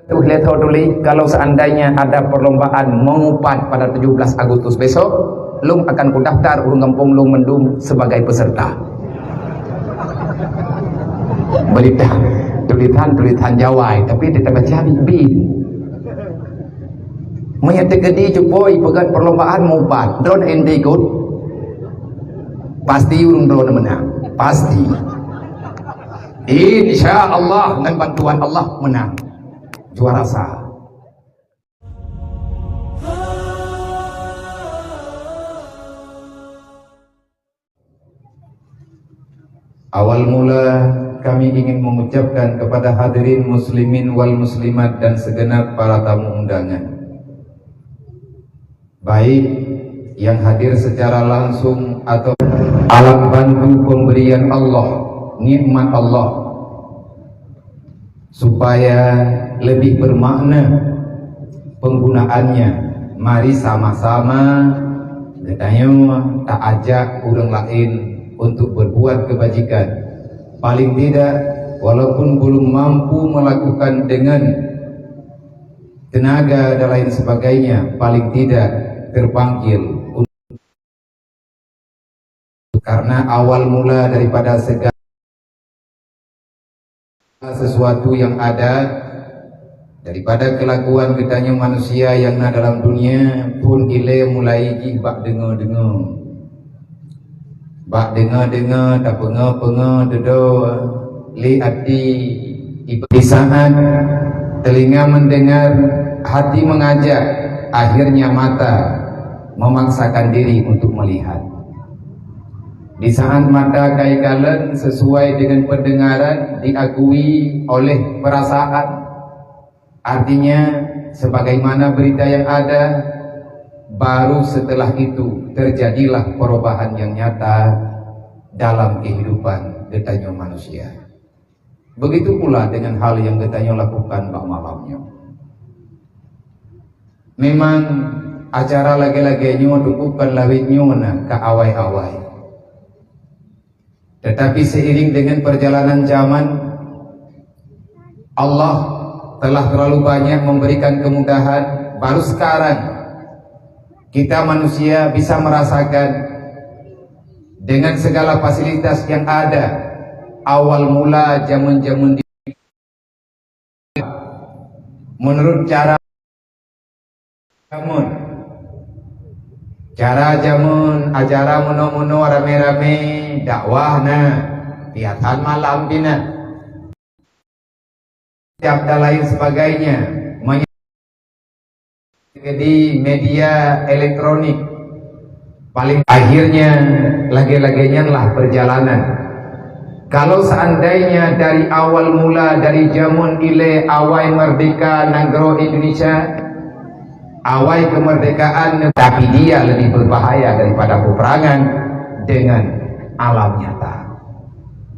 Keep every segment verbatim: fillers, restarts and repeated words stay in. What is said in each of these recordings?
Tuh, lé tho tuléh, kalau seandainya ada perlombaan mengupat pada tujuh belas Agustus besok, lôn akan kudaftar ureuëng gampông lôn mandum sebagai peserta. Berita, tulisan, tulisan Jawa, tapi dia tak baca bit-bit. Meunyoe teukeudi cupo ipeugét perlombaan meuupat, droeneuh ente ikot, pasti ureuëng droeneuh meunang. Pasti. Insya Allah, ngon bantuan Allah meunang. Juara sa. Awal mula, kami ingin mengucapkan kepada hadirin muslimin wal muslimat dan segenap para tamu undangan, baik yang hadir secara langsung atau alat bantu pemberian Allah, nikmat Allah, supaya lebih bermakna penggunaannya, mari sama-sama geutanyoe taajak ureuëng laén untuk berbuat kebajikan. Paling tidak, walaupun belum mampu melakukan dengan tenaga dan lain sebagainya, paling tidak terpanggil. Karena awal mula daripada segala sesuatu yang ada, daripada kelakuan geutanyoe manusia nyang na dalam dunia, phon ilée mulai jih bak deungoe-deungoe. Bak deungoe-deungoe, tapeungoe-peungoe dudoe lé até. Di saat telinga mendengar, hati mengajak, akhirnya mata memaksakan diri untuk melihat. Di saat mata ka ikalon sesuai dengan pendengaran, diakui oleh perasaan, artinya sebagaimana berita yang ada, baru setelah itu terjadilah perubahan yang nyata dalam kehidupan geutanyoe manusia. Begitu pula dengan hal nyang geutanyoe lakukan bak malam nyoe. Memang acara lagée-lagée nyoe teungku kon lawét nyoe na ka awai-awai. Tetapi seiring dengan perjalanan zaman, Allah telah terlalu banyak memberikan kemudahan, baru sekarang kita manusia bisa merasakan dengan segala fasilitas yang ada, awal mula jameun-jameun di, menurut cara jameun. Cara jameun, acara meunoe-meunoe ramé-ramé, dakwah na, piatan malam pih na. Siap dan lain sebagainya. Meunyoe di media elektronik, paling akhirnya lagée-lagée nyan lah perjalanan. Kalau seandainya dari awal mula, dari jameun ilée awai merdeka nanggroe Indonesia, awai kemerdekaan, tapi dia lebih berbahaya daripada peperangan dengan alam nyata.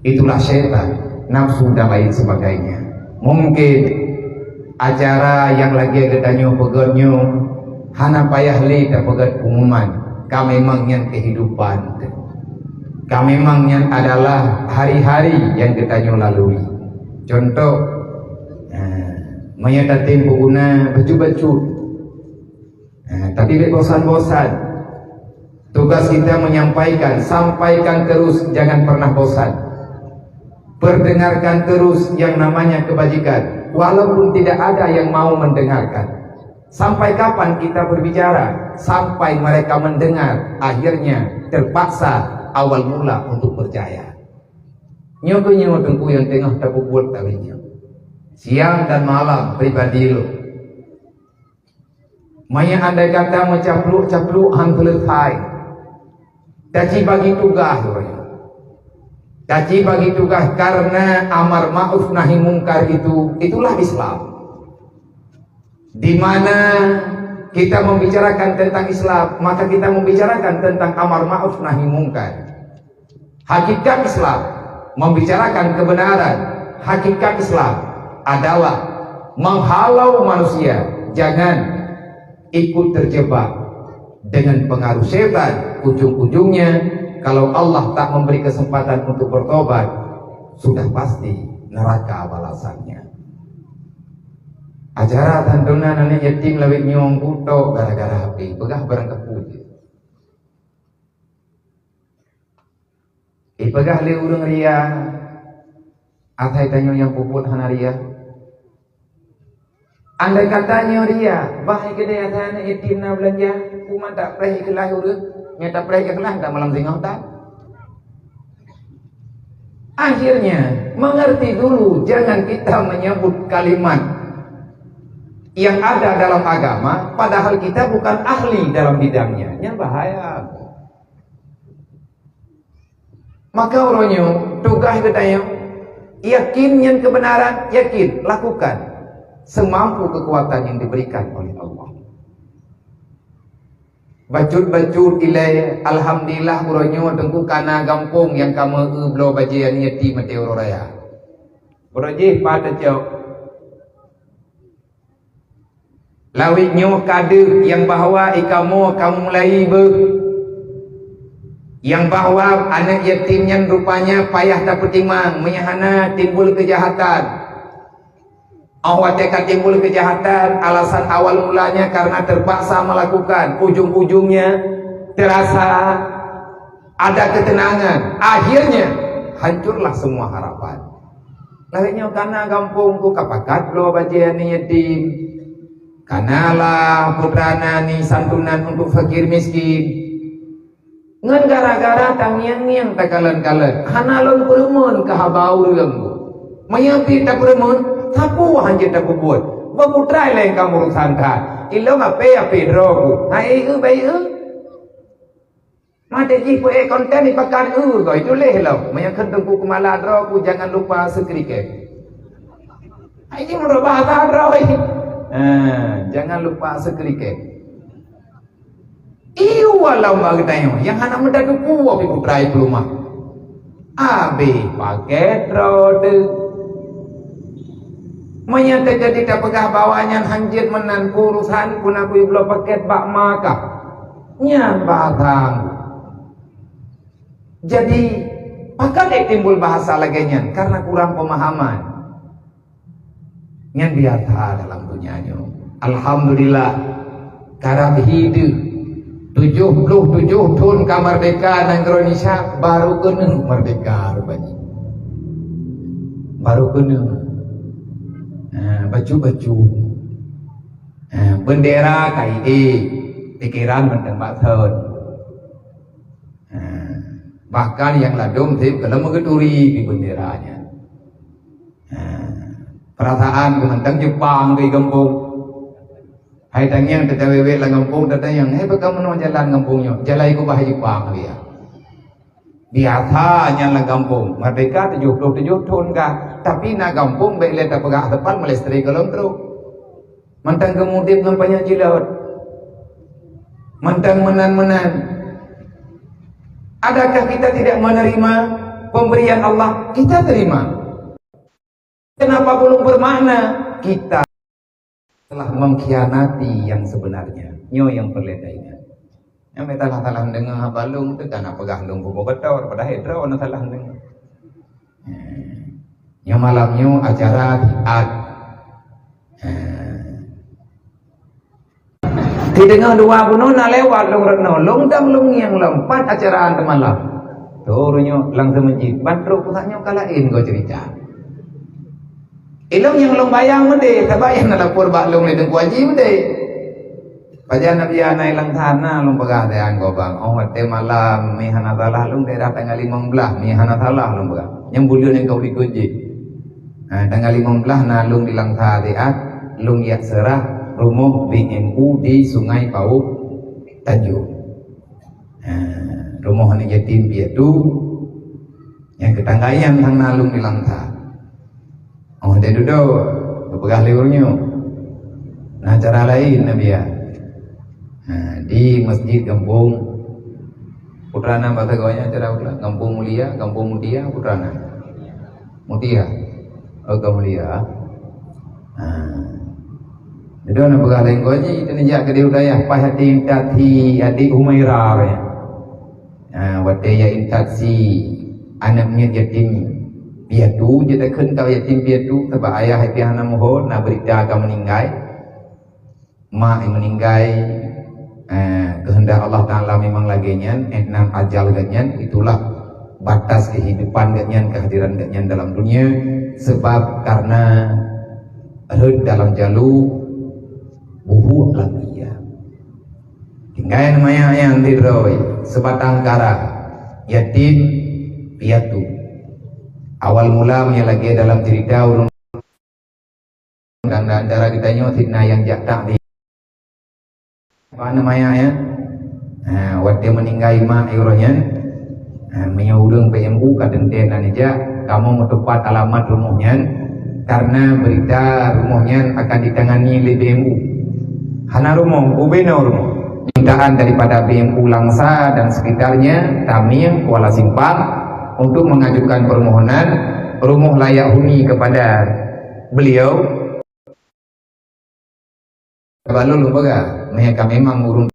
Itulah syaitan, nafsu dan lain sebagainya. Mungkin acara nyang lagée geutanyoe peugét nyoe hana payah lé tapeugét pengumuman. Ka memang nyan kehidupan. Ka memang nyan adalah hari-hari nyang geutanyoe lalui. Contoh, eh, meunyoe tatem peuguna bacut-bacut. Eh, tapi bék bosan-bosan. Tugas kita menyampaikan, sampaikan terus, jangan pernah bosan. Perdengarkan terus yang namanya kebajikan, walaupun tidak ada yang mau mendengarkan. Sampai kapan kita berbicara? Sampai mereka mendengar, akhirnya terpaksa awal mula untuk percaya. Nyoe keuh nyoe teungku nyang teungoh tapeubuet lawét nyoe. Siang dan malam pribadi lôn. Meunyoe andai kata meucaplok-caplok han selesai, taci bagi tugaih ureuëng. Taci bagi tugaih karena amar ma'ruf nahi mungkar itu, itulah Islam. Di mana kita membicarakan tentang Islam, maka kita membicarakan tentang amar ma'ruf nahi mungkar. Hakikat Islam, membicarakan kebenaran, hakikat Islam adalah menghalau manusia jangan ikut terjebak dengan pengaruh setan. Ujung-ujungnya, kalau Allah tak memberi kesempatan untuk bertobat, sudah pasti neraka balasannya. Acara santunan aneuk yatim lawét nyoe kutok gara-gara H P, peugah barang kapeue jih. Ipeugah lé ureuëng ria, asai tanyoe nyang peubuet hana ria. Andai kata nyoe ria, bah keudeh asai aneuk yatim na beulanja, peue mantap preh ikhlaih ureuëng, nyang tapreh ikhlaih tak malam singoh tan. Akhirnya, mengerti dulu, jangan kita menyebut kalimat yang ada dalam agama, padahal kita bukan ahli dalam bidangnya. Nyan bahaya. Maka uroe nyoe tugaih geutanyoe, yakin nyan kebenaran, yakin, lakukan semampu kekuatan yang diberikan oleh Allah. Bacut-bacut ilée, alhamdulillah uroe nyoe teungku kana gampông nyang ka meu-eu bloe bajée aneuk yatim maté uroe raya. Uroe jih pat teucok. Lawét nyoe ka deuh nyang bahwa ikamoe ka mulai beuh, nyang bahwa aneuk yatim nyan rupanya payah tapeutimang meunyoe hana timbul keujahatan. Óh watée ka timbul keujahatan, alasan awal mulanya karena terpaksa melakukan, ujung-ujungnya terasa ada ketenangan, akhirnya hancurlah semua harapan. Lagée nyoe kana gampông ku ka pakat bloe bajée aneuk yatim, kana lah putra na ni santunan untuk fakir miskin. Ngon gara-gara tangieng-ngieng takalon-kalon, hana lôn peureumeun keu haba ureuëng. Meunyoe pih tapeureumeun, sapeue hana jeuet tapeubuet. Bak putra lé ka urusan that. Ilong ape-ape droe ku. Hai eu bai eu. Maté jih peuék konten di pakan eu goe tuléh lom. Meunyoe kheun teungku keumala droe ku, jangan lupa sekriket. Hai jih meurubah bahasa droe. Ha, jangan lupa sekriket. Iwa lam bak geutanyoe nyang hana meudat teupeu api putra ipeulumah. Abéh paket droe teuh. Meunyoe teujadi tapeugah bahwa nyan hanjeuet meunan urusan puna kui bloe paket bak Makkah. Nyan bahasa. Jadi, pakon timbul bahasa lagée nyan? Karena kurang pemahaman. Nyan biasa dalam dunia nyoe. Alhamdulillah, karab hidup tujuh puluh tujuh thon ka merdeka nanggroe Indonesia, baru keuneuk merdeka rupanya. Baru keuneuk. Ha, bacut-bacut. Ha, bendera ka ié, pikeran mantong bak thon. Ha, bahkan nyang ladom treb ka lom meugeuturi di bendera nyan. Ha, perasaan keu mantong Jepang di gampông. Hai tangieng teuka wewek lam gampông, tatanyong, "Hai, pakon meunoe jalan gampông nyoe?" "Jalan iku bah Jepang," dia. Biasa nyan lam gampông, merdeka tujuh puluh tujuh thon ka, tapi na gampông bék lé tapeugah teupal meulistrik golom trok. Mantong geumudeb ngon panyöt jilot. Mantong meunan-meunan. Adakah kita tidak menerima pemberian Allah? Kita terima. Kenapa belum bermakna? Kita telah mengkhianati yang sebenarnya. Nyoe nyang peureulée taingat. Nyang mita salah-salah deungoe haba lôn teuh kana peugah lôn peuboh beutôi, padahai droe na salah deungoe. Nyoe malam nyoe acara siat. Sideungoe dua bunoe na lewat lôn reunoe, lôn dang lôn ngieng lom, pat acara teumalam. Toh uroe nyoe lam seumeujid, ban trok pusat nyoe ka laén goe cerita. Ilong nyang lôn bayang meudeh, sabab nyang na lapor bak lôn lé Teungku Haji meudeh. Pajan Nabi Ana ilang sana lôn peugah deh anggo bang. Oh watée malam mi hana salah lôn daerah tanggal limong belas mi hana salah lôn peugah. Nyang buleuen nyang ka likot jih. Ha, tanggal limong belas na lôn di Langsa siat, lôn jak seurah rumoh B M U di Sungai Pauk Tanjong. Ha, rumoh aneuk yatim piatu nyang keutangga nyan sang na lôn di Langsa. Oh, deh dudoe, geupeugah lé ureuëng nyoe. Na cara laén na biya. Ha, di masjid gampông Putra na bahasa gawanya cara Putra. Gampông Mulia, Gampông Mutia, Putra na. Mutia. Oh, ka Mulia. Ha. Jadi na peugah laén gawanya itu ni jak ke di udayah pas hati intat si adik Humaira ya. Ha, watée ya intat si anak miet yatim. Piatu, jeuet takheun ka yatim piatu, sabab ayah pih hana muhôi, na beurita ka meuninggai. Mak nyang meuninggai, eh, keuheundak Allah Taala memang lagée nyan, eh, nan ajal geuh nyan, itulah batas kehidupan geuh nyan, kehadiran geuh nyan dalam dunia, sebab karena rhot dalam jalu, buhuk lam ia. Tinggai manyang nyang didroe, sebatang kara, yatim piatu. Awal mula meunyo lagée dalam cerita ureuëng dan antara geutanyoe sidna nyang jak taklim. Apa nama ya? Ha, watée meuninggai mak uroe nyan, ha, meunyoe ureuëng P M U ka teuntée nan ijak, kamoe meutupat alamat rumoh nyan, karena berita rumoh nyan akan ditangani lé B M U. Hana rumoh, ubenoe rumoh. Permintaan daripada B M U Langsa dan sekitarnya, Tameng, Kuala Simpang, untuk mengajukan permohonan rumoh layak huni kepada beliau. Balon lôn peugah, meh ka memang ureuëng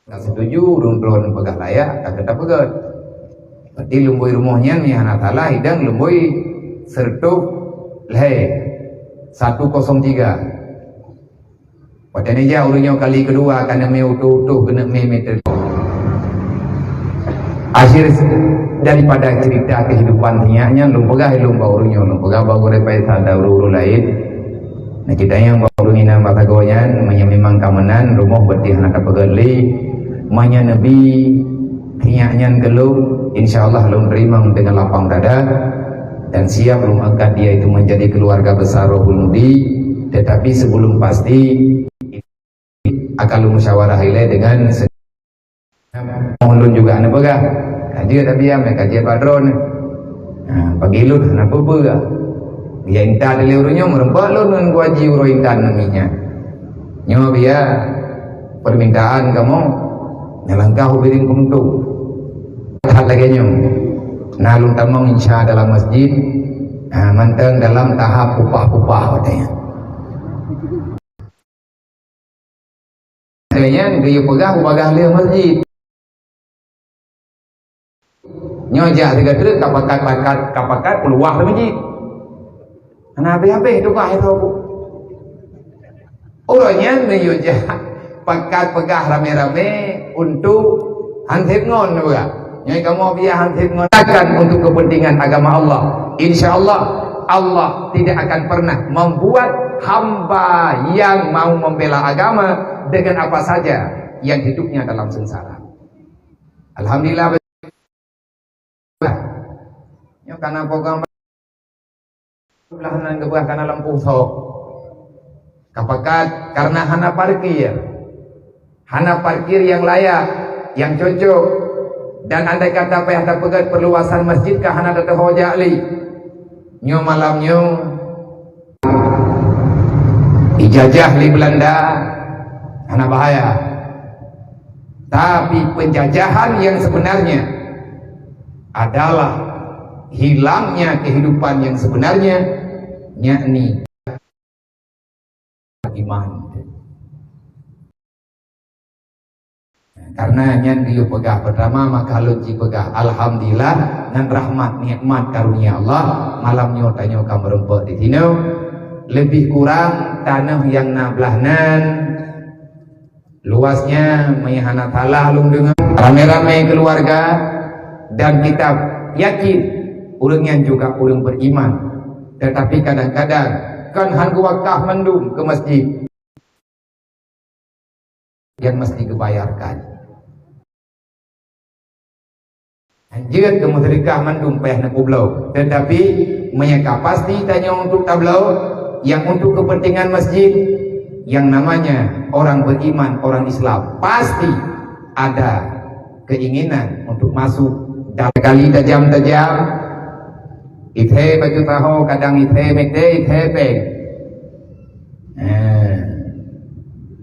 ka setuju, ureuëng droe peugah layak, ka gata peugét. Berarti lumboi rumoh nyan meh hana salah, idang lumboi seratus lhée, satu kosong tiga. Watée neujak ureuëng nyoe kali keudua, ka neumé utoh-utoh keuneuk mé meter. Akhir daripada cerita kehidupan sinyak nyan, lôn peugah lôn bak ureuëng nyoe, lôn peugah bak gurée Faisal dan ureuëng-ureuëng laén. Nah, kita nyang bak ureuëng inong bak sagoe nyan, meunyoe memang ka meunan, rumoh berarti hana tapeugét lé. Meunyoe neubi sinyak nyan keu lôn, insya Allah lôn teurimong dengan lapang dada dan siap lôn angkat dia itu menjadi keluarga besar Rohul Mudi. Tetapi sebelum pasti, akan lôn musyawarah ilée dengan se-, mohon lôn juga neupeugah. Ka jeuet tabiam, ka jeuet bak droeneuh. Ha, bagi lôn hana peue-peue. Dia intat lé ureuëng nyoe, meureumpok lôn ngon geuaji uroe intat ngon miet nyan. Nyoe biya permintaan kamoe, nyang langkah ubé ring peunutôp. That lagée nyoe, na lôn tamong insya dalam masjid, ha, mantong dalam tahap upah-upah watée nyan. Lagée nyan geuyue peugah ubagah lheueh masjid. Nyoe jak sigoe treuk ka pakat-pakat, ka pakat peuluwah lé masjid. Hana habéh-habéh tugaih itu. Uroe nyan meunyoe jak pakat peugah ramé-ramé untuk hansét ngon juga. Nyoe kamoe biya hansét ngon akan untuk kepentingan agama Allah. Insya Allah, Allah tidak akan pernah membuat hamba yang mau membela agama dengan apa saja yang hidupnya dalam sengsara. Alhamdulillah. Nyoe kana program Belah nan geupeugah kana lampôh soe. Ka pakat karena hana parkir. Hana parkir nyang layak, nyang cocok. Dan andai kata payah tapeugét perluasan masjid ka hana tateuho jak lé. Nyoe malam nyoe ijajah lé Belanda hana bahaya. Tapi penjajahan yang sebenarnya adalah hilangnya kehidupan yang sebenarnya, yakni iman. Karena nyan geuyue peugah pertama, maka lôn jipeugah alhamdulillah ngon rahmat nikmat karunia Allah. Malam nyoe tanyoe ka meureumpok di sinoe, lebih kurang tanoh nyang na blah nan. Luasnya, meunyoe hana salah lôn deungoe, ramé-ramé keuluwarga, dan kita yakin ureuëng nyan juga ureuëng beriman. Tetapi kadang-kadang kan han geuwakaf mandum keu masjid yang mesti geubayarkan. Jeuet keu musyrikah mandum payah neubloe. Tetapi meunyoe ka pasti tanyoe untuk tabloe, nyang untuk kepentingan masjid, yang namanya orang beriman, orang Islam, pasti ada keinginan untuk masuk. Dan kali tajam-tajam, ithée baju taho, kadang ithée mete, ithée péng. Eh,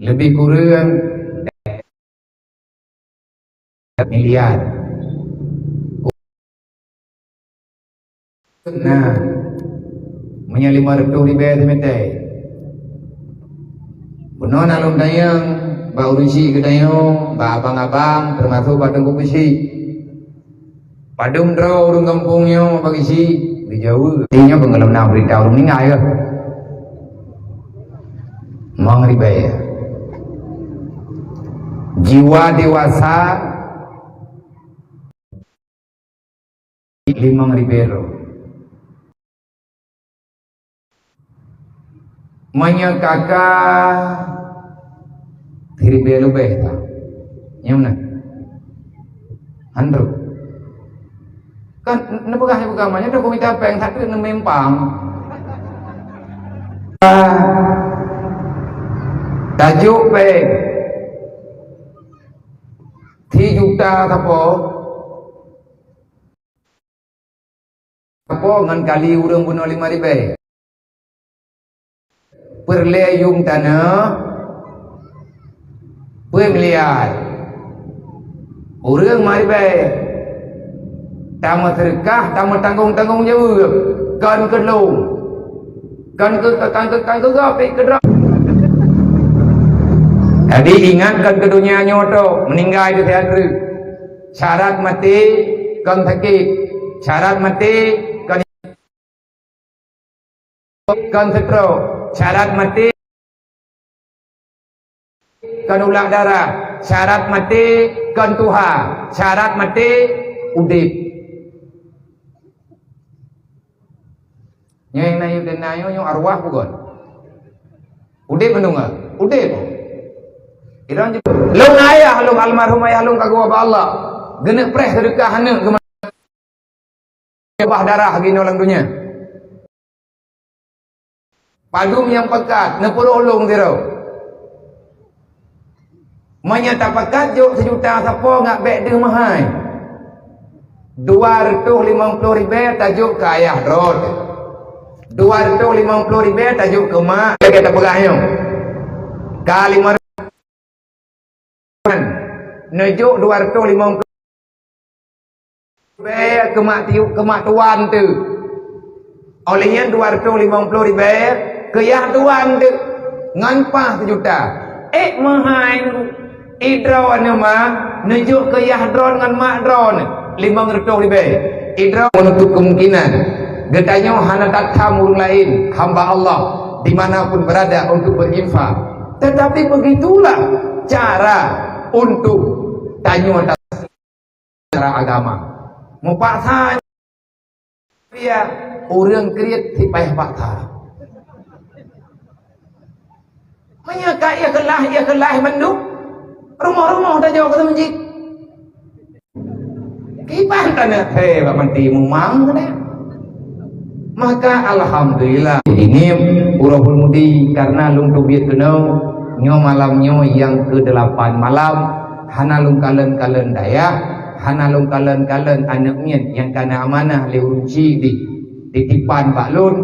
lebih kurang miliar. Nah, meunyoe lima reutôh ribée simeter. Bunoe na lôn tanyong bak ureuëng syik geutanyoe, bak abang-abang, teumasok bak teungku keusyik. Padum droe ureuëng gampông nyoe bagi si geujaweueb. Nyoe peungeulom na beurita ureuëng ninggai keuh. Limong ribée. Jiwa dewasa limong ribée droe. Meunyoe kaka siribée leubeh ta. Nyang meunan. Handrup. Kan neupeugah nyang peugah meunyoe dah kumita péng satu neumempang. Tajuk péng. Sijuta sapo? Sapo ngon kali ureuëng bunoe limong ribée. Peureulée yuem tanoh, peuet miliar. Ureuëng limong ribée. Tameuseudeukah, tameutanggong-tanggong jaweueb. Kon keu lôn. Kon keu, kon keu, kon keu gob, pih keu droe. Jadi ingat, kon keu donya nyoe tok, meuninggai teuh siat treuk. Syarat maté kon sakét. Syarat maté kon, kon stroke. Syarat maté kon ulak darah. Syarat maté kon tuha. Syarat maté udeb. Nyoe na yue dan na nyoe, nyoe arwah bukan? Udeb meunungga, udeb. Idong lôn ayah lôn, almarhum ayah lôn ka geuwoe bak Allah. Geuneuk preh seudeukah aneuk geumeubah darah geunoe lam donya. Padum nyang pakat, neupeurôh lôn sidroe. Meunyoe tapakat jok sijuta sapo ngat bék deuh meuhai. Dua reutôh limong ploh ribée tajok keu ayah droe. Dua reutôh limong ploh ribée tajok keu mak. Lagée tapeugah nyoe. Ka lima neujok dua reutôh limong ploh ribée keu mak tiuk, keu mak tuan teuh. Óh lheueh nyan dua reutôh limong ploh ribée keu yah tuan teuh. Ngon paih sijuta. Ék meuhai, idroe neuh ma, neujok keu yah droe ngon mak droe neuh limong reutôh ribée. Idroe menutup kemungkinan geutanyoe hana tatham ureuëng laén, hamba Allah, di mana pun berada untuk berinfak. Tetapi begitulah cara untuk tanyoe ta-, cara agama. Meupaksa ya ureuëng kriet sipaih paksa. Meunyoe ka ikhlas, ikhlas mandum, rumoh-rumoh tajok keu meuseujid. Kiban taneuk he bak manti mumang keunan. Maka alhamdulillah. Ini Urohul Mudi karena lôn teubiet keunoe nyoe malam nyoe nyang keudelapan malam, hana lôn kalon-kalon dayah, hana lôn kalon-kalon aneuk miet nyang kana amanah lé ureuëng chik di, titipan bak lôn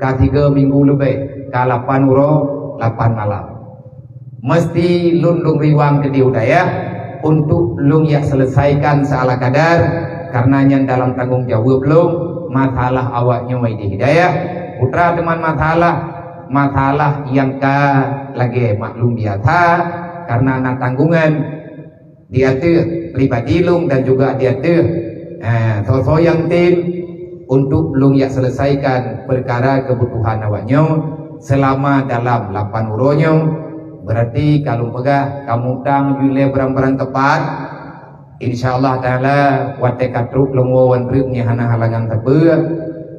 ka tiga minggu leubeh, ka lapan uroe lapan malam. Meusti lôn lôn riwang keudeh u dayah untuk lôn yak selesaikan seala kadar, karena nyan dalam tanggong jaweueb lôn masalah awak nyoe di dayah. Putra teuma masalah, masalah nyang ka lagée maklum biasa, karena na tanggungan di ateueh pribadi lôn dan juga di ateueh, eh, soe-soe nyang tem untuk lôn yak selesaikan perkara kebutuhan awak nyoe selama dalam lapan uroe nyoe. Berarti ka lôn peugah, kamoe utang jih lé barang-barang teupat. Insya Allah Taala, watée ka trok lôn woe wan treuk nyan hana halangan sapeue,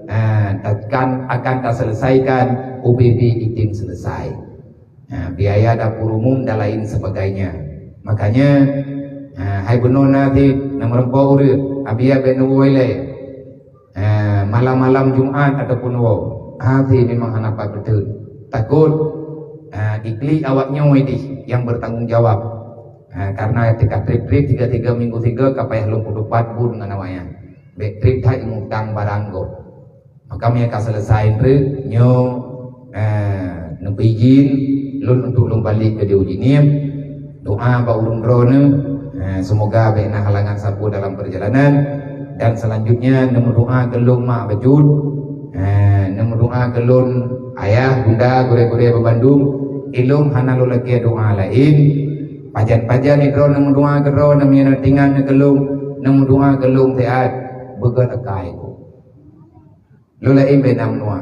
eh, akan, akan taselesaikan ubé-bé item selesai. Ha, biaya dapur umum dan lain sebagainya. Makanya, ha, hai bunoe na sit, na meureumpok ureuëng, abiya bék neuwoe ilée. Ha, malam-malam Jumat ataupun woe, ha, sit memang hana pat beutôi. Takot, ha, iklik awak nyoe dih yang bertanggung jawab. Ha, karena tika trip-trip tiga-tiga minggu tiga ka payah lôn peutupat buet ngon awak nyan. Bék trip that mutang barang gob. Maka meunyoe ka selesai treuk nyoe, eh, neupeuijin lôn untuk lôn balek keudeh u Jeunieb. Doa bak ureuëng droeneuh, eh, semoga bék na halangan sapeue dalam perjalanan. Dan selanjutnya neumeudoa keu lôn mak bacut, eh, neumeudoa keu lôn ayah, bunda, gurée-gurée bandum. Ilôn hana lôn lakée doa laén. Pajan-pajan droe neumeudoa keu droe, neumeuingat keu lôn, neumeudoa keu lôn siat. beugét akai ku. Lôn laén bék na meudoá.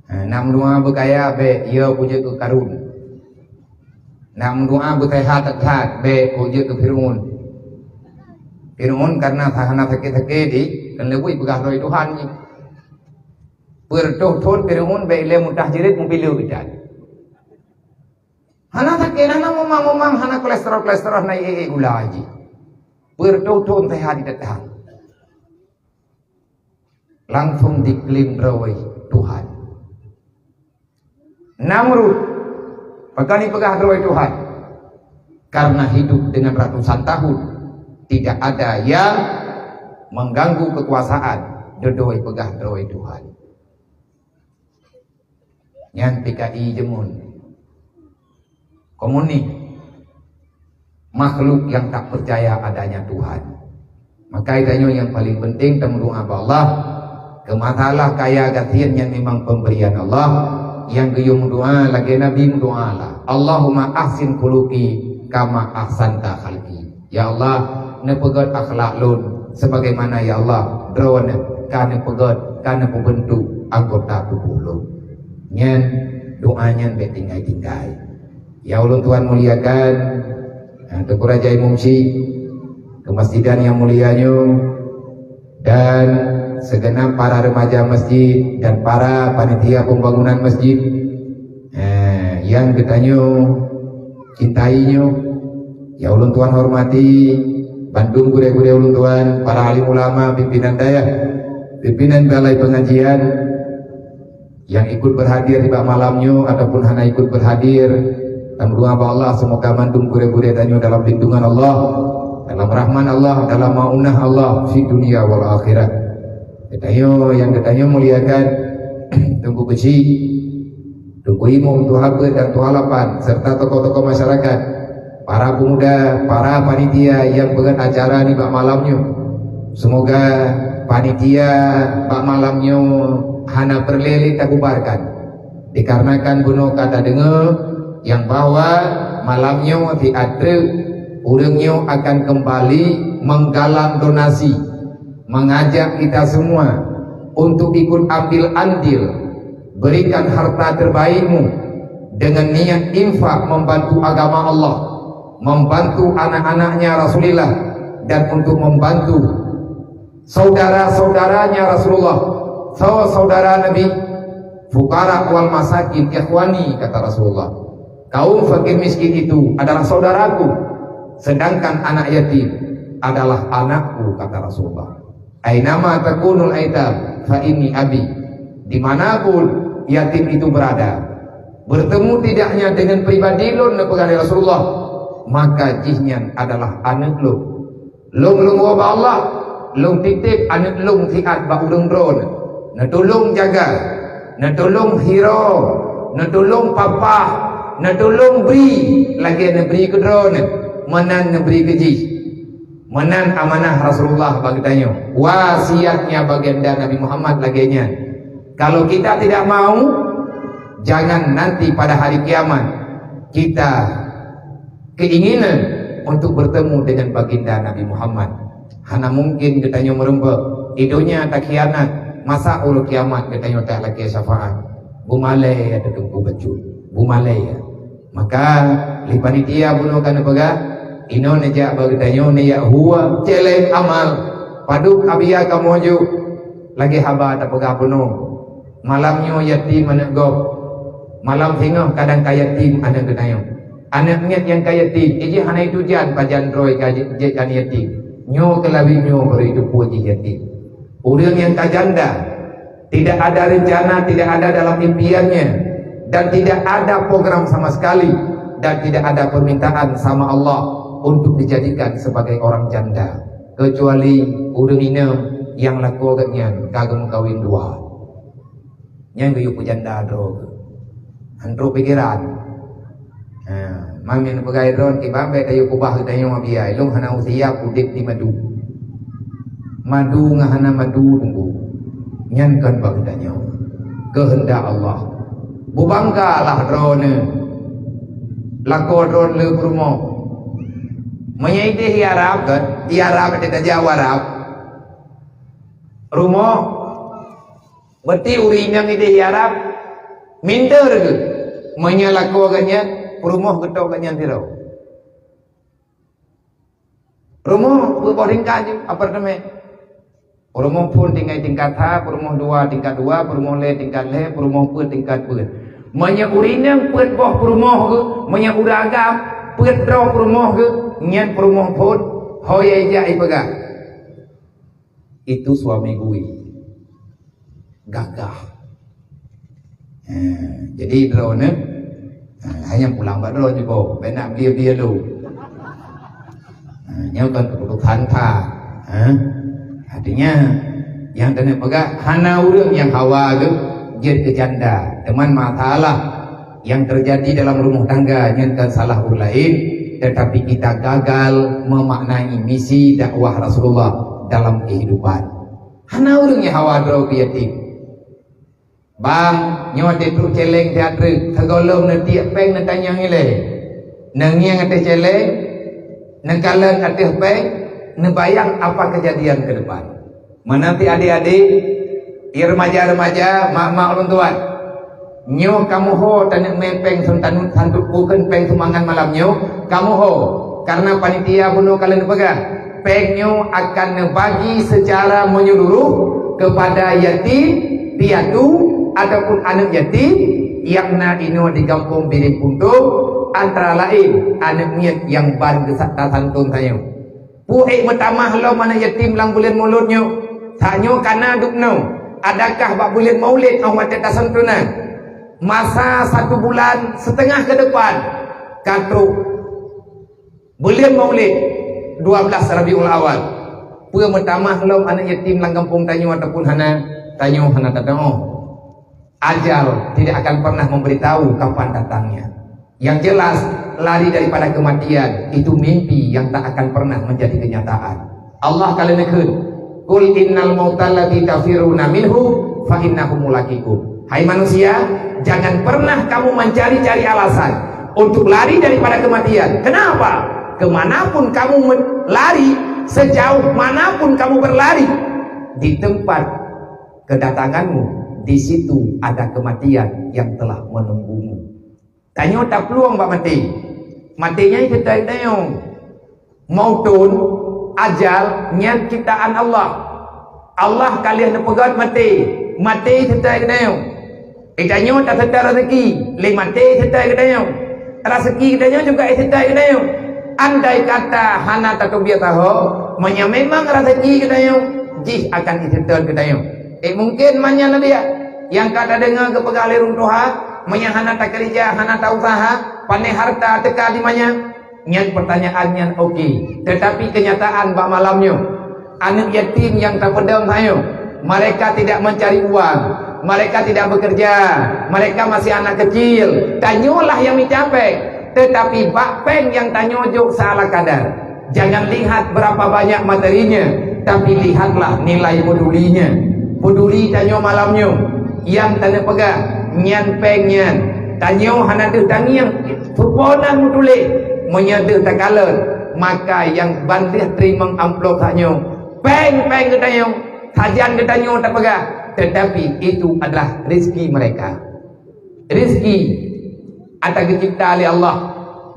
Ha, na meudoá beukaya bék, ya beujeuet keu Karun. Na meudoá beuseuhat that bék, beujeuet keu Fir'aun. Fir'aun karena hana sakét-sakét di, kan leubeh peugah droe Tuhan jih. Peureutôh thon Fir'aun bék ilée mutah jerit meupileue idat. Hana sakét, hana mumang-mumang, hana kolesterol-kolesterol, hana ié-ié gula jih. Peureutôh thon seuhat di datang. Langsung diklaim droe Tuhan. Namrud, pakon jipeugah droe Tuhan? Karena hidup dengan ratusan tahun, tidak ada yang mengganggu kekuasaan, dudoe jipeugah droe Tuhan. Nyan P K I jameun komunis, makhluk yang tak percaya adanya Tuhan. Maka tanyoe nyang paling penting tameudoá bak Allah. Keu masalah kaya gasien nyan memang pemberian Allah. Nyang geuyue meudoá lagée Nabi meudoá lah, "Allahumma ahsin khuluqi kama ahsanta khalqi." Ya Allah, neupeugét akhlak lôn sebagaimana, ya Allah, Droeneuh ka neupeugét, ka neupeubeuntuk anggota tuboh lôn. Nyan doá nyan bék tinggai-tinggai. Ya ulôn tuan muliakan, eh, Teungku Raja Imum Syik, keumasjidan nyang mulia nyoe, dan segenap para remaja masjid dan para panitia pembangunan masjid, eh, nyang geutanyoe cintai nyoe. Ya ulôn tuan hormati bandum gurée-gurée ulôn tuan, para alim ulama, pimpinan dayah, pimpinan balai pengajian, yang ikut berhadir di bak malam nyoe ataupun hana ikut berhadir, tameudoá bak Allah semoga mandum gurée-gurée tanyoe dalam lindungan Allah, dalam rahmat Allah, dalam maunah Allah fi dunia wal akhirat. Geutanyoe nyang geutanyoe muliakan, Teungku Keuchik, Teungku Imum, Tuha Beuet dan Tuha Lapan, serta tokoh-tokoh masyarakat, para pemuda, para panitia nyang peugét acara nibak malam nyoe. Semoga panitia bak malam nyoe hana peureulée lé tabubarkan. Dikarenakan bunoe ka tadeungoe nyang bahwa malam nyoe siat treuk ureuëng nyoe akan kembali menggalang donasi, mengajak kita semua untuk ikut ambil andil, berikan harta terbaikmu dengan niat infak membantu agama Allah, membantu anak-anaknya Rasulullah, dan untuk membantu saudara-saudaranya Rasulullah, saudara Nabi, fukara wal masakin ikhwani, kata Rasulullah. Kaum fakir miskin itu adalah saudaraku, sedangkan anak yatim adalah anakku, kata Rasulullah. Ainama takunul aitam fa inni abi. Dimanapun yatim itu berada, bertemu tidaknya dengan pribadi lôn, neupeugah lé Rasulullah, maka jihnyan adalah aneuëk lôn. Lôn lôn woe bak Allah, lôn titép aneuëk lôn siat bak ureuëng droeneuh, neutulông jaga, neutulông hiroe, neutulông papah, neutulông bri lagée neubri keu droeneuh, meunan neubri keu jih. Meunan amanah Rasulullah bak geutanyoe. Wasiatnya baginda Nabi Muhammad lagée nyan. Kalau kita tidak mau, jangan nanti pada hari kiamat kita keinginan untuk bertemu dengan baginda Nabi Muhammad. Hana mungkin geutanyoe meureumpok. Di donya takhianat, masa uroe kiamat geutanyoe tak lakée syafaat. Bumalée ya Teungku bacut. Bumalée ya. Maka lé panitia bunoe ka neupeugah, inoe neujak bak geutanyoe neujak hua celeng amal. Padub abia kamoe jok lagée haba tapeugah bunoe. Malam nyoe yatim aneuëk gob. Malam singoh kadang ka yatim aneuëk geutanyoe. Aneuëk miet nyang ka yatim, ijih hana itujan pajan droe ka jeuet kan yatim. Nyoe keulabi nyoe bari tupeue jih yatim. Ureuëng nyang ka janda, tidak ada rencana, tidak ada dalam impiannya, dan tidak ada program sama sekali, dan tidak ada permintaan sama Allah untuk dijadikan sebagai orang janda, kecuali ureuëng inong nyang lakoe geuhnyan ka geumeukawen dua. Nyang geuyue peujanda droe geuh. Hantrok pikiran. Ha, mami neupeugah droen kiban bék tayue keubah geutanyoe biaya. Ilong hana usia udeb di madu. Madu ngon hana madu tunggu. Nyan kon bak geutanyoe. Keuheundak Allah. Beubanggalah droeneuh. Lakoe droen le peurumoh. Meunyoe ideh i Arab kan, i Arab teuka jawa Arab. Rumoh, berarti ureueng inong idéh di Arab, minder geuh. Meunyoe lakoe geuh nyan, peurumoh geutok geuh nyan sidroe. Rumoh peuet boh tingkat jih, apartemen. Peurumoh phôn tinggai tingkat ha, peurumoh dua tingkat dua, peurumoh lhèe tingkat lhèe, peurumoh peuet tingkat peuet. Meunyoe ureueng inong peuet boh peurumoh geuh, meunyoe ureueng agam peuet droe peurumoh geuh, nyan peurumoh phôn, ho ya ijak ipeugah, "Itu suami gue." Gagah. Ha, jadi droeneuh, ha, hana pulang bak droeneuh boh, bèk nak beli-beli lu. Ha, nyoe kan keputusan that. Ha? Artinya, nyang keuneuk peugah, hana ureueng nyang hawa geuh jeuet keu janda. Teuma masalah nyang teujadi dalam rumoh tangga nyan kan salah ureueng laén, tetapi kita gagal memaknai misi dakwah Rasulullah dalam kehidupan. Hana ureueng nyang hawa droe keu yatim. Bang, nyoe watèe trok cèlèng siat treuk, sigohlom neutiek pèng neutanyong ilèe. Neungieng ateueh cèlèng, neukalon ateueh pèng, neubayang apa kejadian ke depan. Meunan cit adék-adék, ya remaja-remaja, mak-mak ulôn tuan. Nyoe kamoe ho taneuk mè pèng santun, santun bukon pèng sumbangan malam nyoe, kamoe ho. Karena panitia bunoe ka lheueh neupeugah, pèng nyoe akan neubagi secara menyeluruh kepada yatim piatu ataupun aneuk yatim nyang na inoe di gampông Bireuen Puntông, antara laén aneuk miet nyang ban geusat tasantun tanyoe. Peue ék meutamah lom aneuk yatim lam buleuen Maulud nyoe? Tanyoe ka na dubnoe. Adakah bak buleuen Maulid 'oh watèe tasantunan? Masa satu bulan setengah ke depan ka trok buleuen Maulid, dua belas Rabiul Awal. Peue meutamah lom aneuk yatim lam gampông tanyoe ataupun hana? Tanyoe hana tateu'oh. Ajal tidak akan pernah memberitahu kapan datangnya. Yang jelas, lari daripada kematian itu mimpi yang tak akan pernah menjadi kenyataan. Allah ka lheueh neukheun, "Qul innal mautal ladzi tafirruna minhu fa innahu mulaqikum." Hai manusia, jangan pernah kamu mencari-cari alasan untuk lari daripada kematian. Kenapa? Kemanapun kamu men-, lari, sejauh manapun kamu berlari, di tempat kedatanganmu, di situ ada kematian yang telah menunggumu. Tanyoe taplueng bak maté. Maté nyan seutôt tanyoe. Mautun, ajal, nyan ciptaan Allah. Allah ka lheueh neupeugöt maté. Maté seutôt tanyoe. Di tanyoe taseutôt raseuki, lé maté seutôt tanyoe. Raseuki geutanyoe juga iseutôt geutanyoe. Andai kata hana tateubiet saho, meunyoe memang raseuki geutanyoe, jih akan iseutôt geutanyoe. Eh, mungkin manyang nabiak nyang ka tadeungoe geupeugah lé ureueng tuha, meunyoe hana takeurija, hana tauseuha, pané hareuta teuka di manyang? Nyan peurtanyaan nyan oke. Teutapi keunyataan bak malam nyoe, aneuk yatim nyang tapeudong tanyoe, mereka tidak mencari uang, mereka tidak bekerja, mereka masih anak kecil. Tanyoe lah nyang mita péng, teutapi bak péng nyang tanyoe jok seala kadar. Jangan lihat berapa banyak materinya, tapi lihatlah nilai pedulinya. Peduli tanyoe malam nyoe, nyang taneuk peugah, nyan péng nyan. Tanyoe hana deuh tangieng, peue na meutuléh, meunyoe deuh takalon, maka nyang ban deuh teurimong amplop tanyoe, péng-péng geutanyoe, sajan geutanyoe tapeugah, tetapi itu adalah rezeki mereka. Rezeki ata geucipta lé Allah,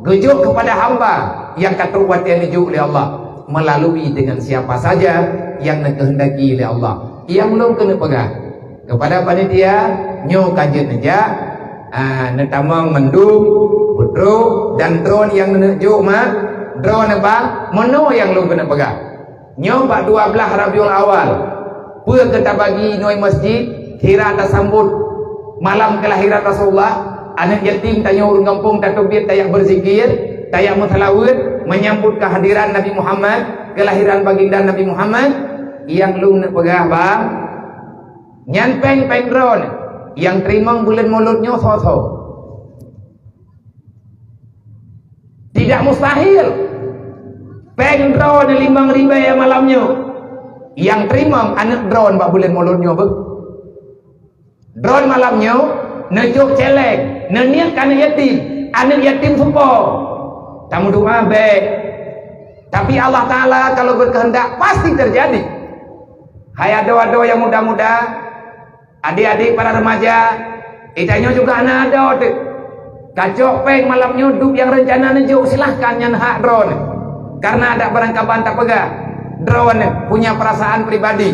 geujok kepada hamba nyang ka trok watèe neujok lé Allah, melalui dengan siapa saja yang dikehendaki lé Allah. Nyang lôn keuneuk peugah, kepada panitia, nyoe ka jeuet neujak, ah, neutamong mandum, putroe dan droeneuh nyang neujok ma, droeneuh bang, meunoe nyang lôn keuneuk peugah. Nyoe bak dua blaih Rabiul Awal, peue keu tabagi inoe masjid, hira tasambot malam keulahiran Rasulullah, aneuk yatim tanyoe ureueng gampông tateubiet tajak beuzikir, tajak meuseulaweuet, menyambut kehadiran Nabi Muhammad, kelahiran baginda Nabi Muhammad, nyang lôn neuk peugah bang, nyan péng-péng droeneuh nyang teurimong buleuen Mulod nyoe soe-soe. Tidak mustahil. Péng droeneuh limong ribèe malam nyoe. Nyang teurimong aneuk droeneuh bak buleuen Mulod nyoe beuh. Droeneuh malam nyoe neujok cèlèng, neuniet keu aneuk yatim, aneuk yatim supo. Tameudoa bèk. Tapi Allah Taala kalau berkehendak pasti terjadi. Hai adoe-adoe nyang muda-muda, adik-adik para remaja, geutanyoe juga hana adoe teuh. Kacok péng malam nyoe duek nyang reuncana neujok, silahkan, nyan hak droeneuh. Karena adak barangkaban tapeugah, droeneuh punya perasaan pribadi.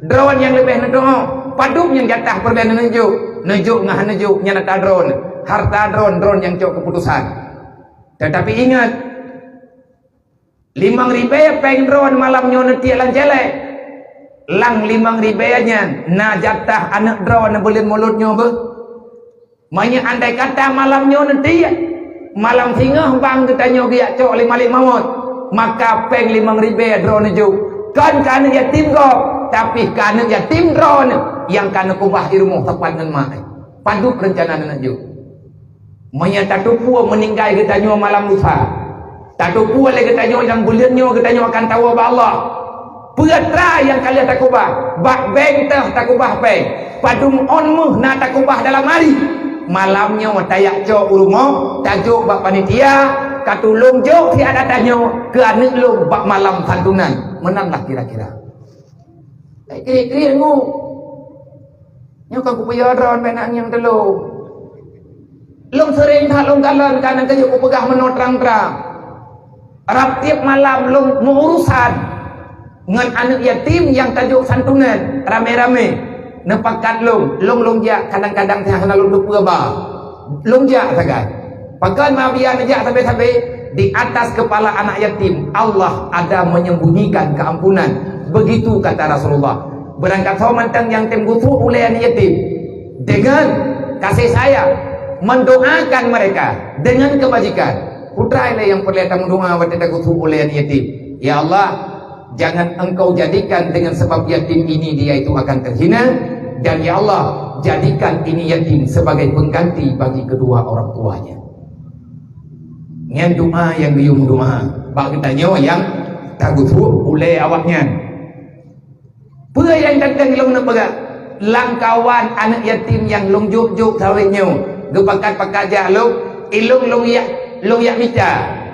Droeneuh nyang leubeh neudoe, padub nyang jatah peureulée neujok, neujok ngon hana jok, nyan atra droeneuh. Harta droeneuh, droeneuh nyang cok keuputusan. Teutapi ingat, limong ribée péng droeneuh malam nyoe neutiek lam célék. Lam limong ribée nyan na jatah aneuëk droeneuh buleuen mulod nyoe beuh. Meunyoe andai kata malam nyoe neutiek, malam singoh bang geutanyoe geujak cok lé malaikat mawöt, maka péng limong ribée droeneuh jok kon keu aneuëk yatim gob, tapi keu aneuëk yatim droeneuh nyang ka neukeubah di rumoh sapat ngon mak. Padub reuncana neuneuk jok. Meunyoe tateupeue meuninggai geutanyoe malam lusa, tateupeue lé geutanyoe nyang buleuen nyoe geutanyoe akan tawoe bak Allah. Peue atra nyang ka lheueh takeubah? Bak bank teuh takeubah péng. Padub ôn méuh na takeubah dalam ari. Malam nyoe tajak cok u rumoh, tajok bak panitia, ka tulông jok siat atra nyoe keu aneuëk lôn bak malam santunan. Meunan lah kira-kira. Eh, kriet-kriet ngu. Nyoe ka kupeuyö droe bak nanggroe teulông. Lôn seuring that lôn kalon, ka nanggroe kupeugah meunoe trang-trang. Rab tieb malam lôn meuurusan ngon aneuëk yatim nyang tajok santunan ramé-ramé. Neupakat lôn, lôn, lôn jak kadang-kadang teuh hana lôn teupeue ba. Lôn jak sagai. Pakon ma biar neujak sabe-sabe, di atas kepala anak yatim, Allah ada menyembunyikan keampunan. Begitu kata Rasulullah. Beurangkat soe mantong nyang tem geusuet ulée aneuëk yatim dengan kasih sayang, mendoakan mereka dengan kebajikan. Peue teuma lé nyang peureulée tameudoa watée tageusuet ulée aneuëk yatim. Ya Allah, jangan Engkau jadikan dengan sebab yatim ini dia itu akan terhina, dan ya Allah, jadikan ini yatim sebagai pengganti bagi kedua orang tuanya. Nyan doa nyang geuyue meudoa bak geutanyoe nyang tageusuet ulée awaknyan. Peue nyang teuntang lôn neupeugah? Lam kawan aneuëk yatim nyang lôn jok-jok sawét nyoe, geupakat-pakat jak lôn, ilôn lôn yak, lôn yak mita.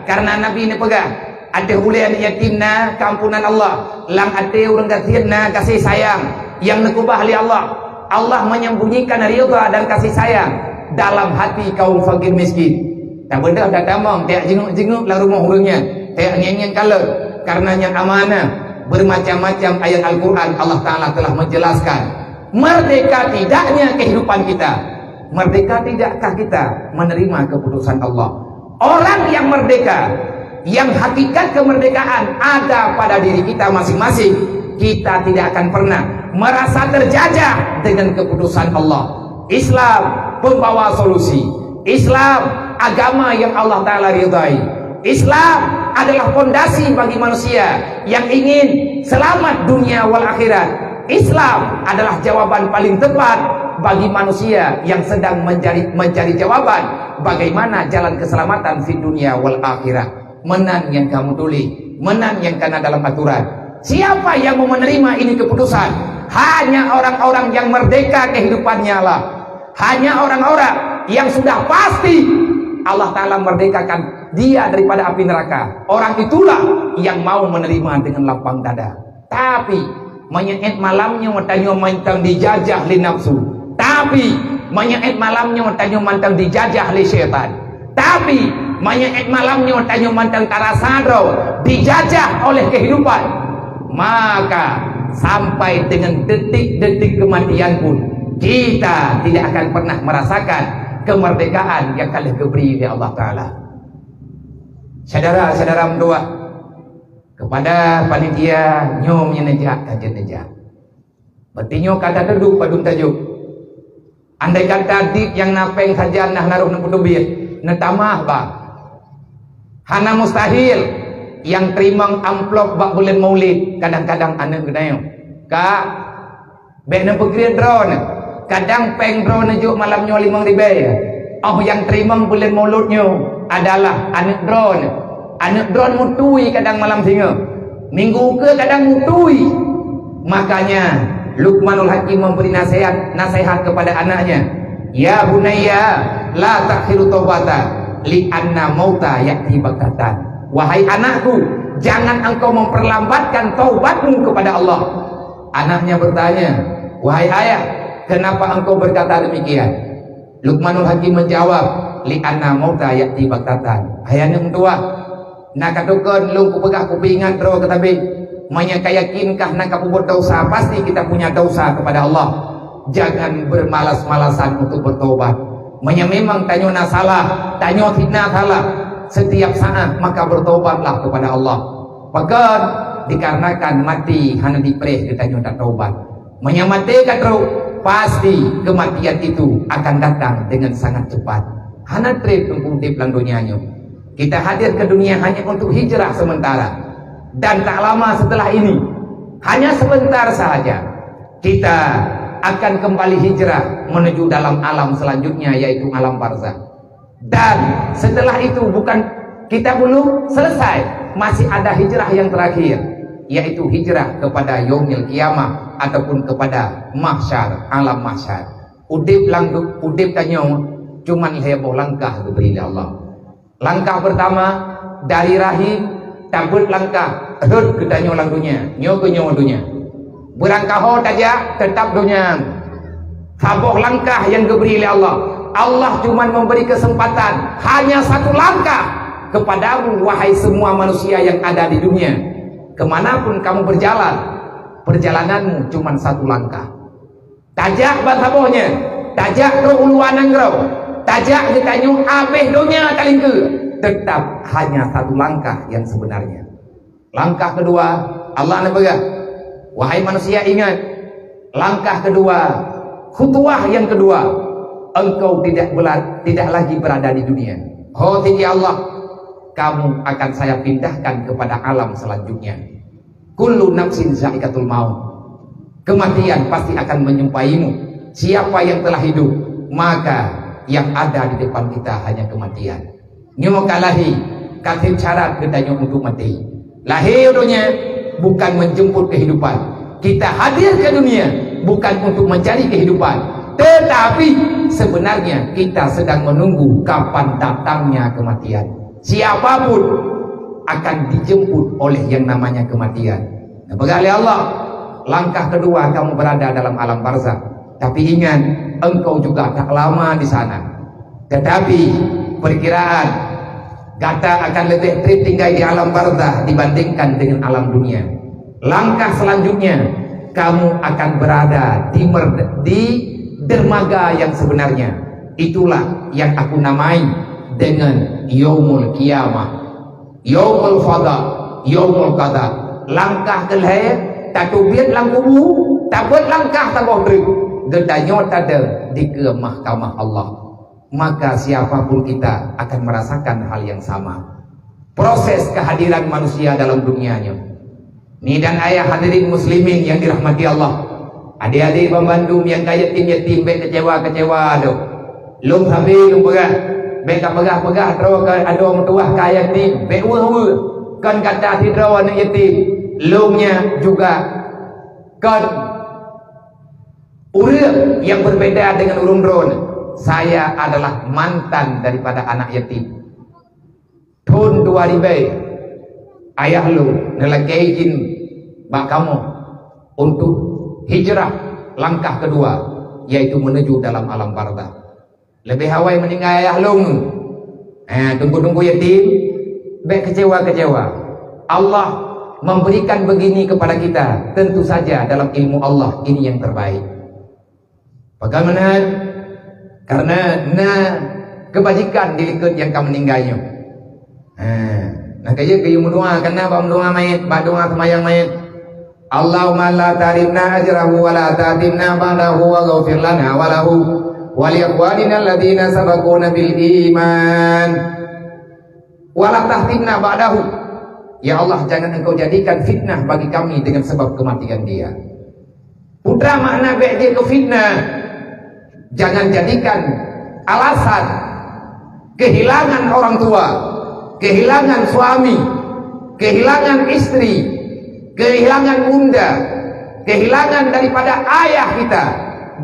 Karena Nabi neupeugah, ateueh ulée aneuëk yatim na keampunan Allah, lam até ureuëng gasien na kasih sayang nyang neukeubah lé Allah. Allah menyembunyikan ridha dan kasih sayang dalam hati kaum fakir miskin. Tabeudôh tatamong, tajak jinguk-jinguk lam rumoh ureuëng nyan, tajak ngieng-ngieng kalon, karena nyan amanah. Bermacam-macam ayat Al-Quran Allah Ta'ala telah menjelaskan merdeka tidaknya kehidupan kita, merdeka tidakkah kita menerima keputusan Allah. Orang yang merdeka, yang hakikat kemerdekaan ada pada diri kita masing-masing, kita tidak akan pernah merasa terjajah dengan keputusan Allah. Islam pembawa solusi. Islam agama yang Allah Ta'ala ridhai. Islam adalah fondasi bagi manusia yang ingin selamat dunia wal akhirat. Islam adalah jawaban paling tepat bagi manusia yang sedang mencari, mencari jawaban bagaimana jalan keselamatan di dunia wal akhirat. Meunan nyang ka meutuléh, meunan nyang ka na dalam aturan. Siapa yang mau menerima ini keputusan? Hanya orang-orang yang merdeka kehidupannya lah. Hanya orang-orang yang sudah pasti Allah Ta'ala merdekakan dia daripada api neraka. Orang itulah yang mau menerima dengan lapang dada. Tapi, meunyoe ék malam nyoe tanyoe mantong dijajah lé nafsu. Tapi, meunyoe ék malam nyoe tanyoe mantong dijajah lé syaitan. Tapi, meunyoe ék malam nyoe tanyoe mantong tarasa droe dijajah oleh kehidupan, maka sampai dengan detik-detik kematian pun, kita tidak akan pernah merasakan kemerdekaan yang ka lheueh geubri lé Allah Ta'ala. Syedara-syedara meutuwah, kepada panitia nyoe nyang neujak ka jeuet neujak. Berarti nyoe ka tateuduek padum tajok. Andai kata dit nyang na péng sajan nah na roh neupeuteubiet, neutamah bah. Hana mustahil nyang teurimong amplop bak buleuen Maulid, kadang-kadang aneuëk geutanyoe. Kak, bék neupeukriet droeneuh. Kadang péng droeneuh jok malam nyoe limong ribée. Óh nyang teurimong buleuen Maulud nyoe adalah aneuëk droeneuh. Aneuëk droeneuh meutui kadang malam singoh. Minggu ukeue kadang meutui. Makanya, Luqmanul Hakim memberi nasihat, nasihat kepada anaknya, "Ya bunayya, la ta'khiru taubata, li anna mauta ya'ti baghtatan." Wahai anakku, jangan engkau memperlambatkan taubatmu kepada Allah. Anaknya bertanya, "Wahai ayah, kenapa engkau berkata demikian?" Luqmanul Hakim menjawab, "Li'anna mauta ya'ti baghtatan." Hai aneuk meutuwah, na ka tukon lôn kupeugah, kupeuingat droe keutabeh. Meunyoe ka yakin kah na ka peubuet desya, pasti kita punya desya kepada Allah. Jangan bermalas-malasan untuk bertobat. Meunyoe memang tanyoe na salah, tanyoe cit na salah, setiap saat maka bertobatlah kepada Allah. Pakon? Dikarenakan maté hana dipreh geutanyoe tatobat. Meunyoe maté ka trok, pasti kematian itu akan datang dengan sangat cepat. Hana treb teungku udeb lam donya nyoe. Kita hadir ke dunia hanya untuk hijrah sementara. Dan tak lama setelah ini, hanya sebentar sahaja, kita akan kembali hijrah menuju dalam alam selanjutnya, yaitu alam barzakh. Dan setelah itu, bukan, kita belum selesai, masih ada hijrah yang terakhir, yaitu hijrah kepada yaumil qiyamah ataupun kepada mahsyar, alam mahsyar. Udeb lam du-, udeb tanyoe cuman lhèe boh langkah geubri lé Allah. Langkah pertama, dari rahim tabeuet langkah rhot geutanyoe lam donya, nyoe keuh nyoe donya. Beurangkaho tajak, teutap donya. Saboh langkah nyang geubri lé Allah. Allah cuman memberi kesempatan hanya satu langkah kepadamu, wahai semua manusia yang ada di dunia. Kemanapun kamu berjalan, perjalananmu cuman satu langkah. Tajak ban saboh nyan, tajak trok u luwa nanggroe, tajak geutanyoe abéh donya talingkeue, teutap hanya satu langkah yang sebenarnya. Langkah kedua, Allah neupeugah, "Wahai manusia, ingat, langkah kedua, khutuwah yang kedua, engkau tidak bela-, tidak lagi berada di dunia. Ho tinggi Allah, kamu akan saya pindahkan kepada alam selanjutnya. Kullu nafsin zaikatul maut. Kematian pasti akan menyumpaimu. Siapa yang telah hidup, maka yang ada di depan kita hanya kematian." Nyoe ka lahé, ka treb syarat geutanyoe untuk maté. Lahé u donya bukan menjemput kehidupan. Kita hadir ke dunia bukan untuk mencari kehidupan, tetapi sebenarnya kita sedang menunggu kapan datangnya kematian. Siapapun akan dijemput oleh yang namanya kematian. Neupeugah lé Allah, langkah kedua kamu berada dalam alam barzakh. Tapi ingat, engkau juga tak lama di sana. Tetapi, perkiraan gata akan leubeh treb tinggai di alam barzakh dibandingkan dengan alam dunia. Langkah selanjutnya, kamu akan berada di mer-, di dermaga yang sebenarnya. Itulah yang aku namai dengan Yaumul Qiyamah. Yaumul Fadha, Yaumul Qadha. Langkah keulhèe, tateubiet lam kubu, tabeuet langkah saboh treuk, geutanyoe tadong dikeue mahkamah Allah. Maka siapapun kita akan merasakan hal yang sama. Proses kehadiran manusia dalam dunia nyoe. Ni dan ayah hadirin muslimin yang dirahmati Allah. Adik-adik banmandum nyang ka yatim-yatim, bèk keucewa-keucewa doh. Lôn sabe lôn peugah, bèk kapeugah-peugah droe ka adoe meutuwah ka yatim, bèk weueh-weueh. Kon gata sidroe aneuk yatim, lôn nyan juga kon ureueng nyang berbeda dengan ureueng droeneuh. Saya adalah mantan daripada anak yatim. Thon dua ribèe, ayah lôn neulakèe idhin bak kamoe untuk hijrah langkah kedua, yaitu menuju dalam alam barzakh. Leubeh awai meuninggai ayah lôn. Eh, teungku-teungku yatim, bèk keucewa-keucewa. Allah memberikan begini kepada kita, tentu saja dalam ilmu Allah ini yang terbaik. Pakon meunan? Karena na keubajikan di likot nyang ka meuninggai nyoe. Ha, na keuh jeuet keu meudoa, kana bak meudoa manyét, bak doa seumayang manyét. Allahumma la tahrimna ajrahu wa la tahrimna ba'dahu waghfir lana wa lahu wa li ikhwanina alladziina sabaquna bil iman. Wa la tahrimna ba'dahu. Ya Allah, jangan Engkau jadikan fitnah bagi kami dengan sebab kematian dia. Peue makna bèk jeuet keu fitnah? Jangan jadikan alasan kehilangan orang tua, kehilangan suami, kehilangan istri, kehilangan bunda, kehilangan daripada ayah kita.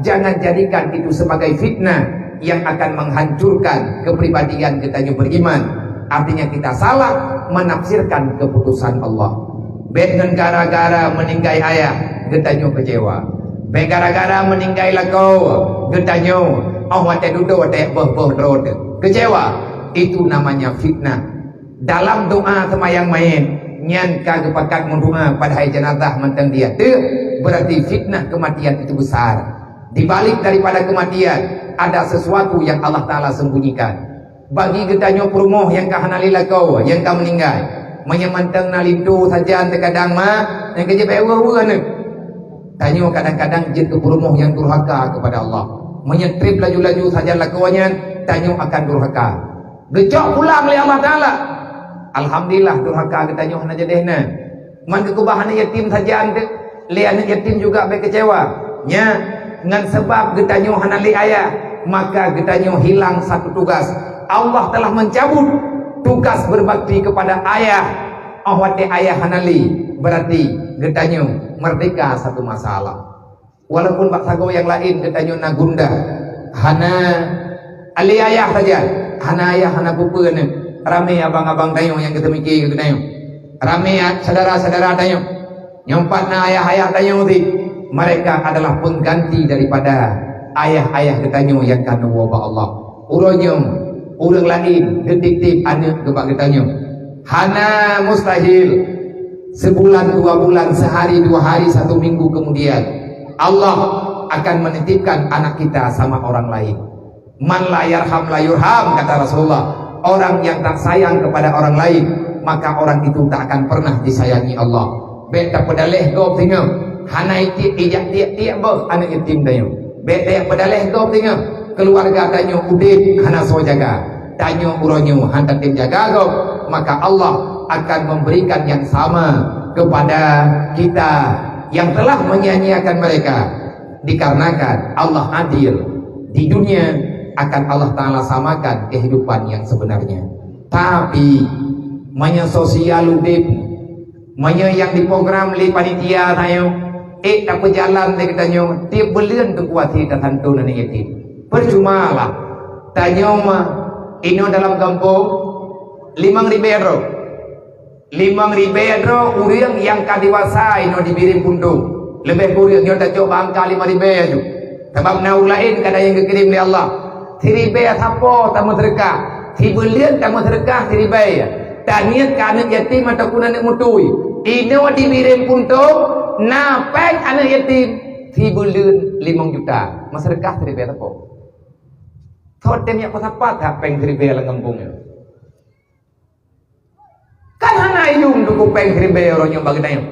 Jangan jadikan itu sebagai fitnah yang akan menghancurkan kepribadian geutanyoe beriman. Artinya kita salah menafsirkan keputusan Allah. Bèk ngon gara-gara meuninggai ayah, Geutanyoe keucewa. Bék gara-gara meuninggai lakoe geutanyoe, óh watée dudoe watée boh-boh droe teuh keucewa. Itu namanya fitnah. Dalam doa seumayang manyét, nyan ka geupakat meudoa padahai jeunazah mantong di ateueh, berarti fitnah kematian itu besar. Di balik daripada kematian, ada sesuatu yang Allah Taala sembunyikan. Bagi geutanyoe peurumoh nyang ka hana lé lakoe, nyang ka meuninggai, meunyoe mantong na linto sajan teukadang ma, nyang keujeuet bék weueh-weueh aneuëk. Tanyoe kadang-kadang jeuet keu peurumoh nyang durhaka keupada Allah. Meunyoe treb laju-laju sajan lakoe nyan, tanyoe akan durhaka. Geucok pulang lé Allah Taala. Alhamdulillah, durhaka geutanyoe hana jadeh na. Man geukeubah aneuëk yatim sajan teuh, lé aneuëk yatim juga bék keucewa. Nya, ngon sabab geutanyoe hana lé ayah, maka geutanyoe hilang satu tugas. Allah telah mencabut tugas berbakti kepada ayah. Óh watée ayah hana lé, berarti geutanyoe merdeka satu masalah. Walaupun bak sagoe nyang laén geutanyoe na gundah, hana lé ayah saja, hana ayah, hana peue-peue aneuëk. Ramé abang-abang tanyoe nyang geuteumiki keu geutanyoe. Ramé syedara-syedara tanyoe. Nyoe pat na ayah-ayah tanyoe teuh. Mereka adalah pengganti daripada ayah-ayah geutanyoe nyang ka neuwoe bak Allah. Uroe nyoe, ureuëng laén geutitip aneuëk keu bak geutanyoe. Hana mustahil. Sebulan, dua bulan, sehari, dua hari, satu minggu kemudian, Allah akan menitipkan anak kita sama orang lain. "Man la yarham la yurham," kata Rasulullah. Orang yang tak sayang kepada orang lain, maka orang itu tak akan pernah disayangi Allah. Bék tapeudaleh gob singoh, hana ijak tiek-tiek boh aneuëk yatim tanyoe. Bék tapeudaleh gob singoh, keluarga tanyoe udeb hana soe jaga. Tanyoe uroe nyoe hana tem jaga gob, maka Allah akan memberikan yang sama kepada kita yang telah menyia-nyiakan mereka. Dikarenakan Allah adil, di dunia akan Allah Taala samakan kehidupan yang sebenarnya. Tapi, meunyoe sosial udeb, meunyoe nyang diprogram lé panitia tanyoe, ék tapeujalan lé geutanyoe, tieb buleuen teukuasi tasanton aneuëk yatim. Percumalah, tanyoe mah inoe dalam gampông limong ribée droe. Limong ribée droe ureuëng nyang ka dewasa inoe di Bireuen Puntông. Leubeh kureueng nyoe tacok bak angka limong ribée aju. Sabab na ureuëng laén kadang nyang geukirém lé Allah. Siribée sapo tameuseudeukah, sibuleuen tameuseudeukah siribée. Taniet keu aneuëk yatim ataupun aneuëk meutui. Inoe di Bireuen Puntông na péng aneuëk yatim sibuleuen limong juta. Meuseudeukah siribée sapo. Soe tem nyang peusapat that péng siribée lam gampông nyoe? Kan hana yuem teungku péng siribée uroe nyoe bak geutanyoe.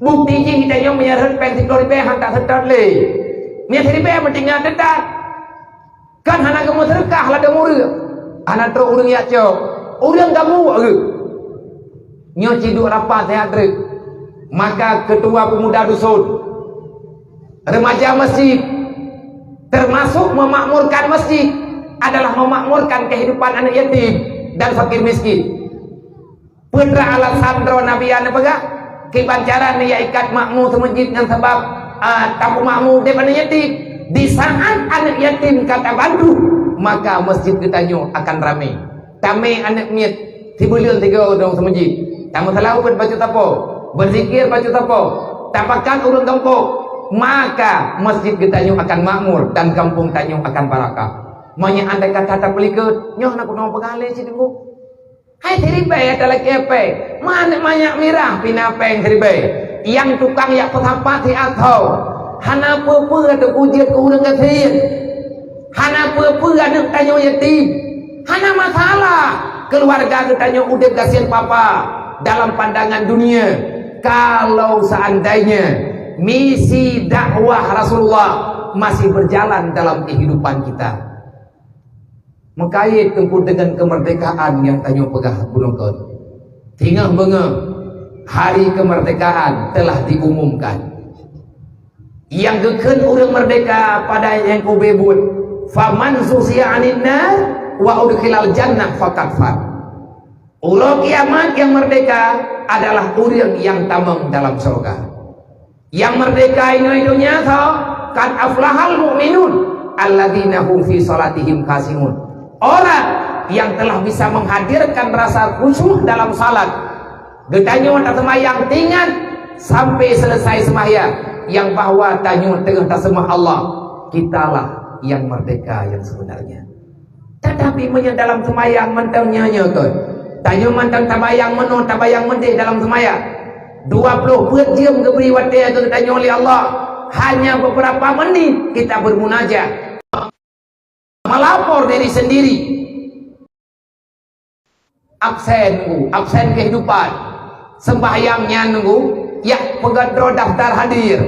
Bukti jih geutanyoe meunyoe rhot péng siplôh ribée han taseutôt lé. Meunyoe siribée meutinggai teutat. Kan hana geumeuseudeukah ladôm ureuëng. Hana trok ureuëng jak cok. Ureuëng gabuek geuh. Nyoe ci duek rapat sihat treuk. Maka ketua pemuda dusun, remaja masjid, termasuk memakmurkan masjid adalah memakmurkan kehidupan aneuk yatim dan fakir miskin. Peue teuma alasan droe Nabi nyan peugah, kiban cara neujak ikat makmu seumeujid ngon sabab, a, tapeumakmu udeb aneuk yatim. Di saat aneuk yatim ka tabantu, maka masjid geutanyoe akan ramé. Tamé aneuk miet, sibuleuen sigoe droe seumeujid. Tameuseulaweuet bacut sapo, beuzikir bacut sapo, tapakat ureuëng gampông, maka masjid geutanyoe akan makmur dan gampông tanyoe akan barakah. Meunyoe andai kata tapeulikot, nyoe na keunoe peugah lé sidroe. Hai siribée talakée péng, manyak-manyak mirah pih na péng siribée. Nyang tukang jak peusapat siat tho, hana peue-peue ateueh kujeuet keu ureuëng gasien. Hana peue-peue aneuk tanyoe yatim. Hana masalah keuluwarga geutanyoe udeb gasien papa dalam pandangan dunia, kalau seandainya misi dakwah Rasulullah masih berjalan dalam kehidupan kita. Meukait teungku deungon keumeurdekaan nyang tanyoe peugah bunoe kon. Singoh beungoh, hari keumeurdekaan telah diumumkan. Nyang geukheun ureuëng meurdeka padahai nyang kube buet, "Faman zuhziha 'anin nar wa udkhilal jannah faqad faz." Uroe kiamat nyang meurdeka adalah ureuëng nyang tamong dalam syeuruga. Nyang meurdeka inoe donya tho, "Qad aflahal mu'minun alladzina hum fi shalatihim khashi'un." Orang yang telah bisa menghadirkan rasa khusyuk dalam salat. Geutanyoe taseumayang tingat sampai selesai seumayang. Nyang bahwa tanyoe teungoh taseumah Allah, kitalah nyang merdeka nyang sebenarnya. Tetapi meunyoe dalam seumayang mantong nyoe-nyoe kon, tanyoe mantong tabayang meunoe, tabayang meudeh dalam seumayang. Dua ploh peuet jeuem geubri watée keu geutanyoe lé Allah, hanya beberapa menit kita bermunajat. Melapor diri sendiri. Absen, absen kehidupan. Sembahyang nyan, yak peugét droe daftar hadir.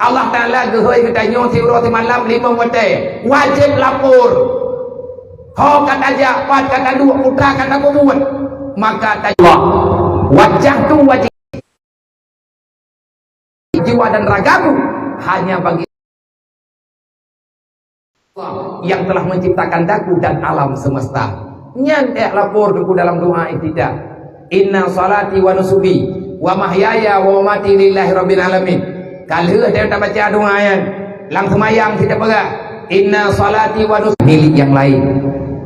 Allah Taala geuhôi geutanyoe siuroe simalam limong watée. Wajéb lapor. Ho ka tajak, pat ka taduek, peue ka tapeubuet. Maka ta-, wajah tu wajib. Jiwa dan ragamu hanya bagi Allah yang telah menciptakan daku dan alam semesta. Nyan ék lapor keu dalam doa iftitah. Inna salati wa nusuki wa mahyaya wa mamati lillahi rabbil alamin. Ka lheueh tabaca doa nyan, lam seumayang tapeugah, inna salati wa nusuki milik nyang laén.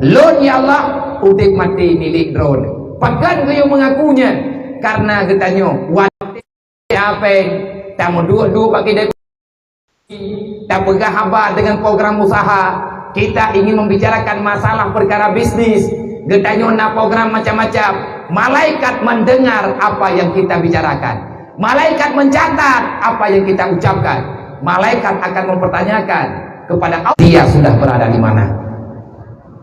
Lôn, ya Allah, udeb maté milik droe. Pakon geuyue meungaku nyan? Karena geutanyoe, watée Apa? Tameuduek-duek bak keude, tapeugah haba deungon program usaha. Kita ingin membicarakan masalah perkara bisnis. Geutanyoe na program macam-macam. Malaikat mendengar apa yang kita bicarakan. Malaikat mencatat apa yang kita ucapkan. Malaikat akan mempertanyakan kepada Allah, dia sudah berada di mana.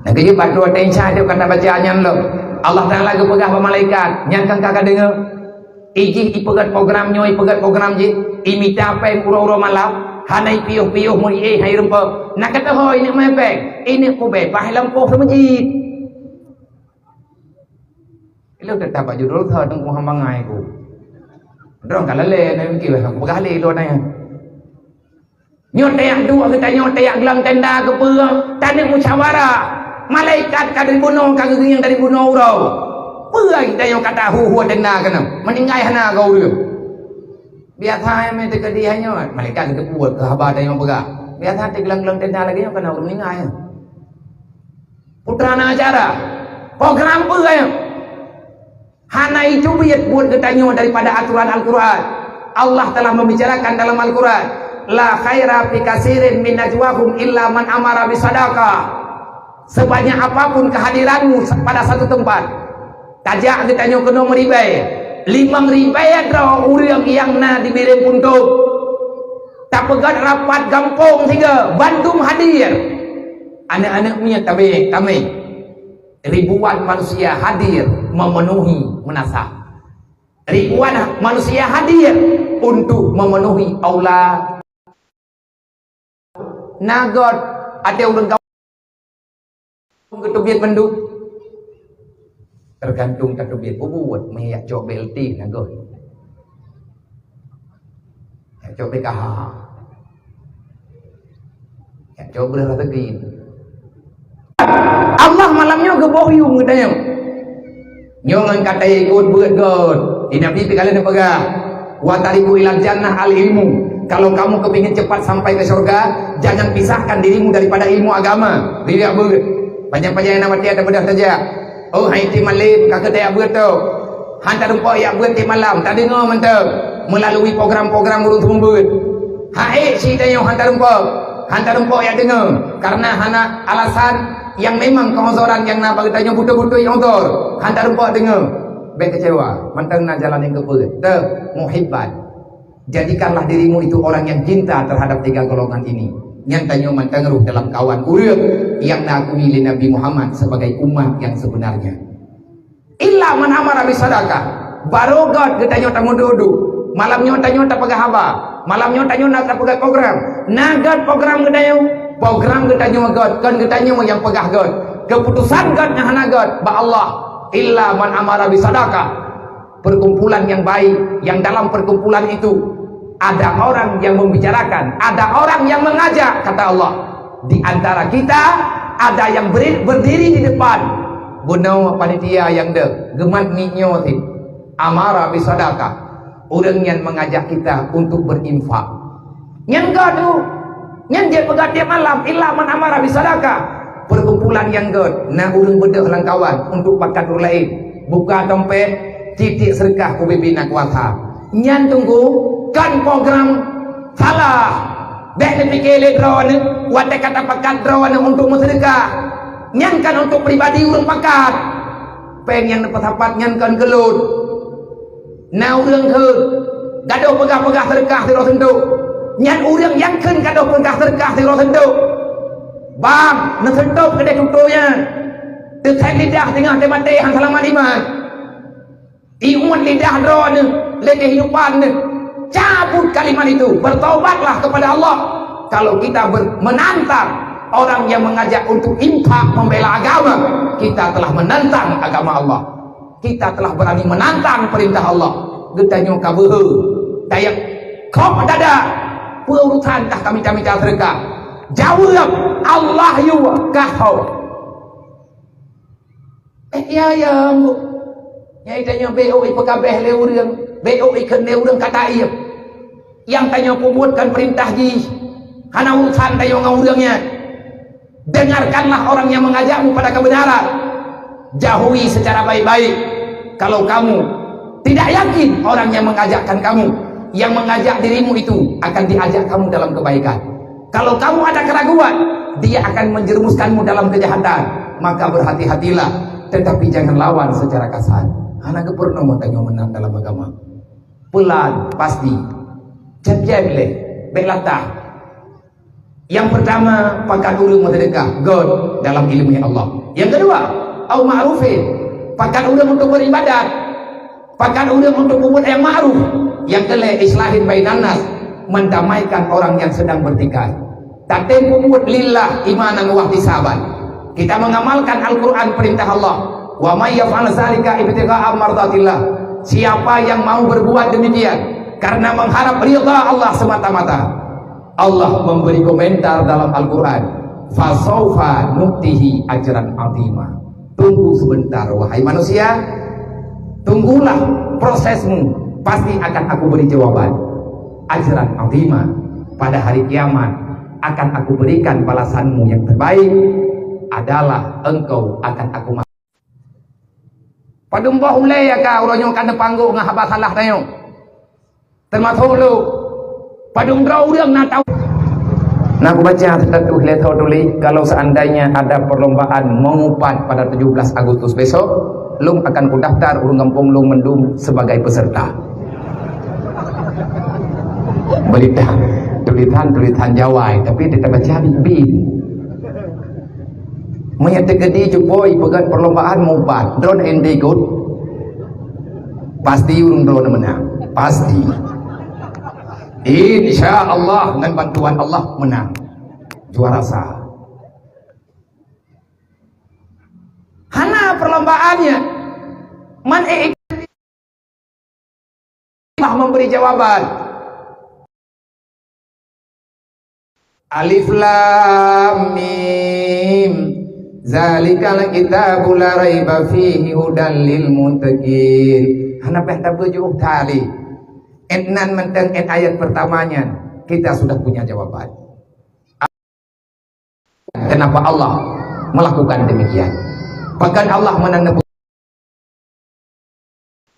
Nah, keujeuet bak dua teuh Isya kata baca nyan lom. Allah Taala geupeugah bak malaikat, nyan kan ka ka deungoe. Ijih ipeugét program nyoe, ipeugét program jih, imita péng uroe-uroe malam, hana ipiôh-piôh meu iéh hai rumpok. Na kateuhôi ineuk mé péng, ineuk kubeh paih lampôh seumeujid. Ilôn teutap bak judul tho teungku hamba ngai ku. Droe ka lalé na mungkin weh aku peugah lé lôn nyan. Nyoe tajak duek geutanyoe tajak geulam tenda keupeue? Taneuk musyawarah. Malaikat ka dari bunoe, ka geugieng dari bunoe uroe. Peue geutanyoe kata hu-hu tenda keunoe? Meuninggai hana keu ureueng. Biasa nyang meuteukadi nyoe, malaikat geuteupeue keu haba tanyoe peugah. Biasa teugulang-gulang tenda lagée nyoe kana ureueng meuninggai. Putra na acara. Program peue nyoe? Hana iteubiet buet geutanyoe daripada aturan Al-Quran. Allah telah membicarakan dalam Al-Quran, "La khaira fi kasirin min najwahum illa man amara bisadaqah." Sebanyak apapun kehadiranmu pada satu tempat, tajak geutanyoe keunoe meuribée, limong ribée droe ureueng nyang na di Bireuen Puntôk. Tapeugét rapat gampông sigoe, bandum hadir. Aneuk-aneuk miet tabe, tamé. Ribuan manusia hadir memenuhi meunasah. Ribuan manusia hadir untuk memenuhi aula. Na göt até ureueng kampung geuteubiet mandum. Tergantung tateubiet bubuet, meuyak cok B L T na göt. Yak cok P K H. Yak cok beulah rezeki. Allah malam nyoe geuboh yum geutanyoe. Nyoe ngon ka taikot beuet göt. Di Nabi pih ka lheueh neupeugah, "Wa tariqu ilal jannah al ilmu." Kalau kamu kepingin cepat sampai ke surga, jangan pisahkan dirimu daripada ilmu agama. Riwayat beuet. Panjang-panjang na watée ada bedah saja. Oh, hai ti malem, ka keuh tajak beuet tu. Han tarumpok jak beuet tiep malam, tadeungoe mantong meulalu program-program ureueng seumeubeuet. Hai, si tanyoe han tarumpok, han tarumpok jak deungoe, kareuna hana alasan nyang memang keuuzoran nyang na bagi tanyoe beutôi-beutôi uzor, han tarumpok deungoe. Bék keucewa, mantong na jalan nyang keupeue. Teuh, muhibban. Jadikanlah dirimu itu orang yang cinta terhadap tiga golongan ini. Nyang tanyoe mantong rôh dalam kawan ureueng nyang na akui lé Nabi Muhammad sebagai umat yang sebenarnya. Illa man amara bisadaqah. Barô göt geutanyoe tameuduek-duek. Malam nyoe tanyoe tapeugah haba. Malam nyoe tanyoe na tapeugah program. Na göt program geutanyoe. Program geutanyoe göt, kon geutanyoe nyang peugah göt. Keuputusan göt nyang hana göt bak Allah. Illa man amara bisadaqah. Perkumpulan yang baik, yang dalam perkumpulan itu ada orang yang membicarakan, ada orang yang mengajak, kata Allah. Di antara kita ada yang beri-, berdiri di depan. Bunoe panitia nyang deuh, geumat miet nyoe cit. Amara bisadaqah. Ureueng nyan mengajak kita untuk berinfak. Nyan ka tu. Nyan jeuet peugah tiep malam, illa man amara bisadaqah. Perkumpulan nyang göt, na ureueng beudôh lam kawan untuk pakat ureueng laén. Buka dompet, tiek-tiek seudeukah keu ubé-bé na kuasa. Nyan teungku, kon program Salah. Bék neupike lé droeneuh, watée ka tapakat droeneuh untuk meuseudeukah, nyan kan untuk pribadi ureuëng pakat. Péng nyang neupeusapat nyan kan keu lôn. Na ureuëng kheun, gadôh peugah-peugah seudeukah sidroe seuntôk. Nyan ureuëng nyang kheun gadôh peugah seudeukah sidroe seuntôk. Bang, neuseutôb keudeh tutoe nyan. Teuthèe lidah teungoh teumaté hana seulamat iman. Iuet lidah droeneuh lé keuhidupan neuh. Cabut kalimat itu, bertobatlah kepada Allah. Kalau kita ber-, menantang orang yang mengajak untuk infak membela agama, kita telah menantang agama Allah. Kita telah berani menantang perintah Allah. Geutanyoe ka beuhe, dayek kok dada, peue urusan kah kami-kami ka seudeukah? Jaweueb, Allah yue kah ho. Eh, ya, ya, Mbok. Nyang tanyoe B O I peugabeh lé ureuëng, B O I kheun lé ureuëng kata iya. Nyang tanyoe peubuet kan perintah jih. Hana urusan tanyoe ngon ureuëng nyan. Dengarkanlah orang yang mengajakmu pada kebenaran. Jauhi secara baik-baik. Kalau kamu tidak yakin orang yang mengajakkan kamu, yang mengajak dirimu itu akan diajak kamu dalam kebaikan. Kalau kamu ada keraguan, dia akan menjerumuskanmu dalam kejahatan. Maka berhati-hatilah, tetapi jangan lawan secara kasar. Hana geupeurunoe tanyoe meunang dalam agama. Pelan, pasti. Cép-cép lé, bék latah. Yang pertama, pakat ureuëng meuseudeukah, göt dalam ileumèe Allah. Yang kedua, au ma'rufin, pakat ureuëng untuk beribadat. Pakat ureuëng untuk peubuet nyang ma'ruf. Nyang keulhèe, islahin bainan nas, mendamaikan orang yang sedang bertikai. Tatem peubuet lillah imanan wahtisaban. Kita mengamalkan Al-Quran, perintah Allah. Wa may yaf'al zalika ibtigha'a mardatillah. Siapa yang mau berbuat demikian karena mengharap ridha Allah semata-mata, Allah memberi komentar dalam Al-Quran, "Fasaufa nu'tihi ajran azima." Tunggu sebentar, wahai manusia. Tunggulah prosesmu. Pasti akan Aku beri jawaban. Ajran azima. Pada hari kiamat akan Aku berikan balasanmu yang terbaik adalah engkau akan Aku ma-, padum boh ulèe ka uroe nyoe ka neupanggong ngon haba salah tanyoe. Teumasok lôn, padum droe ureuëng na tau. Na kubaca status lé tho tuléh, kalau seandainya ada perlombaan mengupat pada tujuh belas Agustus besok, lôn akan kudaftar ureuëng gampông lôn mandum sebagai peserta. Berita, tulisan-tulisan Jawa, tapi teubaca bit-bit. Meunyoe teukeudi cupo ipeugöt perlombaan meuupat, droeneuh ente ikot? Pasti ureuëng droeneuh meunang. Pasti. Insya Allah, ngon bantuan Allah meunang. Juara sa. Hana perlombaan nyan. Man e-, Allah memberi jawaban. Alif Lam Mim. Zalikal kitabu la raiba fihi hudan lil muttaqin. Hana payah tabeujuh tali. Ét nan mantong ét ayat pertama nyan, kita sudah punya jawaban. Kenapa Allah melakukan demikian? Bahkan Allah menandakan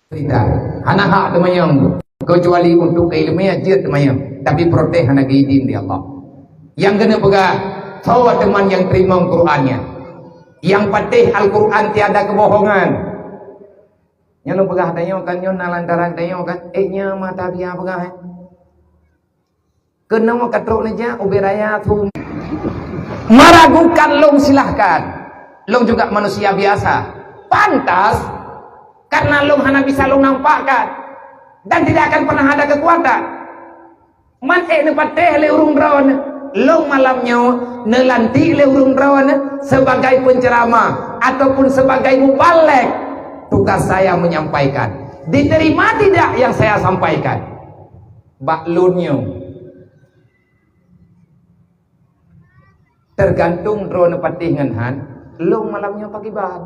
cerita, hana hak teumanyong, kecuali untuk keilmuan jeuet teumanyong, tapi protes hana geizin di Allah. Yang kena peugah, soe teuma nyang teurimong Quran nyan. Nyang patéh Al-Quran tiada kebohongan. Nyan lôn peugah tanyoe kan, nyoe na lantaran tanyoe kan, eh, nyoe mata biya peugah, eh. Keunoe ka trok neujak ubé raya thum. Meragukan lôn, silahkan. Lôn juga manusia biasa. Pantas, karena lôn hana bisa lôn nampakkan. Dan tidak akan pernah ada kekuatan. Man ék neupatéh lé ureuëng droeneuh. Lôn malam nyoe neulantik lé ureuëng droeneuh sebagai penceramah ataupun sebagai mubalek. Tugas saya menyampaikan. Diterima tidak yang saya sampaikan? Bak lôn nyoe. Tergantung droeneuh patéh ngon han, lôn malam nyoe pakriban.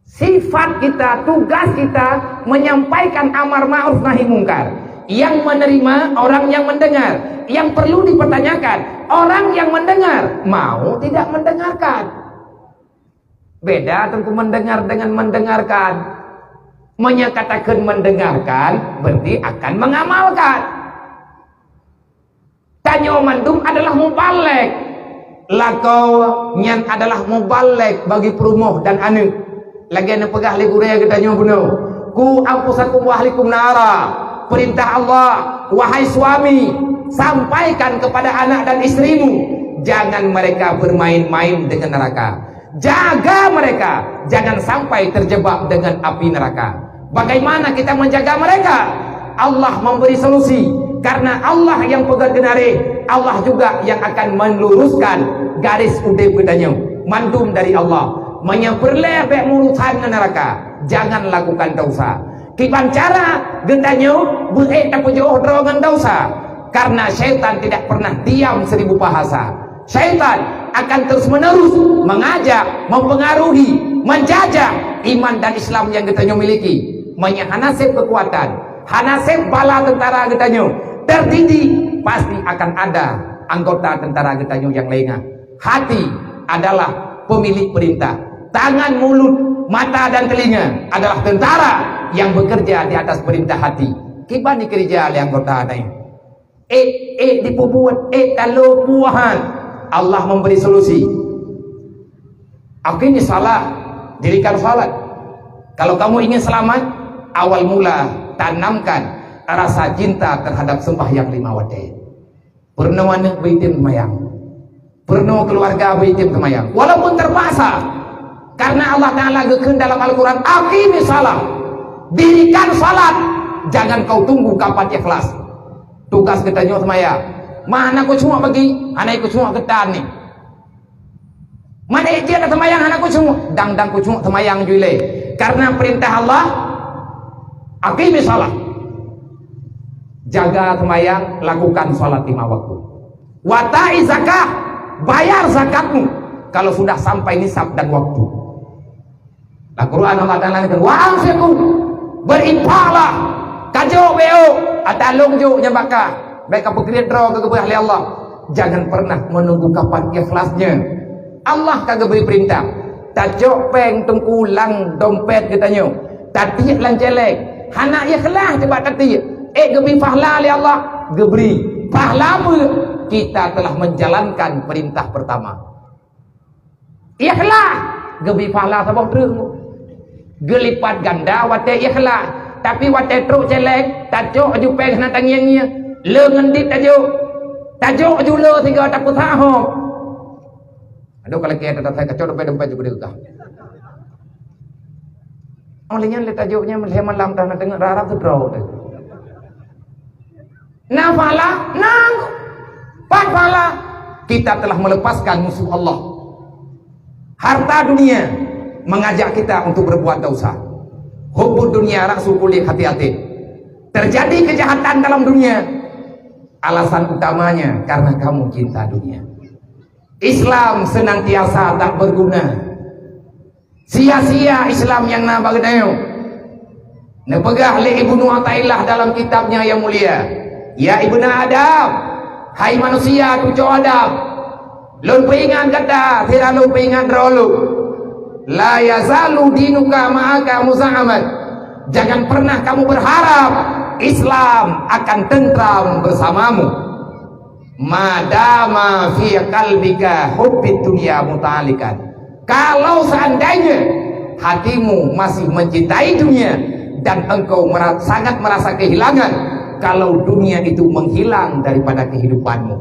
Sifat kita, tugas kita menyampaikan amar ma'ruf nahi mungkar. Yang menerima, orang yang mendengar. Yang perlu dipertanyakan, orang yang mendengar mau tidak mendengarkan. Beda Teungku mendengar dengan mendengarkan. Meunyoe katakan mendengarkan, berarti akan mengamalkan. Tanyoe mandum adalah mubalek. Lakoe nyan adalah mubalek bagi peurumoh dan aneuk. Lagée neupeugah lé gurée geutanyoe bunoe, "Qu anfusakum wa ahlikum nara." Perintah Allah, "Wahai suami, sampaikan kepada anak dan istrimu, jangan mereka bermain-main dengan neraka. Jaga mereka, jangan sampai terjebak dengan api neraka." Bagaimana kita menjaga mereka? Allah memberi solusi. Karena Allah yang peugét keunaréh, Allah juga yang akan meluruskan garis udeb geutanyoe. Mandum dari Allah. Meunyoe peureulée bék meurusan ngon neraka, jangan lakukan dosa. Kiban cara geutanyoe beuék tapeujiôh droe ngon dosa? Karena syaitan tidak pernah diam seribu bahasa. Syaitan akan terus-menerus mengajak, mempengaruhi, menjajah iman dan Islam yang geutanyoe miliki. Meunyoe hana sép keukuatan, hana sép bala tentara geutanyoe terdidik, pasti akan ada anggota tentara geutanyoe nyang lengah. Hati adalah pemilik perintah. Tangan, mulut, mata, dan telinga adalah tentara yang bekerja di atas perintah hati. Kiban dikeureuja lé anggota nyan. Ék, ék dipeubuet, ék talo buahan. Allah memberi solusi. Aqimis shalah, dirikan salat. Kalau kamu ingin selamat, awal mula tanamkan rasa cinta terhadap sembahyang lima watée. Peurunoe aneuk beuitem seumayang. Peurunoe keuluwarga beuitem seumayang. Walaupun terpaksa. Karena Allah Ta'ala geukheun dalam Al-Quran, "Aqimis shalah." Dirikan salat. Jangan kau tunggu kapan ikhlas. Tugas geutanyoe seumayang. Ma hana khusyuk bagi, hana khusyuk geutan ni. Man ék jeuet seumayang hana khusyuk, dang-dang khusyuk seumayang ju ilée. Karena perintah Allah, "Aqimis shalah." Jaga seumayang, lakukan salat lima waktu. Wa ati zakah, bayar zakatmu kalau sudah sampai nisab dan waktu. Dalam Quran Allah Ta'ala kata, "Wa anfiqu," berinfaklah. Kajok beu, ata lông jok nyang bakah. Bék kapeukriet droe keu geubeurah lé Allah. Jangan pernah menunggu kapan ikhlasnya. Allah ka geubri peurintah. Tacok péng teungku lam dompet geutanyoe. Tatiek lam céléng. Hana ikhlas coba tatiek. Ék geubri pahala lé Allah? Geubri. Pahala peue? Kita telah menjalankan perintah pertama. Ikhlas, geubri pahala saboh treuk. Geulipat ganda watée ikhlas. Tapi watée trok céléng, tacok aju péng hana tangieng-ngieng. Le ngon dit tajok. Tajok aju le sigoe tapeusahoe. Aduh, kalau kaya datang kacau dompet-dompet juga deugah. Oh, lé nyan lé tajok nyan lé malam dah na teungoh rarap tu droe tu. Na pahala, nang. Pat pahala. Kita telah melepaskan musuh Allah. Harta dunia mengajak kita untuk berbuat dosa. Hubbud dunya ra'su kulli khati'atin. Terjadi kejahatan dalam dunia, alasan utamanya karena kamu cinta dunia. Islam senantiasa tak berguna. Sia-sia Islam nyang na bak geutanyoe. Neupeugah lé Ibnu Athaillah dalam kitabnya yang mulia, "Ya Ibnu Adam, hai manusia cucoe Adam, lôn peuingat gata, sira lôn peuingat droe lôn. La yazalu dinuka ma'aka muza'aman." Jangan pernah kamu berharap Islam akan tentram bersamamu. "Ma dama fi qalbika hubbid dunya muta'alliqan." Kalau seandainya hatimu masih mencintai dunia dan engkau mera-, sangat merasa kehilangan kalau dunia itu menghilang daripada kehidupanmu.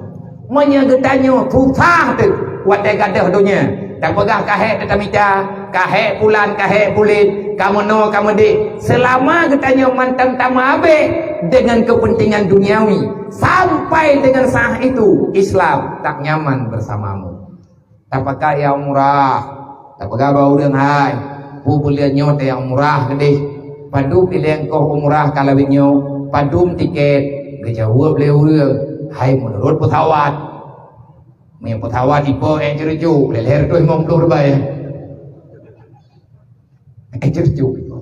Meunyoe geutanyoe susah teuh watée gadôh donya, tapeugah ka hék teutamita, ka hék pulan, ka hék puléh, ka meunoe, ka meudéh, selama geutanyoe mantong tameuabéh dengan kepentingan duniawi, sampai dengan saat itu Islam tak nyaman bersamamu. Tapakat nyang murah, tapeugah bak ureuëng, "Hai, peue buleuen nyoe teuh nyang murah keudéh. Padub ilée koh u murah ka lawét nyoe? Padub tiket?" Geujaweueb lé ureuëng, "Hai, meunurot peusawat." Meunyoe peusawat ipo ék ceureucok, lhée reutôh limong ploh ribèe. Ék ceureucok ipo.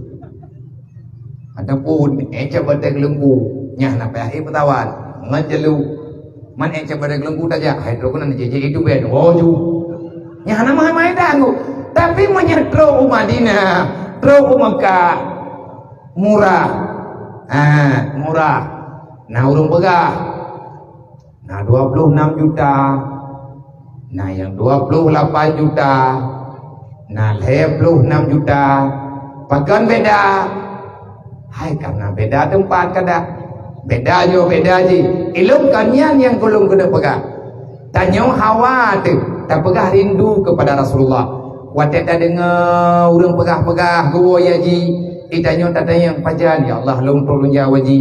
Ataupun ék cok batée geulungku, nyan na payah ék peusawat. Ngon jeulu. Man ék cok batée geulungku tajak, hai trok keunan jijak itu ben. Oh ju. Nyan hana mahai-mahai dangu. Tapi meunyoe trok u Madinah, trok u Mekah, Murah. Ah, murah. Na ureuëng peugah, na dua puluh enam juta, na nyang dua puluh lapan juta, na lhée ploh enam juta. Pakon beda? Hai, karena beda teumpat kada. Beda nyoe, beda jih. Ilôn kon nyan nyang ulôn keuneuk peugah. Tanyoe hawa teuh tapeugah rindu kepada Rasulullah. Watée tadeungoe ureuëng peugah-peugah geuwoe ya ji, itanyoe tatanyong pajan, "Ya Allah, lôn troh lôn jak haji."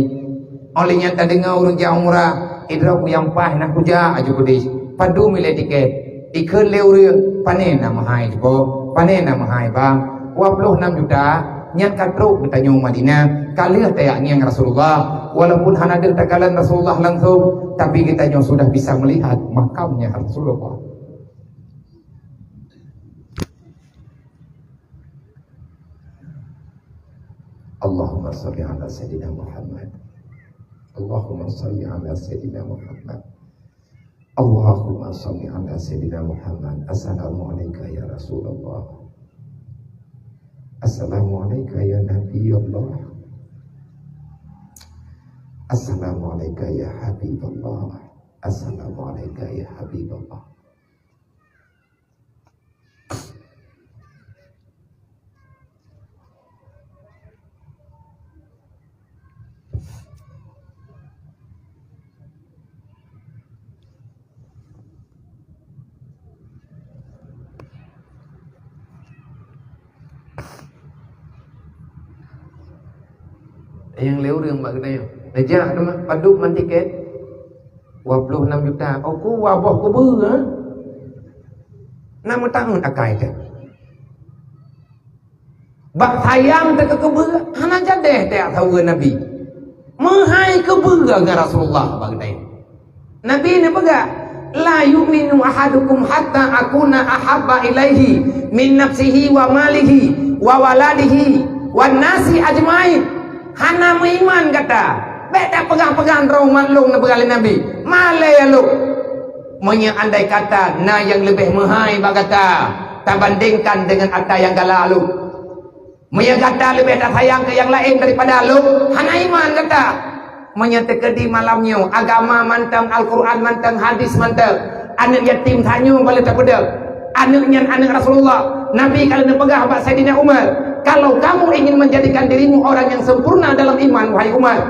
Óh lheueh nyan tadeungoe ureuëng jak umrah, idroe kuyang paih na kujak aju keudeh. Padum ilée tiket? Ikheun lé ureuëng, "Pane na meuhai dipo? Pane na meuhai bang?" Dua puluh enam juta. Nyan ka trok geutanyoe Madinah, ka lheueh tajak ngieng Rasulullah. Walaupun hana deuh takalon Rasulullah langsung, tapi geutanyoe sudah bisa melihat makamnya Rasulullah. Allahumma salli ala Sayyidina Muhammad. Allahumma salli ala Sayyidina Muhammad. Allahumma salli ala Sayyidina Muhammad. Assalamualaikum ya Rasulullah. Assalamualaikum ya Nabi Allah. Assalamualaikum ya Habib Allah. Assalamualaikum ya Habib Allah. Nyang lé ureuëng bak geutanyoe. Neujak teuma padub man tiket. Dua puluh enam juta. Oku waboh kubu, ha? Nama tahun akai teh. Bak sayang teuka keubeue, hana jadeh teuka saweue Nabi. Meuhai keubeue ngon Rasulullah bak geutanyoe. Nabi neupeugah, "La yu'minu ahadukum hatta akuna ahabba ilaihi min nafsihi wa malihi wa waladihi wan nasi ajmain." Hana meuiman gata. Bék tapeugah-peugah droe umat lôn, neupeugah lé Nabi. Malée lôn. Meunyoe andai kata na nyang leubeh meuhai bak gata tabandingkan deungon ata nyang gala lôn. Meunyoe gata leubeh tasayang keu nyang laén daripada lôn, hana iman gata. Meunyoe teukeudi malam nyoe, agama mantong, Al-Quran mantong, hadis mantong, aneuëk yatim tanyoe bala tapeudeuh. Aneuëk nyan aneuëk Rasulullah. Nabi ka lheueh neupeugah bak Saidina Umar, "Kalau kamu ingin menjadikan dirimu orang yang sempurna dalam iman, wahai Umar,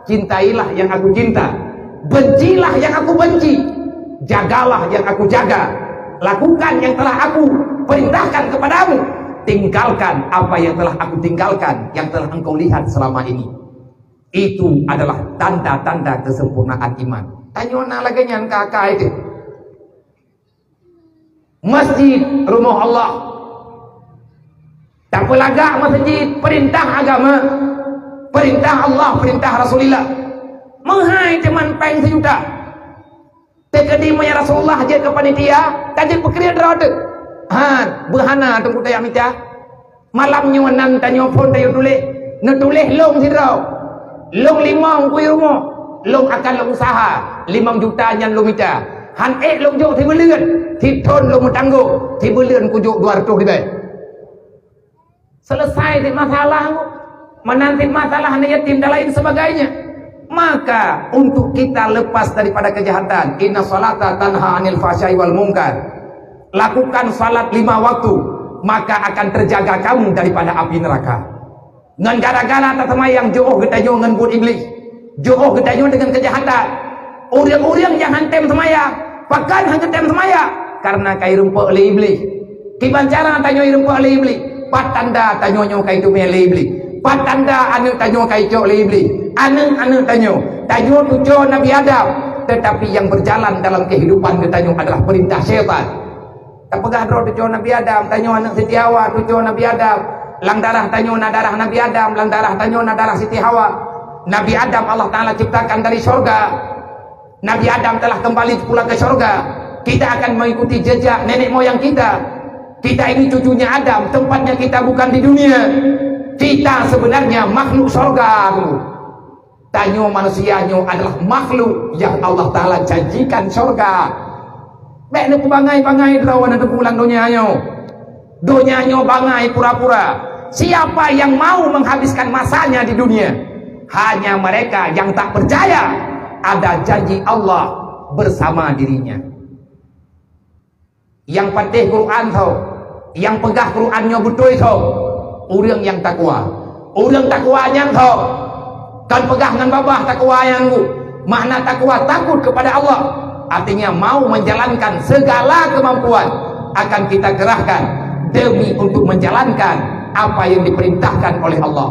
cintailah yang aku cinta, bencilah yang aku benci, jagalah yang aku jaga, lakukan yang telah aku perintahkan kepadamu, tinggalkan apa yang telah aku tinggalkan, yang telah engkau lihat selama ini." Itu adalah tanda-tanda kesempurnaan iman. Tanyoe na lagée nyan ka akai teuh. Masjid rumoh Allah. Tapeulagak masjid, perintah agama, perintah Allah, perintah Rasulullah. Meuhai teuma péng sijuta. Teukeudi meunyoe Rasulullah jeuet keu panitia, ka jeuet peukriet droe teuh. Ha, beuhana teungku tajak mita. Malam nyoe nan tanyoe phon tayue tuléh. Neutuléh lôn sidroe. Lôn limong kui rumoh. Lôn akan lôn usaha. Limong juta nyan lôn mita. Han ék lôn jok sibuleuen. Sithon lôn meutanggong. Sibuleuen kujok dua ratus ribée. Selesai di masalah. Meunan di masalah aneuk yatim dan lain sebagainya. Maka untuk kita lepas daripada kejahatan, inna salata tanha anil fahsyai wal munkar. Lakukan salat lima waktu, maka akan terjaga kamu daripada api neraka. Ngon gara-gara taseumbayang jiôh geutanyoe ngon buet Iblih, jiôh geutanyoe deungon keujahatan. Ureuëng-ureuëng nyang han tem seumayang, pakon han geutem seumayang? Karena ka irumpok lé Iblih. Kiban cara tanyoe irumpok lé Iblih? Pat tanda tanyoe nyoe ka iteumé lé Iblih? Pat tanda aneuëk tanyoe ka icok lé Iblih? Aneuëk-aneuëk tanyoe, tanyoe cuco Nabi Adam, tetapi yang berjalan dalam kehidupan geutanyoe adalah perintah syaitan. Tapeugah droe cuco Nabi Adam, tanyoe aneuëk Siti Hawa, cuco Nabi Adam. Lam darah tanyoe na darah Nabi Adam, lam darah tanyoe na darah Siti Hawa. Nabi Adam Allah Taala ciptakan dari syurga. Nabi Adam telah kembali pula ke syurga. Kita akan mengikuti jejak nenek moyang kita. Kita ini cucunya Adam, tempatnya kita bukan di dunia. Kita sebenarnya makhluk syurga, Teungku. Tanyoe manusia nyoe adalah makhluk yang Allah Taala janjikan syurga. Bék neupeubangai-bangai droe na teupulang donya nyoe. Donya nyoe bangai pura-pura. Siapa yang mau menghabiskan masanya di dunia? Hanya mereka yang tak percaya ada janji Allah bersama dirinya. Nyang patéh Quran tho, nyang peugah Quran nyoe beutôi tho, ureuëng nyang takwa. Ureuëng takwa nyan tho, kon peugah ngon babah takwa nyang bu. Makna takwa takut kepada Allah, artinya mau menjalankan segala kemampuan akan kita kerahkan demi untuk menjalankan apa yang diperintahkan oleh Allah.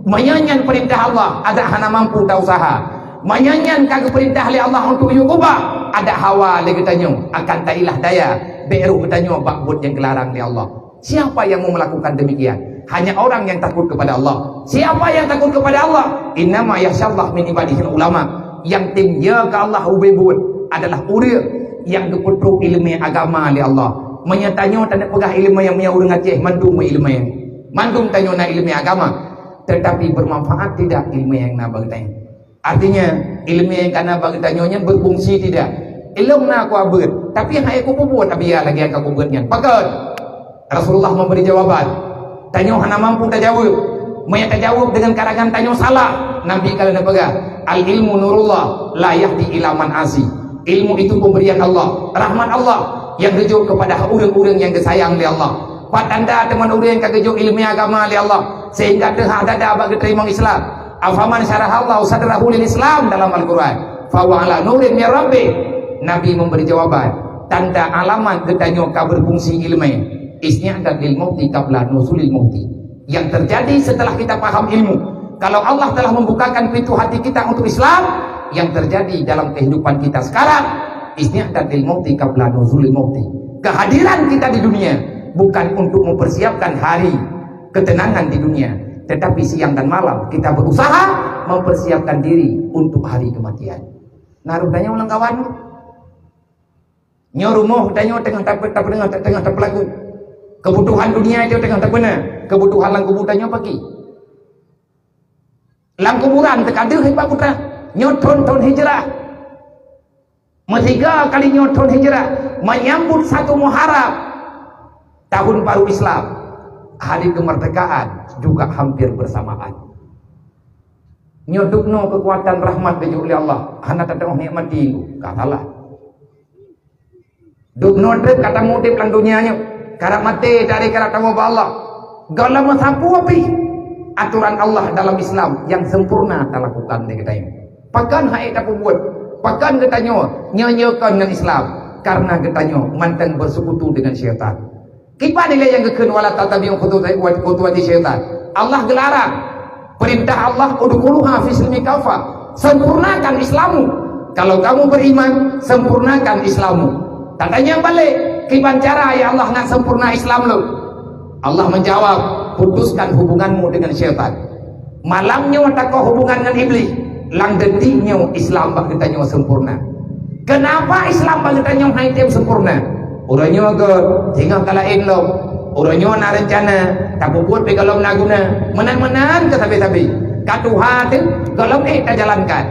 Meunyoe nyan peurintah Allah, adak hana mampu tausaha. Meunyoe nyan ka geupeurintah lé Allah untuk yue ubah, adak hawa lé geutanyoe akan tailah daya, bék roh geutanyoe bak buet nyang geularang lé Allah. Siapa yang mau melakukan demikian? Hanya orang yang takut kepada Allah. Siapa yang takut kepada Allah? Innama yakhsyallaha min ibadihil ulama. Nyang tem ye keu Allah ubé buet adalah ureuëng nyang geupeutrok iéleumé agama lé Allah. Meunyoe tanyoe taneuk peugah iéleumé nyang meunyoe ureuëng Aceh mandum meuiéleumé. Mandum tanyoe na iéleumé agama, tetapi bermanfaat tidak iéleumé nyang na bak geutanyoe? Artinya, iéleumé nyang ka na bak geutanyoe nyan berfungsi tidak? Ilong na ku abeuet, tapi hai ku peubuet abia lagée nyang ka kubeuet nyan. Pakon? Rasulullah memberi jawaban. Tanyoe hana mampu tajaweueb. Meunyoe tajaweueb deungon karangan tanyoe salah, Nabi ka lheueh peugah, "Al-ilmu nurullah, la yahdi ila man asi." Ilmu itu pemberian Allah, rahmat Allah yang geujok kepada ureuëng-ureuëng nyang geusayang lé Allah. Pat tanda teuma ureuëng ka geujok iéleumé agama lé Allah sehingga teuhah dada bak geuteurimong Islam. "Afaman syarahallahu sadrahu lil Islam" dalam Al-Quran, "Fahuwa ala nurin min rabbih." Nabi memberi jawaban, tanda alamat geutanyoe ka berfungsi iéleumé. Isti'dad lil mauti qabla nuzulil mauti. Yang terjadi setelah kita paham ilmu, kalau Allah telah membukakan pintu hati kita untuk Islam, yang terjadi dalam kehidupan kita sekarang, isti'dad lil mauti qabla nuzulil mauti. Kehadiran kita di dunia bukan untuk mempersiapkan hari ketenangan di dunia, tetapi siang dan malam kita berusaha mempersiapkan diri untuk hari kematian. Naruh tanya ulang kawan. Nyoe rumoh tanyoe teungoh tape-, tapeungoh, teungoh tapeulaku. Kebutuhan dunia itu teungoh tapeuna. Kebutuhan lam kubu tanyoe paki. Lam kuburan teuka deuh iba putra. Nyoe thon-thon hijrah. Meusiga kali nyoe thon hijrah, menyambut satu Muharram, tahun baru Islam. Hari kemerdekaan juga hampir bersamaan. Nyoe dubnoe keukuatan rahmat geujok lé Allah, hana tateuoh nikmati, ka salah. Dubnoe treb ka tameuudeb lam donya nyoe, karab maté dari karab tawoe bak Allah. Gohlom meusapeue pih atoran Allah dalam Islam nyang sempurna talakukan lé geutanyoe. Pakon hai tapeubuet? Pakon geutanyoe nyoe-nyoe kon ngon Islam? Karena geutanyoe mantong bersekutu dengan syaitan. Kiban ilée nyang geukheun, "Wala tattabi'u khutuwati, khutuwati syaitan." Allah geularang. Perintah Allah, "Udkhuluha fi silmi kafa." Sempurnakan Islammu. Kalau kamu beriman, sempurnakan Islammu. Tatanyong balik, "Kiban cara ya Allah nak sempurna Islam lôn?" Allah menjawab, "Putuskan hubunganmu dengan syaitan." Malam nyoe takoh hubungan ngon Iblih, lam detik nyoe Islam bak geutanyoe sempurna. Kenapa Islam bak geutanyoe hai tem sempurna? Uroe nyoe göt, singoh ka laén lom. Uroe nyoe na reuncana, tapeubuet pih gohlom na guna. Meunan-meunan ka sabe-sabe. Ka tuha teuh, gohlom ék tajalankan.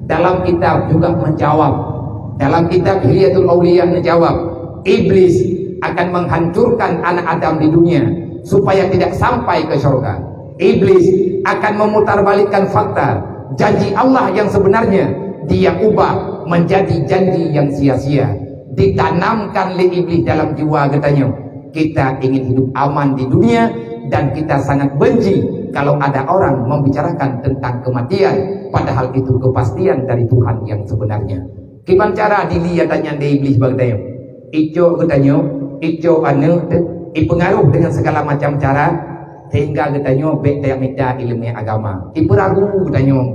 Dalam kitab juga menjawab. Dalam kitab Hilyatul Auliya menjawab, Iblis akan menghancurkan anak Adam di dunia supaya tidak sampai ke surga. Iblis akan memutarbalikkan fakta, janji Allah yang sebenarnya dia ubah menjadi janji yang sia-sia. Ditanamkan lé Iblis dalam jiwa geutanyoe, kita ingin hidup aman di dunia dan kita sangat benci kalau ada orang membicarakan tentang kematian, padahal itu kepastian dari Tuhan yang sebenarnya. Kiban cara dili nyang tanyan lé Iblis bak geutanyoe? Icok geutanyoe, icok aneuëk teuh, ipeungaruh dengan segala macam cara, sehingga geutanyoe bék tajak mita iéleumé agama. Ipeuragu geutanyoe,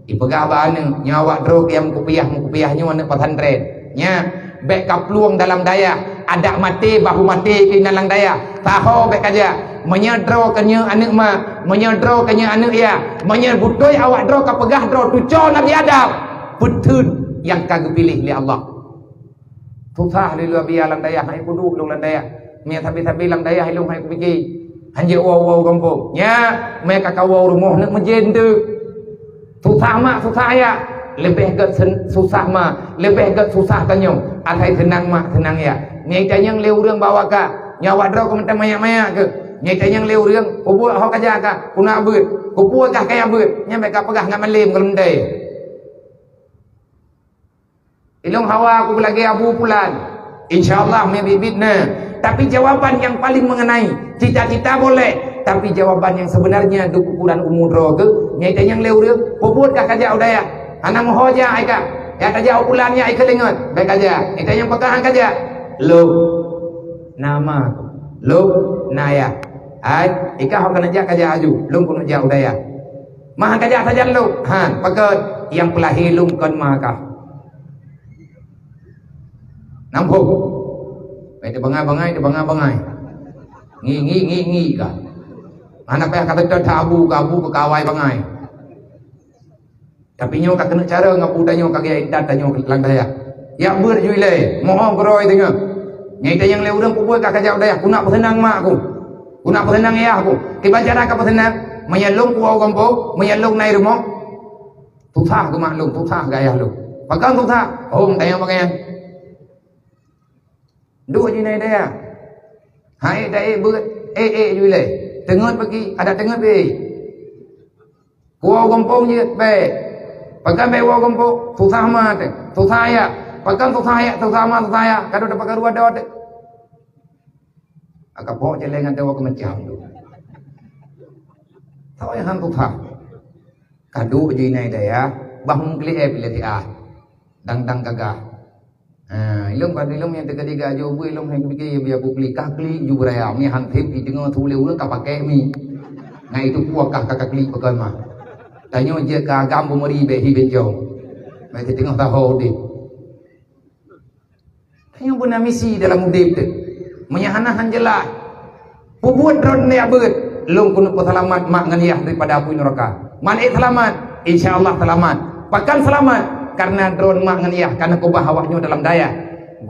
ipeugah bak aneuëk, "Nyoe awak droe nyang meukupiah-meukupiah nyoe aneuëk pesantren. Nyan, bék kaplueng dalam dayah, adak maté, bahu maté keunan lam dayah. Saho bék kajak. Meunyoe droe keu nyoe aneuëk ma, meunyoe droe keu nyoe aneuëk ya, meunyoe beutôi awak droe kapeugah droe tuco Nabi Adam, peutheun nyang ka geupiléh lé Allah." Susah lé lôn biya lam dayah, hai kuduek lôn lam dayah. Mé sabe-sabe lam dayah ilôn hai kupike. Hanjeuet woe-woe gampông. Nyan, mé ka kawoe rumoh neuk meujen teuk. Susah mak, susah ya. Leubeh gét sen-, susah ma, leubeh gét susah tanyoe. Asai seunang mak, seunang ya. Mé tanyong lé ureuëng bak awak ka, nyoe awak droe keu mantong manyak-manyak keu? Nyang tanyong lé ureuëng, "Peue buet ho kaja kah? Keuneuk beuet. Keupeue kah kaya beuet?" Nyan bék kapeugah ngon malem ngon rundai. Ilong hawa ku lagée Abu Pulan. Insya Allah meubiet-biet na. Tapi jawaban yang paling mengenai cita-cita boleh, tapi jawaban yang sebenarnya di ukuran umur droe geuh, nyang tanyong lé ureuëng, "Peue buet kah kaja u dayah? Hana meuho jak ai kah? Ya kaja u Pulan nyan ai keulingat." Bék kaja. Nyang tanyong, "Peue kah han kaja?" "Lom." "Na ma?" "Lom." "Na yah." "Hai, i kah ho keuneuk jak kaja aju, lôn keuneuk jak u dayah." "Ma han kaja sajan lôn?" "Han, pakon?" "Nyang peulahé lôn kon ma kah." Nambong. Baik teubangai-bangai, teubangai-bangai. Ngi, ngi, ngi, ngi kah. Hana payah ka teutot that abu, ka abu, ka awai bangai. Tapi nyoe ka keuneuk cara ngon peue tanyoe ka geujak intat tanyoe lam dayah. Jak beuet ju ilée, mohom keudroe teungoh. Nyang tanyong lé ureuëng, "Peue buet kah kaja u dayah?" "Keuneuk peuseunang mak ku. Keuneuk peuseunang yah ku." "Kiban cara ka peuseunang?" "Meunyoe lôn kuwoe u gampông, meunyoe lôn na i rumoh." Susah geumak lôn, susah geuayah lôn. Pakon susah? Hom tanyong pakaian. Duek jih na i dayah. Hai dae beuet, ék-ék ju ilée. Teungeut paki, adak teungeut pih. Kuwoe u gampông jeuet, bék. Pakon bék woe u gampông? Susah mat, susah ayak. Pakon susah ayak, susah mat, susah ayak? Ka dua dapat keurua dot. Aka pok jeleng ada wak keumencam tu. Tahu yang hantu tak? Kaduk je inai daya, bah mengklik eh pilih dia. Dang-dang gagah. Ha, ilong kan ilong yang teuka diga aja ubui ilong hai kepikir ya biar bukli kah klik ju beraya mi hansip di tengah tu uleh uleh ka pakai mi. Ngai itu puak kah ka klik pakai mah. Tanyo je ka agam pemeri bek hi bencong. Mai tengah tahu deh. Tanyo beuna misi dalam udeb teuh. Meunyo hana han jeulaih, peubuet droeneuh beuet, lôn keuneuk peuseulamat mak ngon yah daripada apui neuraka. Man ék seulamat? Insya Allah seulamat. Pakon seulamat? Karena droeneuh mak ngon yah ka neukeubah awaknyoe dalam dayah.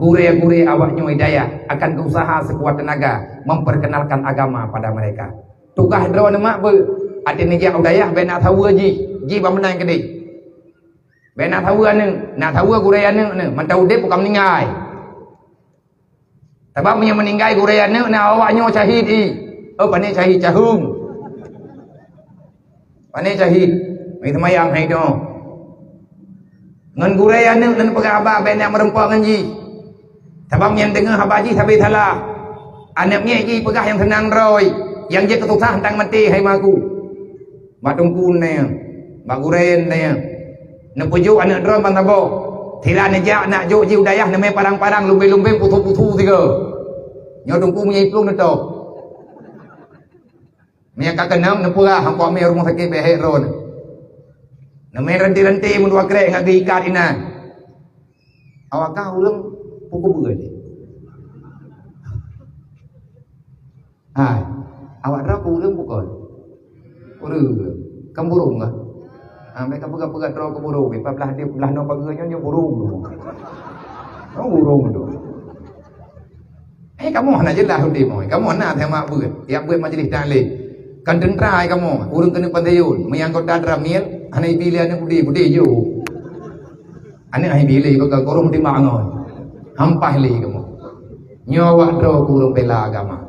Gurée-gurée awaknyoe dayah akan geuusaha sekuat tenaga memperkenalkan agama pada mereka. Tugaih droeneuh mak beuet, até neujak u dayah bék na saweue jih, jih ban meunan keudeh. Bék na saweue aneuëk, na saweue gurée aneuëk neuh, mantong udeb bukan meuninggai. Sabab meunyoe meuninggai gurée aneuëk na awaknyoe syahid i. Oh, pane syahid caheueng. Pane syahid. Meusemayang hai doh. Ngon gurée aneuëk nan peugah haba bék na meureumpok ngon jih. Sabab nyang deungoe haba jih sabe salah. Aneuëk miet jih peugah nyang seunang droe, nyang jeuet keususah tang maté hai maku. Bak teungku nyan, bak gurée nyan. Neupeujok aneuëk droe ban saboh. Sira neujak nak jok jih u dayah neumé parang-parang lumbeng-lumbeng pusu-pusu tiga. Nyoe teungku meunyoe iplueng neutôb. Meunyoe ka keunoe neupeugah hangkok mé rumoh sakét bék hék droe. Neumé ranté-ranté meudua krek ngat geuikat inan. Awak kah ureuëng pukul beureueh. Hai, awak droe keu ureuëng bukon? Ureuëng. Kan burung kah? Ha, mereka peugah-peugah droe keu burung. Empat belas dia, belah noe pageue nyoe, nyoe burung tu. Oh, burung tu. Eh, kamoe hana jeulaih udeb, oi. Kamoe na teuh mak beuet. Yak beuet majlis taklim. Kan teuntra ai kamoe. Ureuëng keuneuk pantayon. Meuanggota dramil, hana ibi lé aneuëk udeb, udeb jok. Aneuëk hai bilé bak gurong di mangon. Hampah lé kamoe. Nyoe awak droe keu ureuëng bela agama.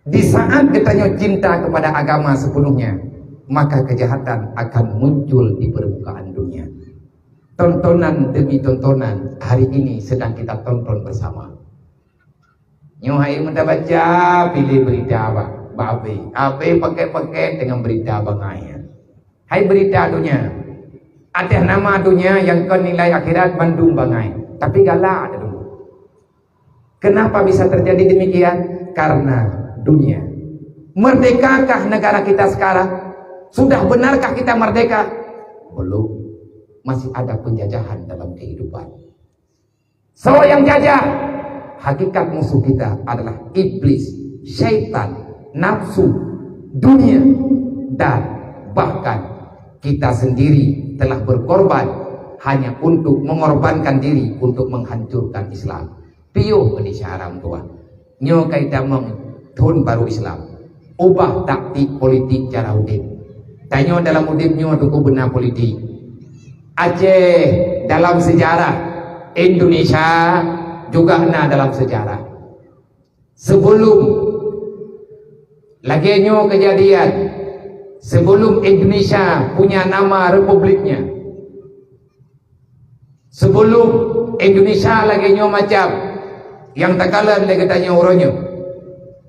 Di saat geutanyoe cinta kepada agama sepenuhnya, maka kejahatan akan muncul di permukaan dunia. Tontonan demi tontonan hari ini sedang kita tonton bersama. Nyoe hai meuta baca, piléh berita bak, bak ape. Ape paket-paket dengan berita bangai. Hai berita dunia. Atas nama dunia yang kon nilai akhirat mandum bangai. Tapi galak ada dulu. Kenapa bisa terjadi demikian? Karena dunia. Merdekakah negara kita sekarang? Sudah benarkah kita merdeka? Belum. Masih ada penjajahan dalam kehidupan. Soe nyang jajah? Hakikat musuh kita adalah iblis, syaitan, nafsu, dunia, dan bahkan kita sendiri telah berkorban hanya untuk mengorbankan diri untuk menghancurkan Islam. Piôh keu di syara meutuah. Nyoe kai tamong thon barô Islam. Ubah taktik politik cara udeb. Tanyoe dalam udeb nyoe teungku beuna politik. Aceh dalam sejarah, Indonesia juga na dalam sejarah. Sebelum Lagée nyoe keujadian sebelum Indonesia punya nama republiknya. Sebelum Indonesia lagée nyoe macam nyang takalon lé geutanyoe uroe nyoe.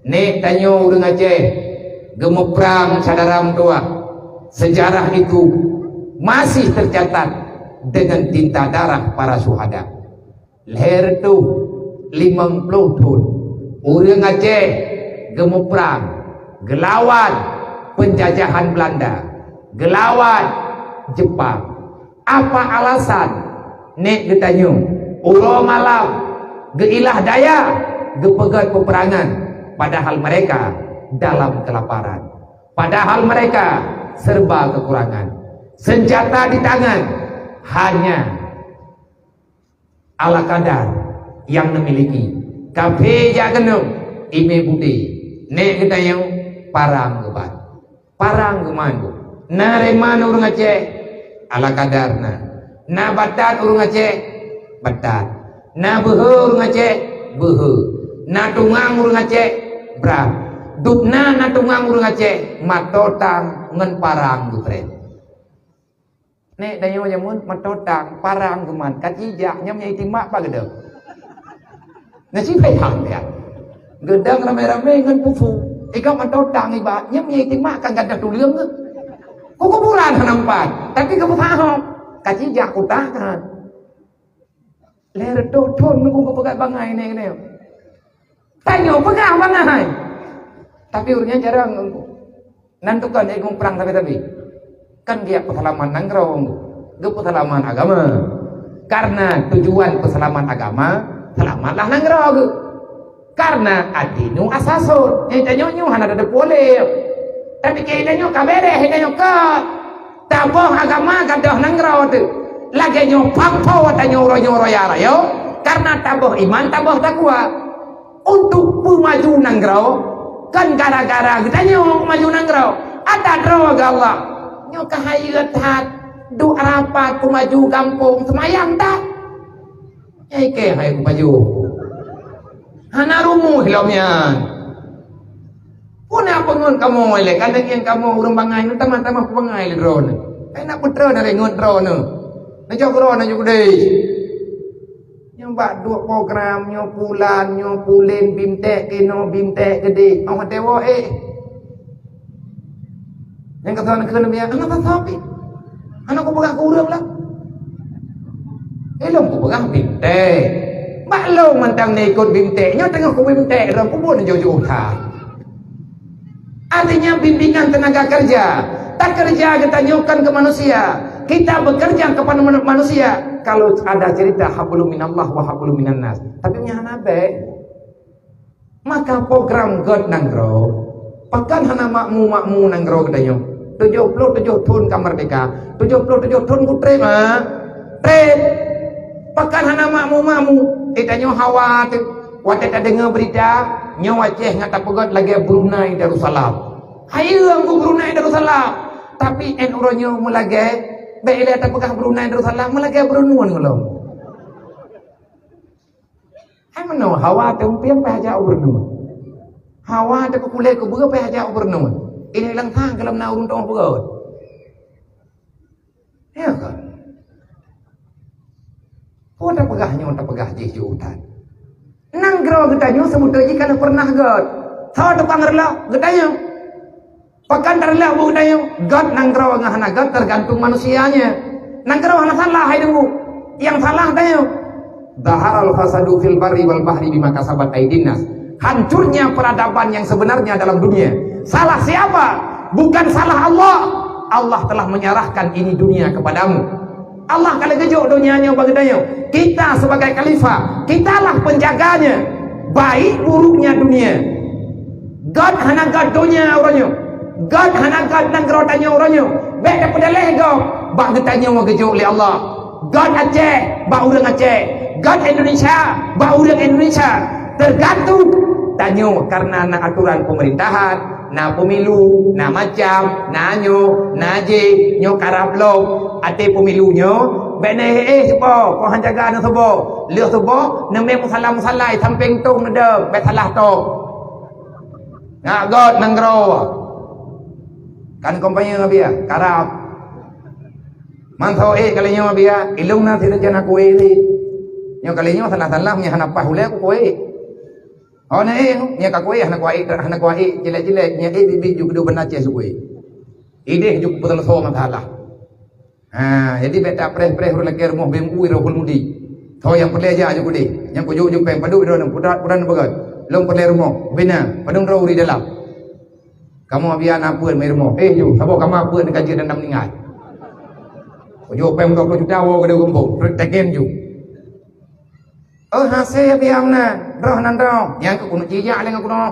Nek tanyoe ureuëng Aceh geumuprang syedara meutuwah, sejarah itu masih tercatat dengan tinta darah para syuhada. Lhée reutôh limong ploh thon, ureuëng Aceh geumuprang geulawan penjajahan Belanda, geulawan Jepang. Apa alasan nek geutanyoe uroe malam geuilah daya geupeugét peperangan, padahal mereka dalam kelaparan, padahal mereka serba kekurangan, senjata di tangan hanya ala kadar nyang neumiliki. Kaphé jak keunoe, imé budé, nek geutanyoe parang geuban. Parang geuman. Na reman ureuëng Aceh, ala kadar na. Na batat ureuëng Aceh, batat. Na beuhe ureuëng Aceh, beuhe. Na tungang ureuëng Aceh, brat. Dubna na tungang ureuëng Aceh, matotang ngon parang geupreh. Nek tanyoe jameun matotang, parang geuman, ka ijak, nyam nyang itimak bak geudong. Nasib hai hang ya. Geudong ramé-ramé ngon pupu. Ikau matotang iba, nyam nyang itimak kan gadoh tuleueng. Kukuburan hana empat, tapi keupeusahom. Ka ijak kutah kan. Lhée reutôh thon nunggu geupeugah bangai neng-neng. Tanyoe peugah bangai. Tapi ureuëng nyan jarang. Nan tukang dia geuprang sabe-sabe. Kan dia peuseulamat nanggroe. Geupeuselamat agama. Karena tujuan peuseulamat agama, selamatlah nanggroe geuh. Karena ad-dinu asasun. Nyang tanyoe nyoe hana ada puléh. Tapi keu tanyoe ka beres, tanyoe ka taboh agama gadoh nanggroe teuh. Lagée nyoe pang po tanyoe uroe nyoe raya-raya, karena taboh iman, taboh takwa. Untuk peumaju nanggroe, kan gara-gara geutanyoe peumaju nanggroe. Ada droe geuh Allah. Nyoe ka hayeu that, duek rapat peumaju gampông seumayang that. Nyai kée hai kupajoh. Hana rumoh lom nyan. Peue na peungon kamoe lé, ka lagée kamoe ureuëng bangai, na tamah-tamah peubangai lé droeneuh. Hai na putroe na lé ngon droeneuh. Neujok droeneuh jok deh. Nyang bak duek program, nyoe pulan, nyoe pulen, bimtek keunoe, bimtek keudeh. Oh, maté woe eh. Nyang ka soe kheun biya, hana sasoe pih. Hana kupeugah keu ureuëng lah. Eh, lôn kupeugah bimtek. Bak lôn mantong neuikot bimtek. Nyoe teungoh kubimtek, lôn peubuet neujok-jok that. Artinya bimbingan tenaga kerja. Takeureuja geutanyoe kon keu manusia. Kita bekerja kepada manu-, manusia. Kalau ada cerita hablum minallah wa hablum minannas. Tapi nyan hana bèk. Maka program gét nanggroe, pakon hana makmu-makmu nanggroe geutanyoe? Tujoh ploh tujoh thon ka merdeka, tujoh ploh tujoh thon kutrép, ha? Trép. Pakon hana makmu-makmu? Eh, tanyoe hawa teuh. Watèe tadeungoe beurita, nyoe Aceh ngat tapeugét lagèe Brunei Darussalam. Hayeu Teungku Brunei Darussalam. Tapi 'oh uroe nyoe meulagèe, bèk ilèe tapeugah Brunei Darussalam, meulagèe Brunei ngon lom. Hai meunoe, hawa teuh pieng pih hajat u Brunei. Hawa teuh keu kulèe keubeue pih hajat u Brunei. Ini lam thang ka lom na ureueng tueng peugah. Ya kan? Peue tapeugah nyoe, tapeugah jih jiôh that. Nanggroe geutanyoe seubeutôi jih ka lheueh peureunah gét. Soe tukang reuloh? Geutanyoe. Pakon tareuloh buet geutanyoe? Gét nanggroe ngon hana gét teugantung manusia nyan. Nanggroe hana salah hai Teungku. Nyang salah tanyoe. Zaharal fasadu fil barri wal bahri bima kasabat aidin nas. Hancurnya peradaban yang sebenarnya dalam dunia. Salah siapa? Bukan salah Allah. Allah telah menyerahkan ini dunia kepadamu. Allah ka lheueh geujok donya nyoe bak geutanyoe. Kita sebagai khalifah, kitalah penjaganya. Baik buruknya dunia. Gét hana gét donya uroe nyoe. Gét hana gét nanggroe tanyoe uroe nyoe. Bèk tapeudaleh gob bak geutanyoe geujok lé Allah. Gét Aceh bak ureueng Aceh. Gét Indonesia bak ureueng Indonesia. Teugantung tanyoe karena na aturan pemerintahan, na pemilu, na macam, na nyoe, na jéh, nyoe karab lom. Até pemilu nyoe, bèk na éh-éh seuboh, poh han jaga na seuboh. Lheueh seuboh, neumè musala-musala, sampéng tong neudong, bèk salah tong. Nak göt nanggroe. Kan kompanye biya, karab. Mantong ék kali nyoe biya, ilong na sidroe jana kué tadi. Nyoe kali nyoe salah-salah, nyoe hana paih ulée kué. Oh, na ék, nyoe ka kué, hana kué, hana kué, jilek-jilek, nyoe ék bibi ju keudua beuna ceh sukui. Ideh ju beuteuleupon masalah. Ha, jadi bék tapreh-preh ureuëng lakée rumoh beu ui rohul mudi. Tho nyang peureulée jak ju keudeh, nyang kujok ju péng padub droe nang pudat pudan beugét. Lom peureulée rumoh, bina, padub droe uri dalam. Kamoe biya na peuet meurumoh. Eh ju, saboh kama peuet ka jeuet dan meuninggai. Kujok péng dua puluh juta woe keudeh gampông, trek teken ju. Oh, hase biang na, droh nan droh. Nyang keu keuneuk jijak lé ngon keunoe.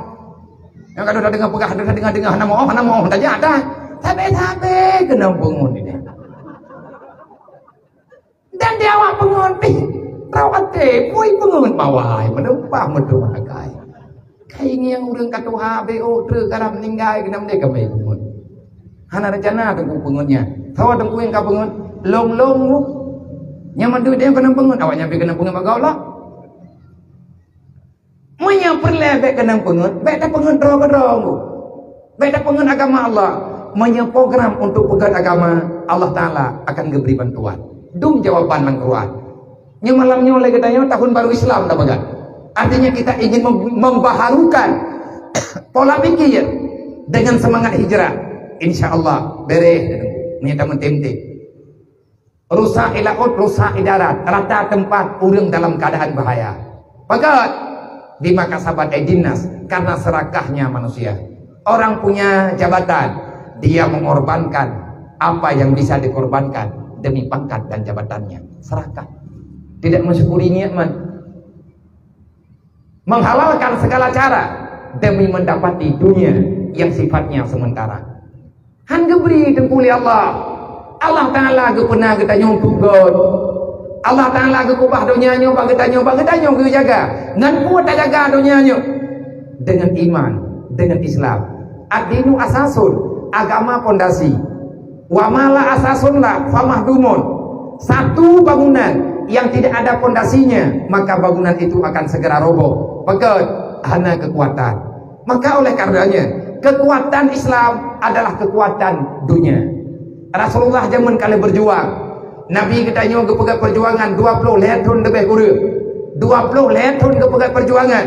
Nyang ka deungoe peugah, deungoe, deungoe, hana moh, hana moh, tajak dah. Sabe-sabe keunong peungon ini. Dan di awak peungon pih, rawa até, pui peungon bawai, menumpah meudua akai. Kai ngieng ureuëng ka tuha, be oh, treuk garam ninggai, keunam deh kami peungon. Hana rencana teungku peungon nyan. Sawa teungku nyang ka peungon, lom-lom mu. Nyang mandum dia keunong peungon, awak nyan pih keunong peungon bak Allah. Meunyoe peureulée bék keunong peungon, bék tapeungon droe keudroe. Bék tapeungon agama Allah. Meunyoe program untuk peugét agama Allah Taala akan geubri bantuan. Dum jawaban lam Quran. Nyoe malam nyoe lé geutanyoe tahun baru Islam tapeugah. Artinya kita ingin mem-, membaharukan pola pikir dengan semangat hijrah. Insya Allah bereh. Meunyoe tameutem-tem. Rusak di laôt, rusak di darat, rata teumpat ureuëng dalam keadaan bahaya. Peugét, bima kasabat aidin nas, karena serakahnya manusia. Orang punya jabatan, dia mengorbankan apa yang bisa dikorbankan demi pangkat dan jabatannya. Serakah. Tidak mensyukuri nikmat. Menghalalkan segala cara demi mendapati dunia yang sifatnya sementara. Han geubri teungku lé Allah. Allah Taala geupeuna geutanyoe untuk göt. Allah Taala geukeubah donya nyoe bak geutanyoe, bak geutanyoe geujaga. Ngon peue tajaga donya nyoe? Dengan iman, dengan Islam. Ad-dinu asasun, agama pondasi. Wa ma la asasun la famahdumun. Satu bangunan yang tidak ada pondasinya, maka bangunan itu akan segera roboh. Peugét, hana kekuatan. Maka oleh karenanya, kekuatan Islam adalah kekuatan dunia. Rasulullah jameun ka lheueh berjuang. Nabi geutanyoe geupeugét perjuangan dua puluh lhée thon leubeh kureueng. Dua puluh lhée thon geupeugét perjuangan.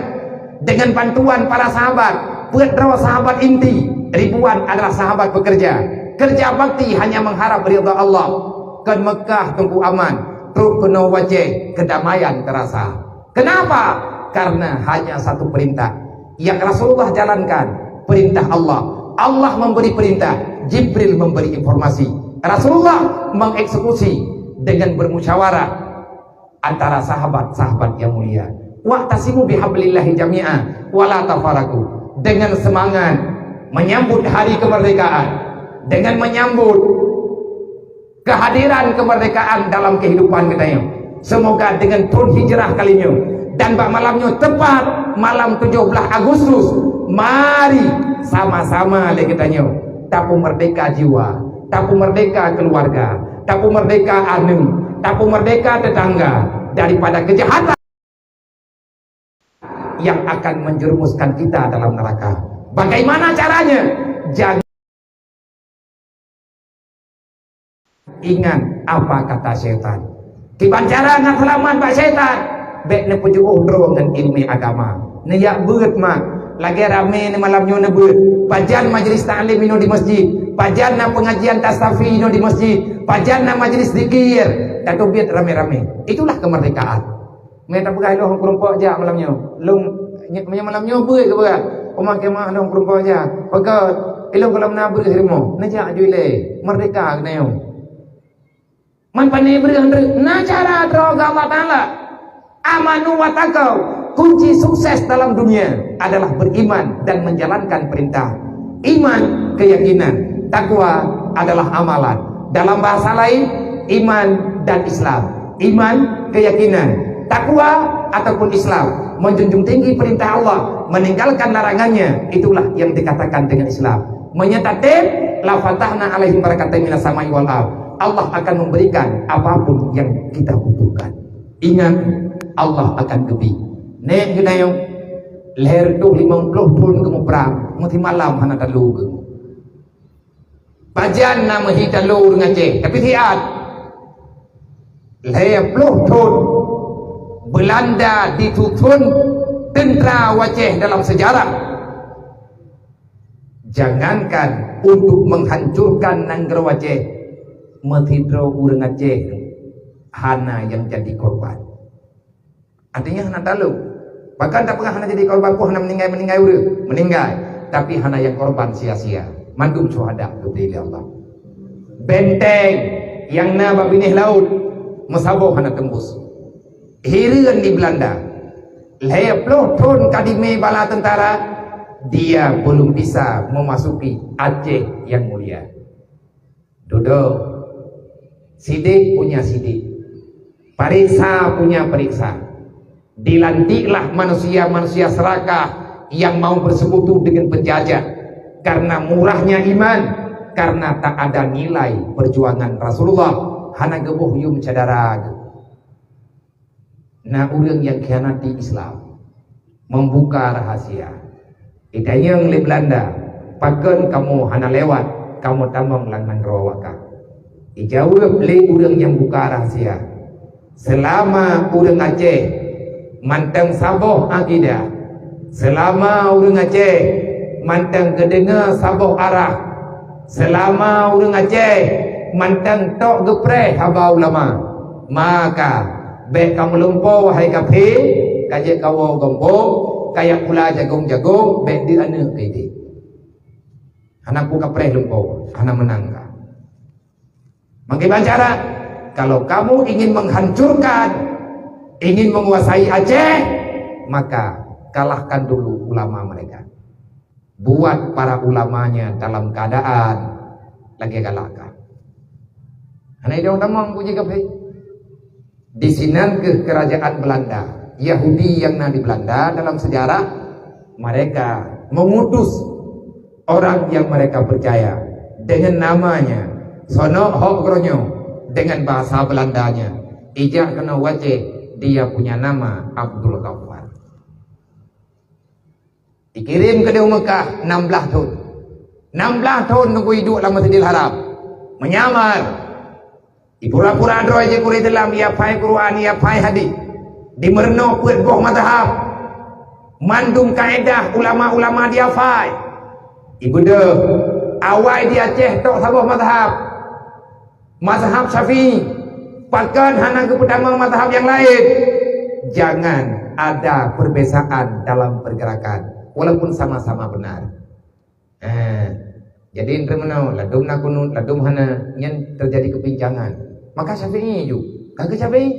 Dengan bantuan para sahabat, peuet droe sahabat inti, ribuan adalah sahabat pekerja. Kerja bakti hanya mengharap ridha Allah. Kon Mekah teungku aman, trok keunoe u Aceh, kedamaian terasa. Kenapa? Karena hanya satu perintah yang Rasulullah jalankan, perintah Allah. Allah memberi perintah, Jibril memberi informasi. Rasulullah mengeksekusi dengan bermusyawarah antara sahabat-sahabat yang mulia. Wa'tasimu bihablillahi jami'a wa la tafarraqu. Dengan semangat menyambut hari kemerdekaan, dengan menyambut kehadiran kemerdekaan dalam kehidupan geutanyoe. Semoga dengan thon hijrah kali nyoe dan bak malam nyoe tepat malam tujoh blaih Agustus, mari sama-sama lé geutanyoe tapeumerdeka jiwa, tapeumerdeka keluarga, tapeumerdeka aneuk, tapeumerdeka tetangga daripada kejahatan yang akan menjerumuskan kita dalam neraka. Bagaimana caranya? Jangan ingat apa kata syaitan. Kiban cara ngon seulamat bak syaitan, bék neupeujiôh droe ngon ileumèe agama. Neujak beuet mak, lagèe ramè neumalam nyoe neubeuet. Pajan majlis taklim inoe di masjid, pajan na pengajian tastafi inoe di masjid, pajan na majlis zikir, tateubiet ramè-ramè. Itulah kemerdekaan. Meunan tapeugah ilôn keurumpok jak malam nyoe. Lôn, meunyoe malam nyoe beuet keu beurah. Oma kemah lôn keurumpok jak. Peugah ilôn gohlom na beuet rumoh. Neujak ju ilèe. Merdeka keunoe. Man pané beuet na cara droe keu Allah Taala. Amanu wa taqau. Kunci sukses dalam dunia adalah beriman dan menjalankan perintah. Iman, keyakinan. Takwa adalah amalan. Dalam bahasa lain, iman dan Islam. Iman, keyakinan. Takwa ataupun Islam, menjunjung tinggi perintah Allah, meninggalkan larangannya, itulah yang dikatakan dengan Islam. Meunyoe tatem, la fatahna alaihim barakatim minas sama'i wal ard. Allah akan memberikan apapun yang kita butuhkan. Ingat, Allah akan geubri. Nèk geutanyoe, Lhèe reutôh limong ploh thôn geumuprang, meusimalam hana talo geuh. Pajan na meuhi talo ureuëng Aceh, tapi siat. Lhèe ploh thôn Belanda disusun teuntara Aceh dalam sejarah. Jangankan untuk menghancurkan nanggroe Aceh, meusidroe ureuëng Aceh hana nyang jadi korban. Artinya hana talo. Bahkan tak peugah hana jadi korban, pun hana meuninggai-meuninggai ureuëng. Meuninggai. Tapi hana nyang korban sia-sia. Mandum syuhada geubri lé Allah. Benteng nyang na bak binéh laôt meusaboh hana teumbus. Hireuen di Belanda. Lhèe ploh thôn ka dimé bala teuntara, dia belum bisa memasuki Aceh yang mulia. Dudoe, sidék punya sidék, paréksa punya paréksa. Dilantiklah manusia-manusia serakah yang mau bersekutu dengan penjajah karena murahnya iman, karena tak ada nilai perjuangan Rasulullah. Hana geuboh yum syedara geuh. Na ureuëng nyang khianati Islam, membuka rahasia. Itanyong lé Belanda, "Pakon kamoe hana lewat, kamoe tamong lam nanggroe awak?" Ijaweueb lé ureuëng nyang buka rahasia, "Seulama ureuëng Aceh mantong saboh akidah, seulama ureuëng Aceh mantong geudeungoe saboh arah, seulama ureuëng Aceh mantong tok geupreh haba ulama, maka bék kamoe lumpo, wahai kafé, ka jeuet kawoe gampông, kajak pula jagong-jagong, bék deuh aneuëk keu idéh." Hana peue kapreh lumpo, hana meunang ka. Maka bancara, kalau kamu ingin menghancurkan, ingin menguasai Aceh, maka kalahkan dulu ulama mereka. Buat para ulamanya dalam keadaan lagée galak ka. Hana idong tamong puji kafé. Di sinan keuh kerajaan Belanda, Yahudi yang na di Belanda dalam sejarah, mereka mengutus orang yang mereka percaya dengan namanya, sonok hok geuronyoe dengan bahasa Belandanya. Ijak keunoe u Aceh, dia punya nama Abdul Ghaffar. Ikirém keudéh u Meukah nam blaih thon. Nam blaih thon teungku iduek lam Masjidil Haram. Menyamar. Ipura-pura droe jeuet keu ureuëng Islam, ihafai Quran, ihafai hadis. Dimeurunoe peuet boh mazhab. Mandum kaedah ulama-ulama dihafai. Ibeudôh, awai di Aceh tok saboh mazhab. Mazhab Syafi'i, pakon hana geupeutamong mazhab nyang laén? Jangan ada perbezaan dalam pergerakan, walaupun sama-sama benar. Eh, jadi, entre meunoe, ladum na kunut, ladum hana, nyan terjadi kepincangan. Maka Syafi'i ju, ka keu Syafi'i.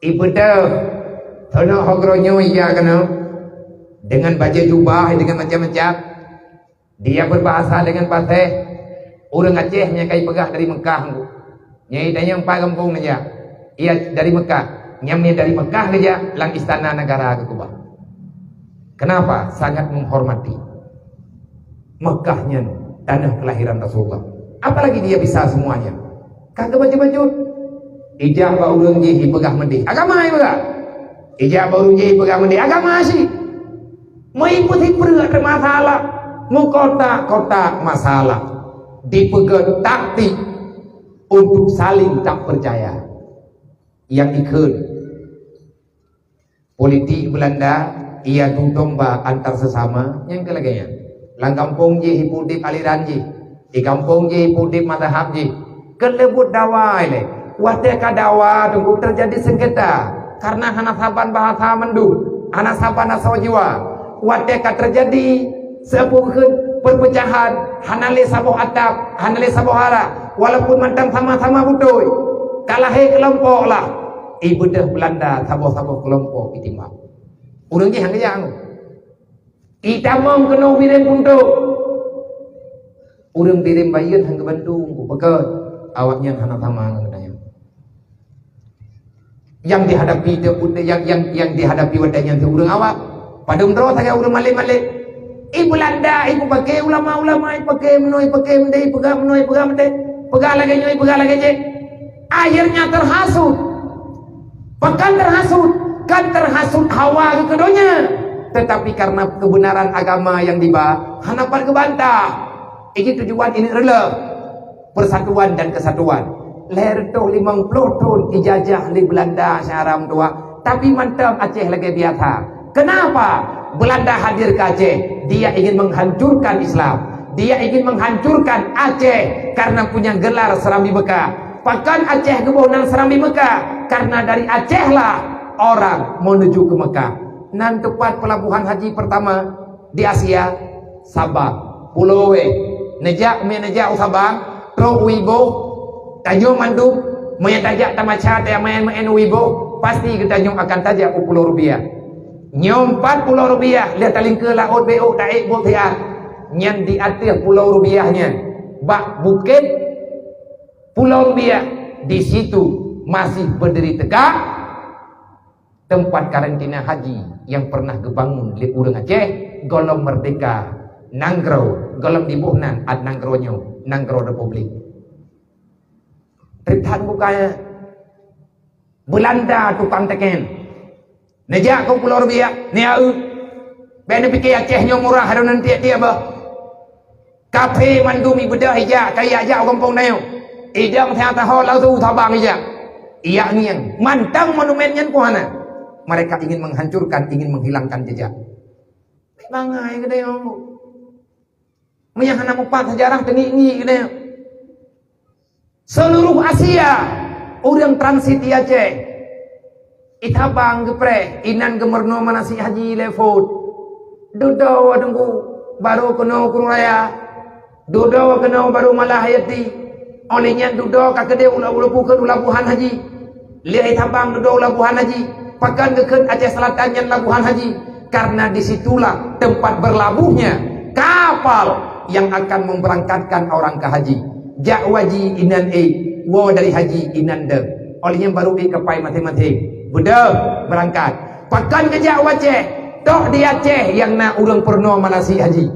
Ibeudôh, sonoe ho geuronyoe ija keunoe, dengan bajée jubah, dengan macam-macam. Dia berbahasa dengan fasih, ureuëng Aceh nyang ka ipeugah dari Meukah. Nyang itanyong pat gampông neujak, ia dari Meukah. Nyang dari Meukah geujak lam istana negara geukeubah. Kenapa? Sangat menghormati Meukah nyan, tanah kelahiran Rasulullah. Apalagi dia bisa semuanya. Ka geubacut-bacut. Ijak bak ureuëng jih ipeugah meudeh. Agama ipeugah. Ijak bak ureuëng jih ipeugah meudeh. Agama sih. Meuipeut-ipeut masalah, meukotak-kotak masalah, dipeugét taktik untuk saling tak percaya. Nyang ikheun, politik Belanda, ia adu domba antar sesama, nyang keu lagée nyan. Lam gampông jih ipeudeb aliran jih, di gampông jih ipeudeb mazhab jih. Keuleubut dawa ilée. Watée ka dawa teungku terjadi sengketa karena hana saban bahasa mandum, hana saban asoe jiwa. Watée ka terjadi seupeukeuen perpecahan, hana lé saboh atap, hana lé saboh arah, walaupun mantong sama-sama beutôi, ka lahé keulompok lah. Ibeudôh Belanda saboh-saboh keulompok itimbang. Ureuëng jih hana geujak. Itamong keunoe Bireuen Puntôk. Ureuëng Bireuen Bayeuen han geubantu, peugah awaknyan hana sama ngon geutanyoe. Nyang dihadapi teu-, nyang, nyang, nyang dihadapi watée nyan teu ureuëng awak. Padum droe sagai ureuëng malém-malém. I Beulanda, i peupaké ulama-ulama, i paké meunoe, i paké meudeh, i peugah meunoe, i peugah meudeh, peugah lagée nyoe, i peugah lagée jih. Akhirnya terhasut. Bukan terhasut, kan terhasut hawa keu donya. Tetapi karena kebenaran agama nyang diba, hana pat geubantah. Ini tujuan ini adalah persatuan dan kesatuan. Lhèe reutôh limong ploh thôn ijajah lé Belanda syedara meutuah, tapi mantong Aceh lagèe biasa. Kenapa? Belanda hadir ke Aceh, dia ingin menghancurkan Islam. Dia ingin menghancurkan Aceh karena punya gelar Serambi Mekah. Pakon Aceh geuboh nan Serambi Mekah? Karena dari Aceh lah orang menuju ke Mekah. Nan teumpat pelabuhan haji pertama di Asia, Sabang. Pulo wéh. Neujak, meu neujak u Sabang, trok u Iboh, tanyoe mandum, meunyo tajak tamacha, tameu'en-meu'en u Iboh, pasti geutanyoe akan tajak u Pulo Rubiah. Nyoe pat Pulo Rubiah, lheueh talingkeue laôt beu taék bot siat. Nyan di ateueh Pulo Rubiah nyan, bak bukét Pulo Rubiah, di situ masih berdiri tegak teumpat karantina haji nyang pernah geubangun lé ureuëng Aceh gohlom meurdeka nanggroe, gohlom diboh nan at nanggroe nyoe, nanggroe republik. Trép that bukai Belanda tukang teken. Neujak keu Pulo Rubiah, neujak eu. Bék neupike Aceh nyoe murah, harôh nan tiek-tiek bah. Kaphé mandum ibeudôh ijak, kaya jak u gampông tanyoe. Idong siat taho langsung Sabang ijak. Ijak ngieng. Mantong monumen nyan pun hana. Mereka ingin menghancurkan, ingin menghilangkan jejak. Bangai geude nyoe. Meunyo hana mupat sejarah teungiek-ngiek geude. Seluruh Asia, ureuëng transit di Aceh. Itabang geupreh, inan geumeurunoe manasik haji lé phon. Dudoe teungku, barô keunoe Krueng Raya. Dudoe keunoe barô Malah Hayati. Óh lheueh nyan dudoe ka keudeh u la-, u Labuhan Haji. Lheueh Itabang dudoe u Labuhan Haji. Pakon geukheun Aceh Selatan nyan Labuhan Haji? Karena di situlah tempat berlabuhnya kapal yang akan memberangkatkan orang ke haji. Jak u haji inan ék, woe dari haji inan deuh. Óh lheueh nyan barô ék kapai maséng-maséng. Beudôh, beurangkat. Pakon geujak u Aceh? Tok di Aceh nyang na ureuëng peurunoe manasik haji.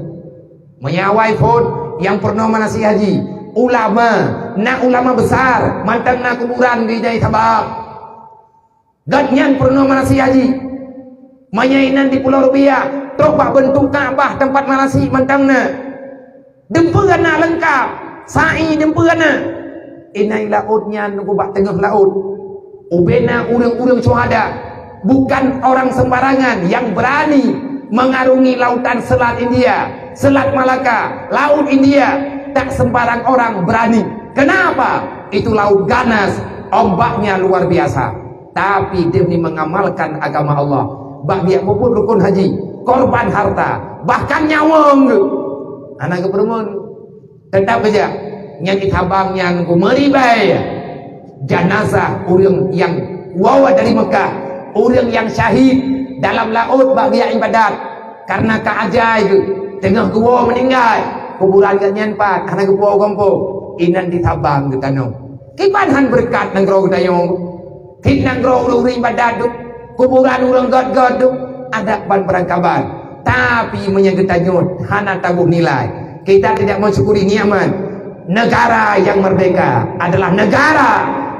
Meunyo awai phon nyang peurunoe manasik haji, ulama, na ulama besar, mantong na kuburan di Jai Sabang. Gobnyan peurunoe manasik haji. Meunyo inan di Pulo Rubiah, trok bak beuntuk Ka'bah teumpat manasik mantong na. Deumpeu na leungkap, sa'i deumpeu na. Inan laôt nyan teungku bak teungoh laôt. Ubena ureuëng-ureuëng syuhada, bukan orang sembarangan yang berani mengarungi lautan Selat India, Selat Malaka, Laut India. Tak sembarang orang berani. Kenapa? Itu laut ganas, ombaknya luar biasa. Tapi demi mengamalkan agama Allah, bak biak peubuet rukun haji, korban harta, bahkan nyawöng geuh. Hana geupeureumeun. Teutap keujak, nyan Itabang nyan ku meuribai janazah ureuëng nyang woe dari Mekah, ureuëng nyang syahid dalam laôt bak biak ibadat. Karena ka ajai geuh, teungoh geuwoe meuninggai, kuburan geuh nyan pat hana geuwoe gampông, inan di Sabang geutanyoe. Kiban han beureukat nanggroe geutanyoe. Tiep nanggroe ureuëng-ureuëng ibadat tu, kuburan ureuëng gét-gét tu, adak ban beurangkaban. Tapi meunyo geutanyoe hana taboh nilai, kita tidak mensyukuri nikmat. Negara yang merdeka adalah negara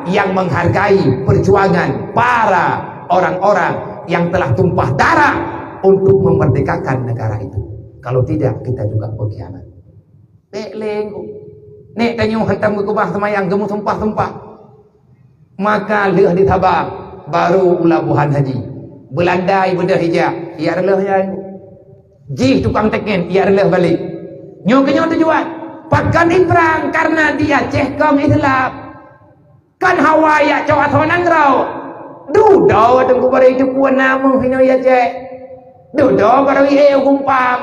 yang menghargai perjuangan para orang-orang yang telah tumpah darah untuk memerdekakan negara itu. Kalau tidak, kita juga pengkhianat. Bék lé. Nèk tanyoe hantom geukeubah seumayang, geumeusumpah-sumpah. Maka lheueh di Sabang, barô u Labuhan Haji. Beulanda ibeudôh ijak, ijak reuloh ijak. Jih tukang teken, ijak reuloh balek. Nyoe keuh nyoe tujuan. Pakon iprang? Karena di Aceh kong Islam. Kan hawa ijak cok asoe nanggroe. Dudoe teungku barô iteupeue na meuh inoe i Aceh. Dudoe barô ié u gumpang.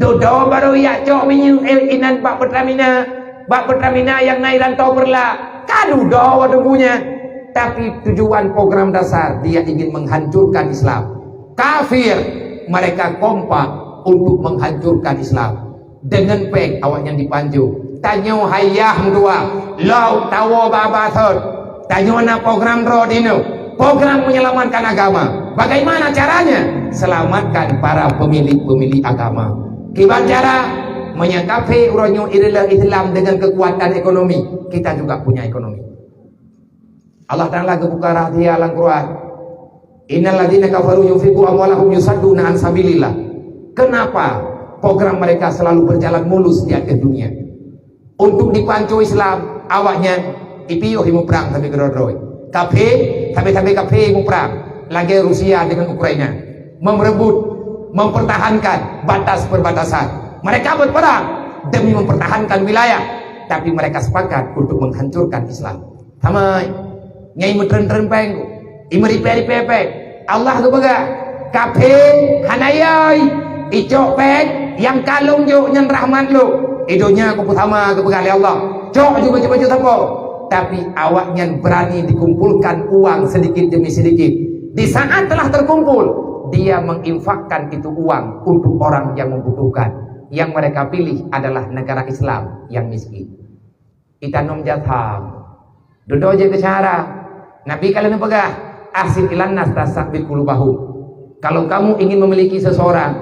Dudoe barô ijak cok minyeuk, eh, inan bak Pertamina, bak Pertamina nyang na i Rantau Peureulak. Ka dudoe teungku nyan. Tapi tujuan program dasar dia ingin menghancurkan Islam. Kafir, mereka kompak untuk menghancurkan Islam. Deungon péng awaknyan dipanjoh. Tanyoe hayah meutuah, lom tawoe bak Abah Sot. Tanyoe na program droe dinoe, program menyelamatkan agama. Bagaimana caranya? Selamatkan para pemilik-pemilik agama. Kiban cara? Meunyoe kafé uroe nyoe ireuloh Islam dengan kekuatan ekonomi, kita juga punya ekonomi. Allah Taala geubuka rahsia lam Quran. Innal ladzina kafaru yunfiqu amwalahum yusadduna an sabilillah. Kenapa program mereka selalu berjalan mulus di atas dunia? Untuk dipanco Islam, awaknyan ipiôh imuprang sabe keudroe-droe. Kafé, sabe-sabe kafé imuprang, lagée Rusia dengan Ukraina, merebut, mempertahankan batas perbatasan. Mereka berperang demi mempertahankan wilayah, tapi mereka sepakat untuk menghancurkan Islam. Sama, nyai meutreun-treun péng, imeuripée-ripée péng. Allah geupeugah, kafé hana yai, icok péng nyang ka lôn jok nyan rahmat lôn. Di donya kupeusama geupeugah lé Allah, cok ju baju-baju sapo. Tapi awaknyan berani dikumpulkan uang sedikit demi sedikit. Di saat telah terkumpul, dia menginfakkan itu uang untuk orang yang membutuhkan. Yang mereka pilih adalah negara Islam yang miskin. Itanom jasam. Dudoe jeuet keu syara. Nabi ka lheueh neupeugah, "Ahsin ilan nas tasabbi qulubahum." Kalau kamu ingin memiliki seseorang,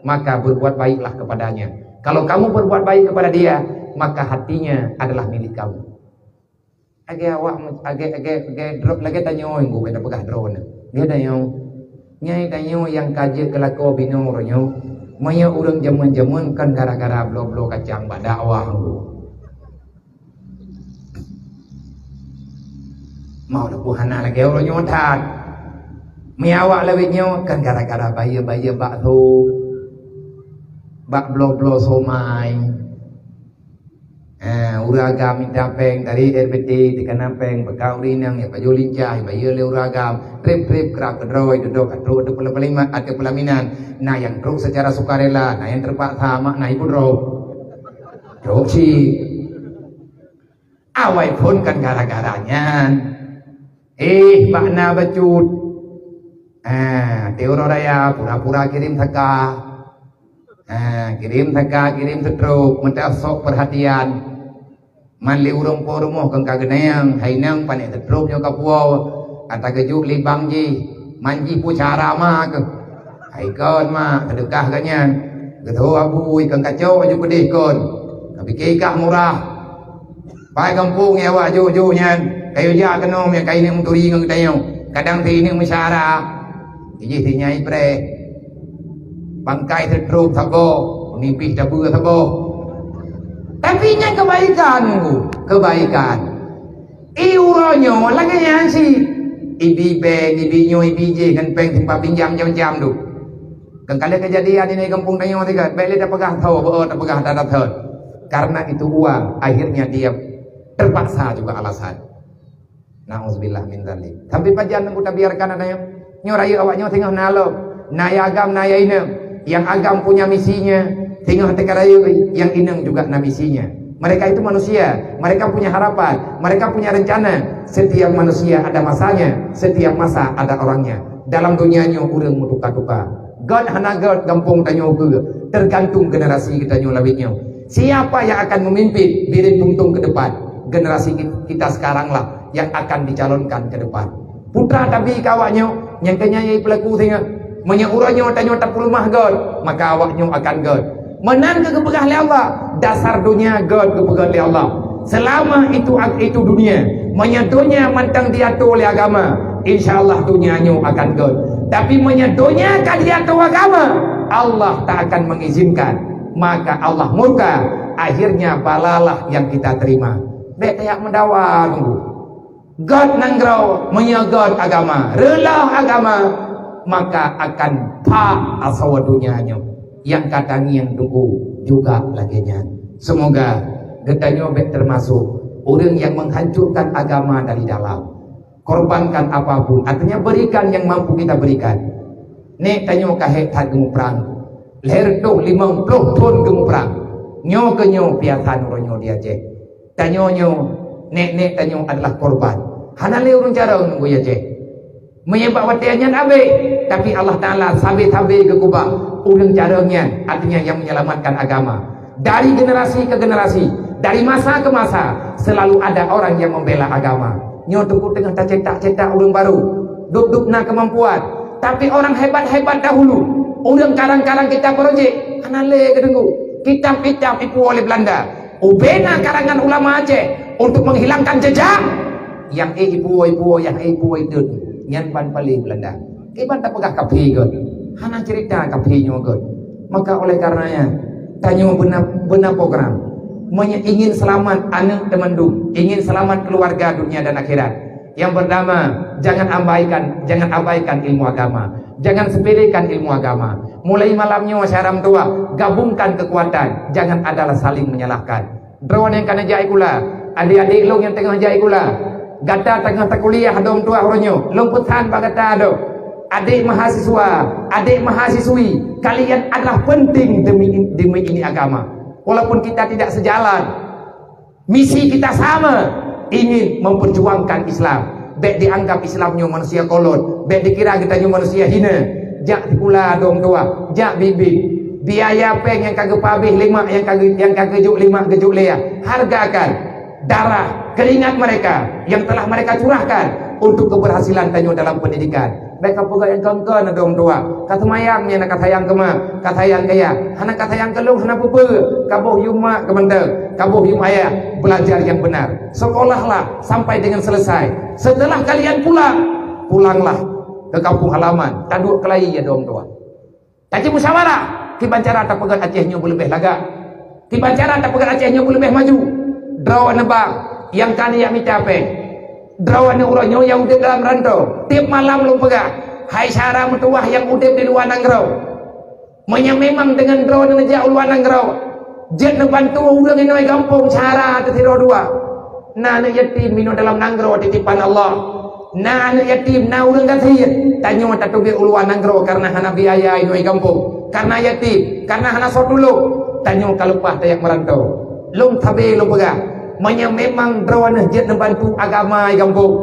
maka berbuat baiklah kepadanya. Kalau kamu berbuat baik kepada dia, maka hatinya adalah milik kamu. Agée awak, agée, agée, agée droe, lagée tanyoe nyang geupeugah droe nyoe. Geutanyoe, nyai tanyoe nyang ka jeuet keu lakoe binoe uroe nyoe, meunyoe ureuëng jameun-jameun kan gara-gara bloe-bloe kacang bak dakwah. Mau leupoh hana lagée uroe nyoe that. Meunyoe awak lawét nyoe kan gara-gara bayeue-bayeue bakso, bak bloe-bloe somai. Eh, ureuëng agam mita péng dari R B T, dikana péng, beuka ureuëng inong, ya pajoh lincah, ya bayeue lé ureuëng agam, treb-treb krab keudroe, dudoe ka trok ateueh peulaminan, ateueh peulaminan. Na nyang trok secara sukarela, na nyang teupaksa, mak na ibu droe. Trok cit. Awai phon kan gara-gara nyan. Eh, bak na bacut. Ah, tiep uroe raya pura-pura kirém saka. Ah, kirém saka, kirém seutrop, meutasok peurhatian. Man lé ureuëng po rumoh keu ka geuneuk, hai nang panéh seutrop nyoe ka puwoe. Ata geujuk lé bang jih, man jih pu cara ma keuh. Hai kon ma, seudeukah geuh nyan. Geutho abui keu kacok aju peudeh kon. Ka pike kah murah. Pai gampông nyang awak jôk-jôk nyan, ka yue jak keunoe nyang ka ineuk meuturi ngon geutanyoe. Kadang teuineuk meusyara, jih teunyai preh. Bangkai teutrok sagoe, nibih tabeue sagoe. Tapi nyan keubaikan, keubaikan. I uroe nyoe lagée nyan cit. Ibi bée, ibi nyoe, ibi jéh ngon péng simpat pinjam macam-macam tu. Kan ka lheueh keujadian di gampông tanyoe sigat, bék lé tapeugah tho, beu tapeugah that-that thon. Karena itu uang, akhirnya dia terpaksa juga alasan. Nauzubillah min dzalik. Sampai pajan nunggu tabiarkan aneuk nyoe? Nyoe rayeuk awak nyoe singoh na lom, na ya agam, na ya inong. Yang agam punya misinya, singoh teuka rayeuk, yang inong juga na misinya. Mereka itu manusia, mereka punya harapan, mereka punya rencana. Setiap manusia ada masanya, setiap masa ada orangnya. Dalam dunia nyoe ureuëng meutuka-tuka. Gét hana gét gampông tanyoe keu, tergantung generasi geutanyoe lawét nyoe. Siapa yang akan memimpin birit tuntung ke depan? Generasi ki-, kita sekarang lah yang akan dicalonkan ke depan. Putra tabi keu awak nyoe, nyang keu nyan yai peulaku singoh. Meunyoe uroe nyoe tanyoe tapeuleumah gét, maka awak nyoe akan gét. Meunan keuh geupeugah lé Allah, dasar donya gét geupeugét lé Allah. Selama itu, itu dunia, meunyoe donya mantong diatur lé agama, insya Allah donya nyoe akan gét. Tapi meunyoe donya ka diatur agama, Allah tak akan mengizinkan. Maka Allah murka, akhirnya balalah yang kita terima. Bék tajak meudawa tunggu. Gét nanggroe, meunyoe gét agama, reuloh agama, maka akan phak asoe donya nyoe. Nyang ka tangieng tunggu juga lagée nyan. Semoga geutanyoe bék termasuk ureuëng yang menghancurkan agama dari dalam. Korbankan apapun, artinya berikan yang mampu kita berikan. Nek tanyoe ka hék that geumuprang. Lhée reutôh limong ploh thon geumuprang. Nyoe keuh nyoe piasan uroe nyoe di Aceh. Tanyoe nyoe, nek-nek tanyoe adalah korban. Hana lé ureuëng carông nunggu Aceh. Meunyoe bak watée nyan abéh, tapi Allah Taala sabe-sabe geukubah ureuëng carông nyan, artinya yang menyelamatkan agama. Dari generasi ke generasi, dari masa ke masa, selalu ada orang yang membela agama. Nyoe teungku teungoh tacetak-cetak ureuëng barô, dub-dub na keumampuan. Tapi orang hebat-hebat dahulu, ureuëng karang-karang kitab projek, hana lé geudeungoe. Kitab-kitab ipuwoe lé Belanda. Ubena karangan ulama Aceh untuk menghilangkan jejak. Nyang éh ipuwoe-ipuwoe, nyang éh ipuwoe itot. Nyan ban paléh Belanda. Kiban tapeugah kafé göt. Hana cerita kafé nyoe göt. Maka oleh karenanya, tanyoe beuna, beuna program. Meunyoe ingin selamat aneuk teumandum, ingin selamat keluarga dunia dan akhirat, yang pertama, jangan abaikan, jangan abaikan ilmu agama. Jangan sepelekan ilmu agama. Mulai malam nyoe, syedara meutuwah, gabungkan kekuatan. Jangan adalah saling menyalahkan. Droeneuh nyang ka neujak sikula, adék-adék lôn nyang teungoh jak sikula, gata teungoh takuliah, adoe meutuwah uroe nyoe, lôn peusan bak gata, adoe, adék mahasiswa, adék mahasiswi, kalian adalah penting demi, demi ini agama. Walaupun kita tidak sejalan, misi kita sama, ingin memperjuangkan Islam. Bèk dianggap Islam nyoe manusia kolot, bèk dikira geutanyoe manusia hina. Jak sikula, adoe meutuwah, jak biet-biet. Biaya péng nyang ka geupabéh lé mak, nyang ka ge-, nyang ka geujok lé mak, geujok lé yah, hargakan darah, keringat mereka yang telah mereka curahkan untuk keberhasilan tanyoe dalam pendidikan. Bèk kapeugah nyang kon-kon, adoe meutuwah. Ka seumayang nyan ka sayang keu mak, ka sayang keu yah. Hana ka sayang keu lôn, hana peue-peue. Kaboh yum mak keu mantong, kaboh yum ayah. Belajar yang benar. Sekolahlah sampai dengan selesai. Setelah kalian pulang, pulanglah ke kampung halaman. Taduek keulayi, adoe meutuwah. Taci musyawarah, kiban cara tapeugöt Aceh nyoe beuleubeh lagak. Kiban cara tapeugöt Aceh nyoe beuleubeh maju. Droeneuh bang nyang ka neujak mita péng, droeneuh uroe nyoe nyang udép dalam rantô, tiep malam lôn peugah, hai syedara meutuwah nyang udép di luwa nanggroe, meunyoe memang deungon droeneuh neujak u luwa nanggroe, jeuet neubantu ureuëng inong gampông syedara teusidroe dua. Na aneuëk yatim inong dalam nanggroe titipan Allah. Na aneuëk yatim, na ureuëng gasien. Tanyoe tateubiet u luwa nanggroe kareuna hana biaya inong gampông, kareuna yatim, kareuna hana soe tulông. Tanyoe ka leupah tajak meurantô. Lôn sabe lôn peugah, meunyoe memang droeneuh jeuet neubantu agama i gampông,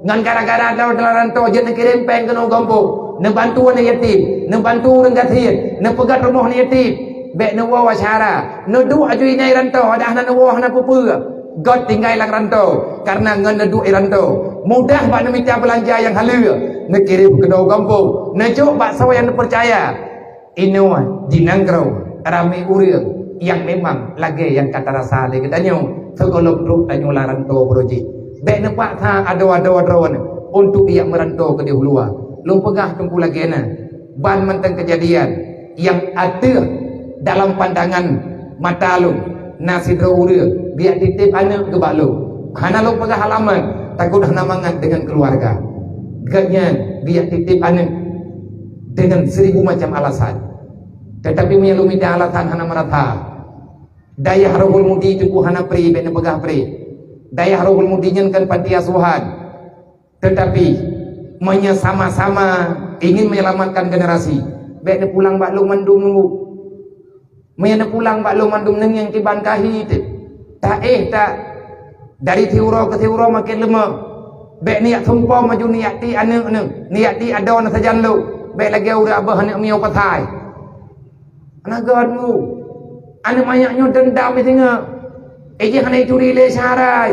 ngon gara-gara droeneuh rantô jeuet neukirém péng keunoe gampông, neubantu aneuëk yatim, neubantu ureuëng gasien, neupeugöt rumoh aneuëk yatim, bèk neuwoe syedara. Neuduek aju inan rantô, adak hana neuwoe, hana peue-peue. Göt tinggai lam rantô, kareuna ngon neuduek i rantô, mudah bak neumita beulanja nyang haleue, neukirém keunoe gampông, neujok bak soe nyang neupeucaya. Inoe di nanggroe ramé ureuëng nyang memang lagée nyang ka tarasa lé geutanyoe sigohlom trok tanyoe lam rantô baroe jih. Bèk neupaksa adoe-adoe droeneuh untuk jak meurantô keudeh u luwa. Lôn peugah teungku lagée na, ban mantong keujadian nyang ateueh dalam pandangan mata lôn, na sidroe ureuëng geujak titép aneuëk geuh bak lôn. Hana lôn peugah alamat, takot hana mangat deungon keuluwarga. Gobnyan geujak titép aneuëk deungon seribu macam alasan. Teutapi meunyoe lôn mita alasan hana meurata, dayah Rohul Mudi teungku hana pri, bèk neupeugah pri. Dayah Rohul Mudi nyan kon panti asuhan. Teutapi meunyoe sama-sama ingin menyelamatkan generasi, bèk neupulang bak lôn mandum nunggu. Meunyoe neupulang bak lôn mandum neungieng kiban kahi teuh, taéh that dari siuroe keu siuroe maken leumoh. Bèk neujak sumpom maju, neujak tiek aneuëk neuh, neujak tiek adoe neuh sajan lôn. Bèk lagée ureuëng abah aneuëk miyueb pasai. Hana göt mu. Aneuëk manyak nyoe dendam singoh. Éh jih hana ituri lé syedara.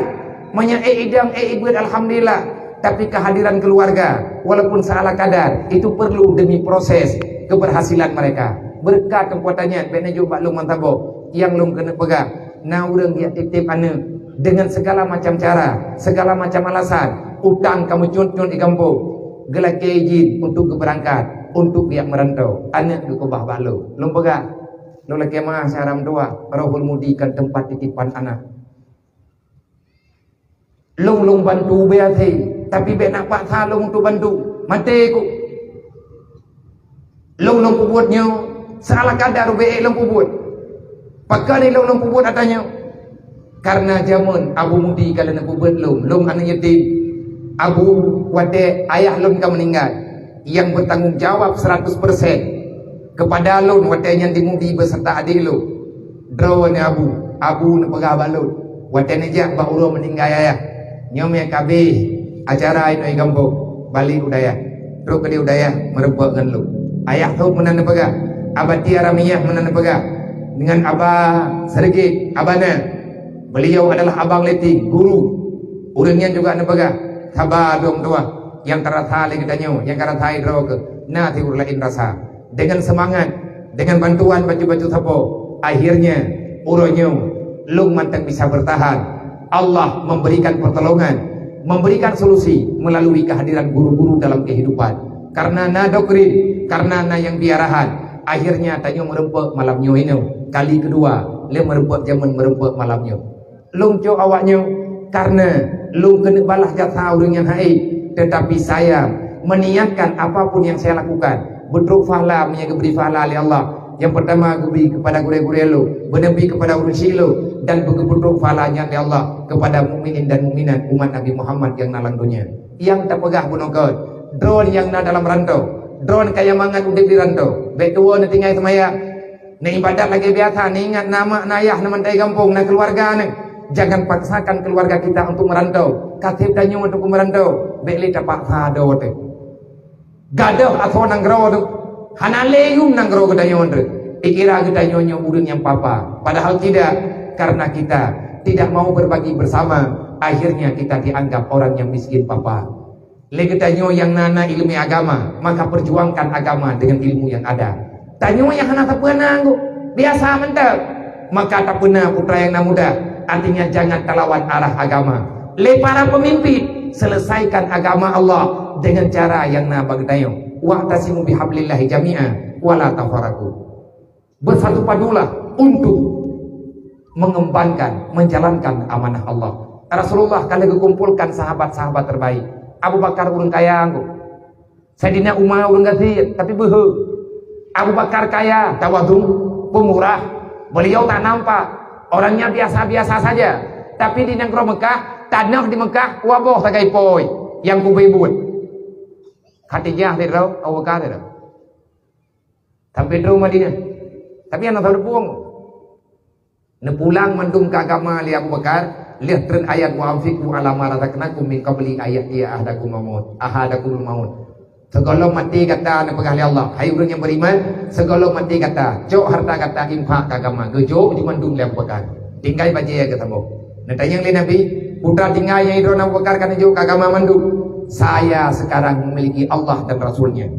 Meunyoe éh idong, éh ibeuet, alhamdulillah. Tapi kehadiran keluarga, walaupun seala kadar, itu perlu demi proses keberhasilan mereka. Beureukat keukuatan nyan bèk neujok bak lôn meusaboh. Nyang lôn keuneuk peugah, na ureuëng geujak titép aneuëk deungon segala macam cara, segala macam alasan, utang ka meucuncut di gampông, geulakée idin untuk geubeurangkat, untuk geujak meurantô, aneuëk geukeubah bak lôn. Lôn peugah, lôn lakée meu'ah syedara meutuwah, Rohul Mudi kon teumpat titipan aneuëk. Lôn, lôn bantu ubé até, tapi bèk neupaksa lôn untuk bantu. Maté ku. Lôn, lôn peubuet nyoe, seala kadar ubé ék lôn peubuet. Pakon lôn, lôn peubuet ata nyoe? Kareuna jameun Abu Mudi ka lheueh neupeubuet lôn, lôn aneuëk yatim. Abu, watée ayah lôn ka meuninggai, nyang bertanggung jawab seratus persen kepada lôn watée nyan di Mudi beserta adék lôn. Droeneuh Abu, Abu neupeugah bak lôn, watée neujak bak uroe meuninggai ayah, nyoe meukabi acara inoe gampông, balek u dayah. Trok keudeh u dayah meurumpok ngon lôn. Ayah sôk meunan neupeugah, Aba Tia Ramiyah meunan neupeugah, deungon Aba Sergit, Aba na. Beliau adalah abang lé Tim, guru. Ureuëng nyan juga neupeugah, saba dong tuah, nyang tarasa lé geutanyoe, nyang ka rasa droe keuh, na siuroe laén rasa. Dengan semangat, dengan bantuan bacut-bacut sapo, akhirnya uroe nyoe lôn mantong bisa bertahan. Allah memberikan pertolongan, memberikan solusi melalui kehadiran guru-guru dalam kehidupan. Karena na doktrin, karena na nyang biarahan, akhirnya tanyoe meureumpok malam nyoe inoe. Kali keudua, lé meureumpok jameun meureumpok malam nyoe. Lôn cok awak nyoe karena lôn keuneuk balah jasa ureuëng nyang hai, tetapi saya meniatkan apapun yang saya lakukan, beutrok pahala meunyo geubri pahala lé Allah. Yang pertama geubri kepada gurée-gurée lôn, beuneubi kepada ureuëng syik lôn, dan beugeubeutrok pahala nyan lé Allah kepada mukminin dan mukminat umat Nabi Muhammad nyang na lam donya. Nyang tapeugah bunoe kon, droe nyang na dalam rantau, droe kaya mangat udeb di rantau, bék tuwoe neutinggai seumayang, neuibadat lagée biasa, neuingat na mak, na ayah, na mantai gampông, na keuluwarga neuh. Jangan paksakan keuluwarga kita untuk meurantau. Ka seb tanyoe untuk meurantau, bék lé tapaksa droe teuh. Gadôh asoe nanggroe teuh, hana lé yum nanggroe geutanyoe teuh. Ikira geutanyoe nyoe ureuëng nyang papa, padahal tidak, karena kita tidak mau berbagi bersama, akhirnya kita dianggap orang yang miskin papa. Lé geutanyoe nyang na, na iéleumé agama, maka perjuangkan agama dengan ilmu yang ada. Tanyoe nyang hana sapeue na anggô, biasa mantong, maka tapeuna putra nyang na muda. Artinya jangan talawan arah agama. Lé para pemimpin, selesaikan agama Allah dengan cara nyang na bak geutanyoe. Wa'tasimu bihablillahi jami'a wala tafarraqu. Bersatu padulah untuk mengembankan, menjalankan amanah Allah. Rasulullah ka lheueh geukumpolkan sahabat-sahabat terbaik. Abu Bakar ureuëng kaya anggô. Saidina Umar ureuëng gasien, tapi beuhe. Abu Bakar kaya, tawadhu, pemurah. Beliau tak nampak. Orangnya biasa-biasa saja. Tapi di nanggroe Mekah, tanoh di Mekah, waboh sagai pôi nyang kubri buet. Khadijah sidroe, Abu Bakar sidroe. Sampai droe Madinah. Tapi hana sapeue teupeue. Neupulang mandum keu agama lé Abu Bakar, lheueh treun ayat, "Wa anfiqu ala ma razaqnakum min qabli an ya'tiya ahadakumul maut." Ahadakumul maut. Sigohlom maté gata, neupeugah lé Allah, "Hai ureuëng nyang beriman, sigohlom maté gata, cok harta gata infak keu agama." Geujok di mandum lé Abu Bakar. Tinggai bajée geusaboh. Neutanyong lé Nabi, "Putra tinggai nyang droeneuh Abu Bakar ka neujok keu agama mandum. Saya sekarang memiliki Allah dan Rasulnya.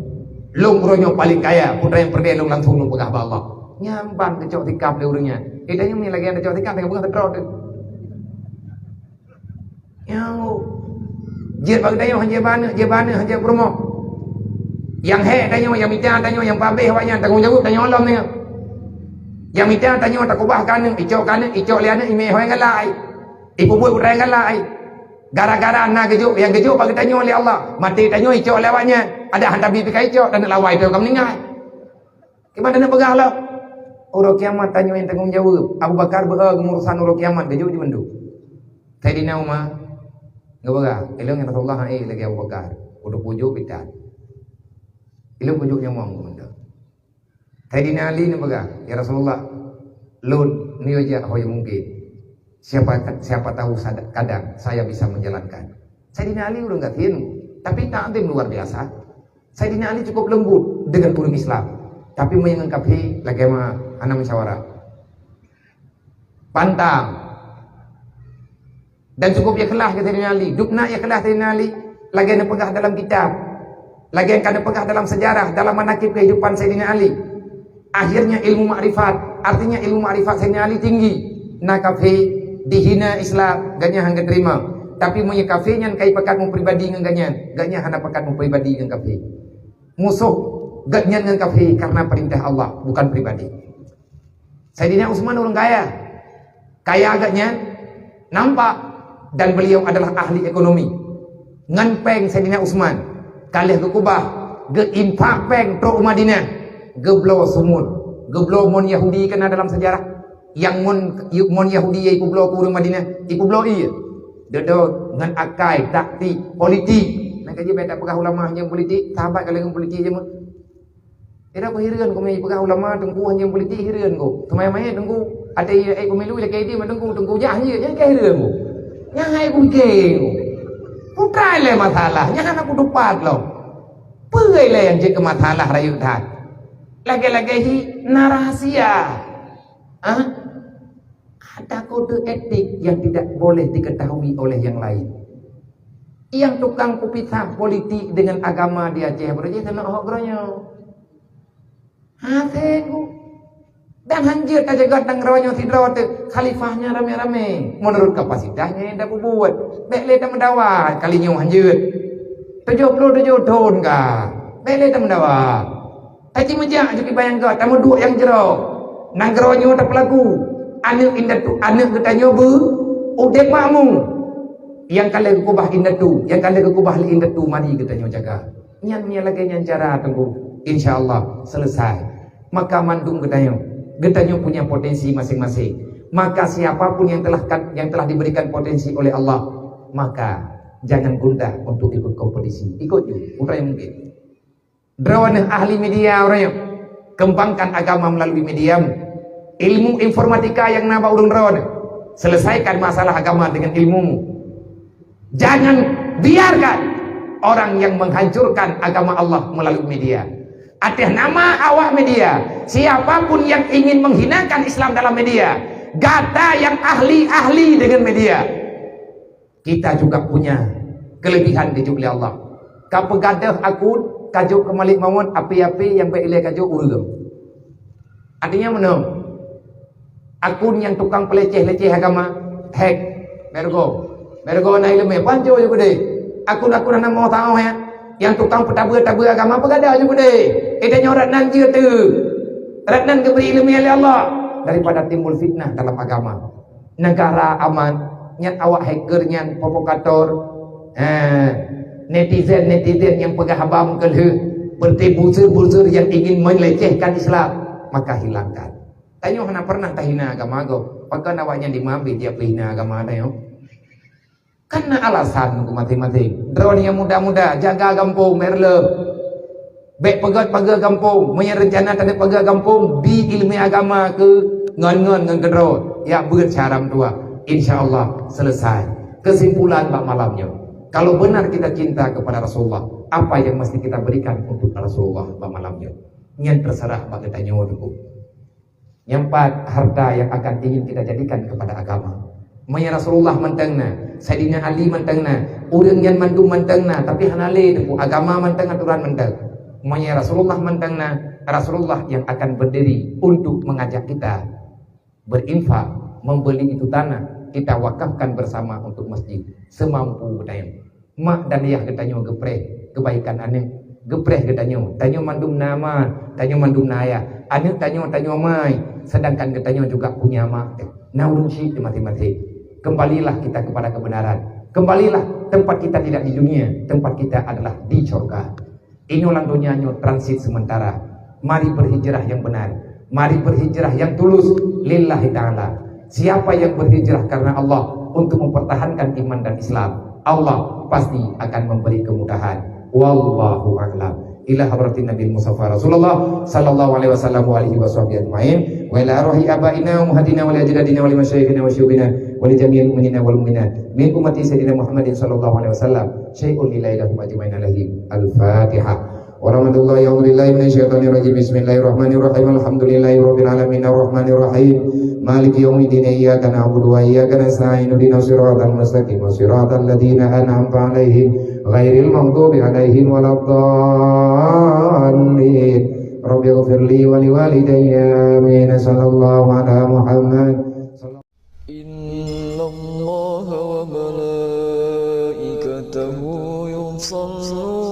Lôn uroe nyoe paléng kaya, putra nyang peureulée lôn langsung lôn peugah bak Allah." Nyan ban geucok sikap lé ureuëng nyan. Eh, tanyoe meunyo lagée nyan tacok sikap, tanyoe beungoh teutroe teuh. Nyoe. Jeuet bak geutanyoe hana jeuet bak aneuëk, jeuet bak aneuëk hana jeuet peurumoh. Nyang hék tanyoe, nyang mita tanyoe, nyang pabéh awaknyan, tanggong jaweueb tanyoe lom nyoe. Nyang mita tanyoe takubah keu aneuëk, icok keu aneuëk, icok lé aneuëk, imé hôi ngon lai. Ipeubuet utai ngon lai. Gara-gara na geujok, nyang geujok bak geutanyoe lé Allah. Maté tanyoe icok lé awaknyan. Adak han tabi pih ka icok, dan lawai teuh ka meuninggai. Kiban dan peugah lah. Uroe kiamat tanyoe nyang tanggong jaweueb. Abu Bakar beu-e geumurusan uroe kiamat, geujok di mandum. Saidina Umar geupeugah, "Ilôn ya Rasulullah, hai lagée Abu Bakar. Kudu pujok bitan. Ilôn pujok nyamong keumeuntoe." Saidina Ali neupeugah, "Ya Rasulullah, lôn nyoe jak ho nyang mungken. Siapa, siapa tahu sada-, kadang saya bisa menjalankan." Saidina Ali ureuëng gasien, tapi takzim luar biasa. Saidina Ali cukup lembut dengan ureuëng Islam, tapi meunyoe ngon kafé lagée ma hana musyawarah. Pantang. Dan cukup ikhlas keu Saidina Ali. Dubna ikhlas Saidina Ali, lagée neupeugah dalam kitab, lagée ka neupeugah dalam sejarah, dalam manakib kehidupan Saidina Ali. Akhirnya ilmu makrifat, artinya ilmu makrifat Saidina Ali tinggi. Na kafé dihina Islam, gobnyan han geuteurima. Tapi meunyoe kafé nyan ka ipakat mupribadi ngon gobnyan, gobnyan hana pakat mupribadi ngon kafé. Musoh gobnyan ngon kafé karena perintah Allah, bukan pribadi. Saidina Utsman ureuëng kaya. Kaya gobnyan nampak, dan beliau adalah ahli ekonomi. Ngon péng Saidina Utsman ka lheueh geukubah, geuinfak péng trok u Madinah, geubloe sumut, geubloe mon Yahudi, kana dalam sejarah. Nyang mon, mon Yahudi nyang ipeubloe keu ureuëng Madinah, ipeubloe ié. Deudot ngon akai, taktik, politik. Nyang ka jeuet bèk tapeugah ulama hanjeuet politik, sahabat ka lheueh ngon politik jeuet. Ira ku hireuen ku meuipeugah ulama teungku hanjeuet politik, hireuen ku. Teumai-mai teungku, até ié ku milu lakèe di teungku, teungku jah hanjeuet, nyan ka hireuen ku. Nyan hai ku pike ku. Bukai lé masalah, nyan hana kutupat lom. Peue lé nyang jeuet keu masalah rayeuk that. Lagèe-lagèe hi na rahasia. Ah? Ada kode etik yang tidak boleh diketahui oleh yang lain. Yang tukang kupisah politik dengan agama di Aceh Beureujih keuneuk hok geuronyoe. Hasé ku. Dan hanjeuet tajeugat nanggroe nyoe sidroe teuk, khalifahnya ramé-ramé. Meunurot kapasitasnya nyang tapubuet. Bèk lé tameudawa kali nyoe hanjeuet. Tujoh ploh tujoh thon ka. Bèk lé tameudawa. Taci meujak ju kiban nyang göt, tameuduek nyang jroh. Nanggroe nyoe tapeulagu. Aneuk indatu, aneuk geutanyoe beu udép makmu. Nyang ka lheueh geukubah indatu, nyang ka lheueh geukubah lé indatu mari geutanyoe jaga. Nyan, nyan lagèe nyan cara teungku. Insya Allah selesai. Maka mandum geutanyoe, geutanyoe punya potensi masing-masing. Maka siapa pun yang telah kan, yang telah diberikan potensi oleh Allah, maka jangan gundah untuk ikut kompetisi. Ikut ju, uroe nyang mungkin. Droeneuh ahli media uroe nyoe, kembangkan agama melalui mediamu. Ilmu informatika nyang na bak ureueng droeneuh, selesaikan masalah agama dengan ilmumu. Jangan biarkan orang yang menghancurkan agama Allah melalui media. Atas nama awak media, siapa pun yang ingin menghinakan Islam dalam media, gata yang ahli-ahli dengan media. Kita juga punya kelebihan dijok lé Allah. Ka peugadôh akun, ka jok keu Malik Mawöt, api-api nyang bèk ilèe ka jok ureueng. Artinya meunoe, akun nyang tukang peuleceh-leceh agama, hack, bèk rugoe. Bèk rugoe na ileumèe, pancô ju keudéh. Akun-akun hana meu'oh-ta'oh nyan, nyang tukang peutabeu-tabeu agama, peugadôh ju keudéh. Eh, tanyoe rot nan jeuet teuh. Rot nan geubri ileumèe lé Allah daripada timbul fitnah dalam agama. Negara aman, nyan awak hacker nyan, provokator, eh, netizen-netizen nyang peugah haba meukeulheueh, berarti buzur-buzur yang ingin melecehkan Islam, maka hilangkan. Tanyoe hana pernah tahina agama gob, pakon awak nyan dimeuambil dia peuhina agama tanyoe? Kan na alasan keu maséng-maséng. Droeneuh nyang muda-muda, jaga gampông, bèk reuleuh. Bèk peugöt pageue gampông, meunyo reuncana taneuk pageue gampông, bi ileumèe agama keu ngon-ngon ngon keudroe, jak beuet syedara meutuah. Insya Allah selesai. Kesimpulan bak malam nyoe, kalau benar kita cinta kepada Rasulullah, apa yang mesti kita berikan untuk Rasulullah bak malam nyoe? Nyan terserah bak geutanyoe teungku. Nyang pat, harta yang akan ingin kita jadikan kepada agama. Meunyo Rasulullah mantong na, Saidina Ali mantong na, ureueng nyan mandum mantong na, tapi hana lé teungku, agama mantong, aturan mantong. Meunyo Rasulullah mantong na, Rasulullah yang akan berdiri untuk mengajak kita berinfak, membeli itu tanah, kita wakafkan bersama untuk masjid, semampu geutanyoe. Mak dan ayah geutanyoe geupreh kebaikan aneuk, geupreh geutanyoe. Tanyoe mandum na ma, tanyoe mandum na ayah. Aneuk tanyoe, tanyoe amai, sedangkan geutanyoe juga punya mak. Na ureueng syik di maséng-maséng. Kembalilah kita kepada kebenaran. Kembalilah, tempat kita tidak di dunia, tempat kita adalah di surga. Inoe lam donya nyoe transit sementara. Mari berhijrah yang benar. Mari berhijrah yang tulus lillahi ta'ala. Siapa yang berhijrah karena Allah untuk mempertahankan iman dan Islam, Allah pasti akan memberi kemudahan. Wallahu a'lam. Ila hadratin Nabil Mustafa Rasulullah sallallahu alaihi wasallam wa alihi wa sahbihi ajma'in. Wa ila arwahi abaina wa ummahatina wa li ajdadina wa li masyayikhina wa syuyukhina wa li jami'il mu'minina wal mu'minat. Min ummati Sayyidina Muhammadin sallallahu alaihi wasallam. Syai'un lillahi lahum ajma'in alaihi. Al-Fatihah. Warahmatullahi, a'udzubillahi minasyaitonirrajim. Bismillahirrahmanirrahim. Alhamdulillahi rabbil alamin, arrahmanirrahim. Maliki yaumiddin. Iyyaka na'budu wa iyyaka nasta'in. Ihdinas siratal mustaqim. Siratal ladzina an'amta 'alaihim, ghairil maghdubi 'alaihim waladdallin. Rabbighfirli wa liwalidayya. Amin. Sallallahu ala Muhammad. إن الله وملائكته يصلون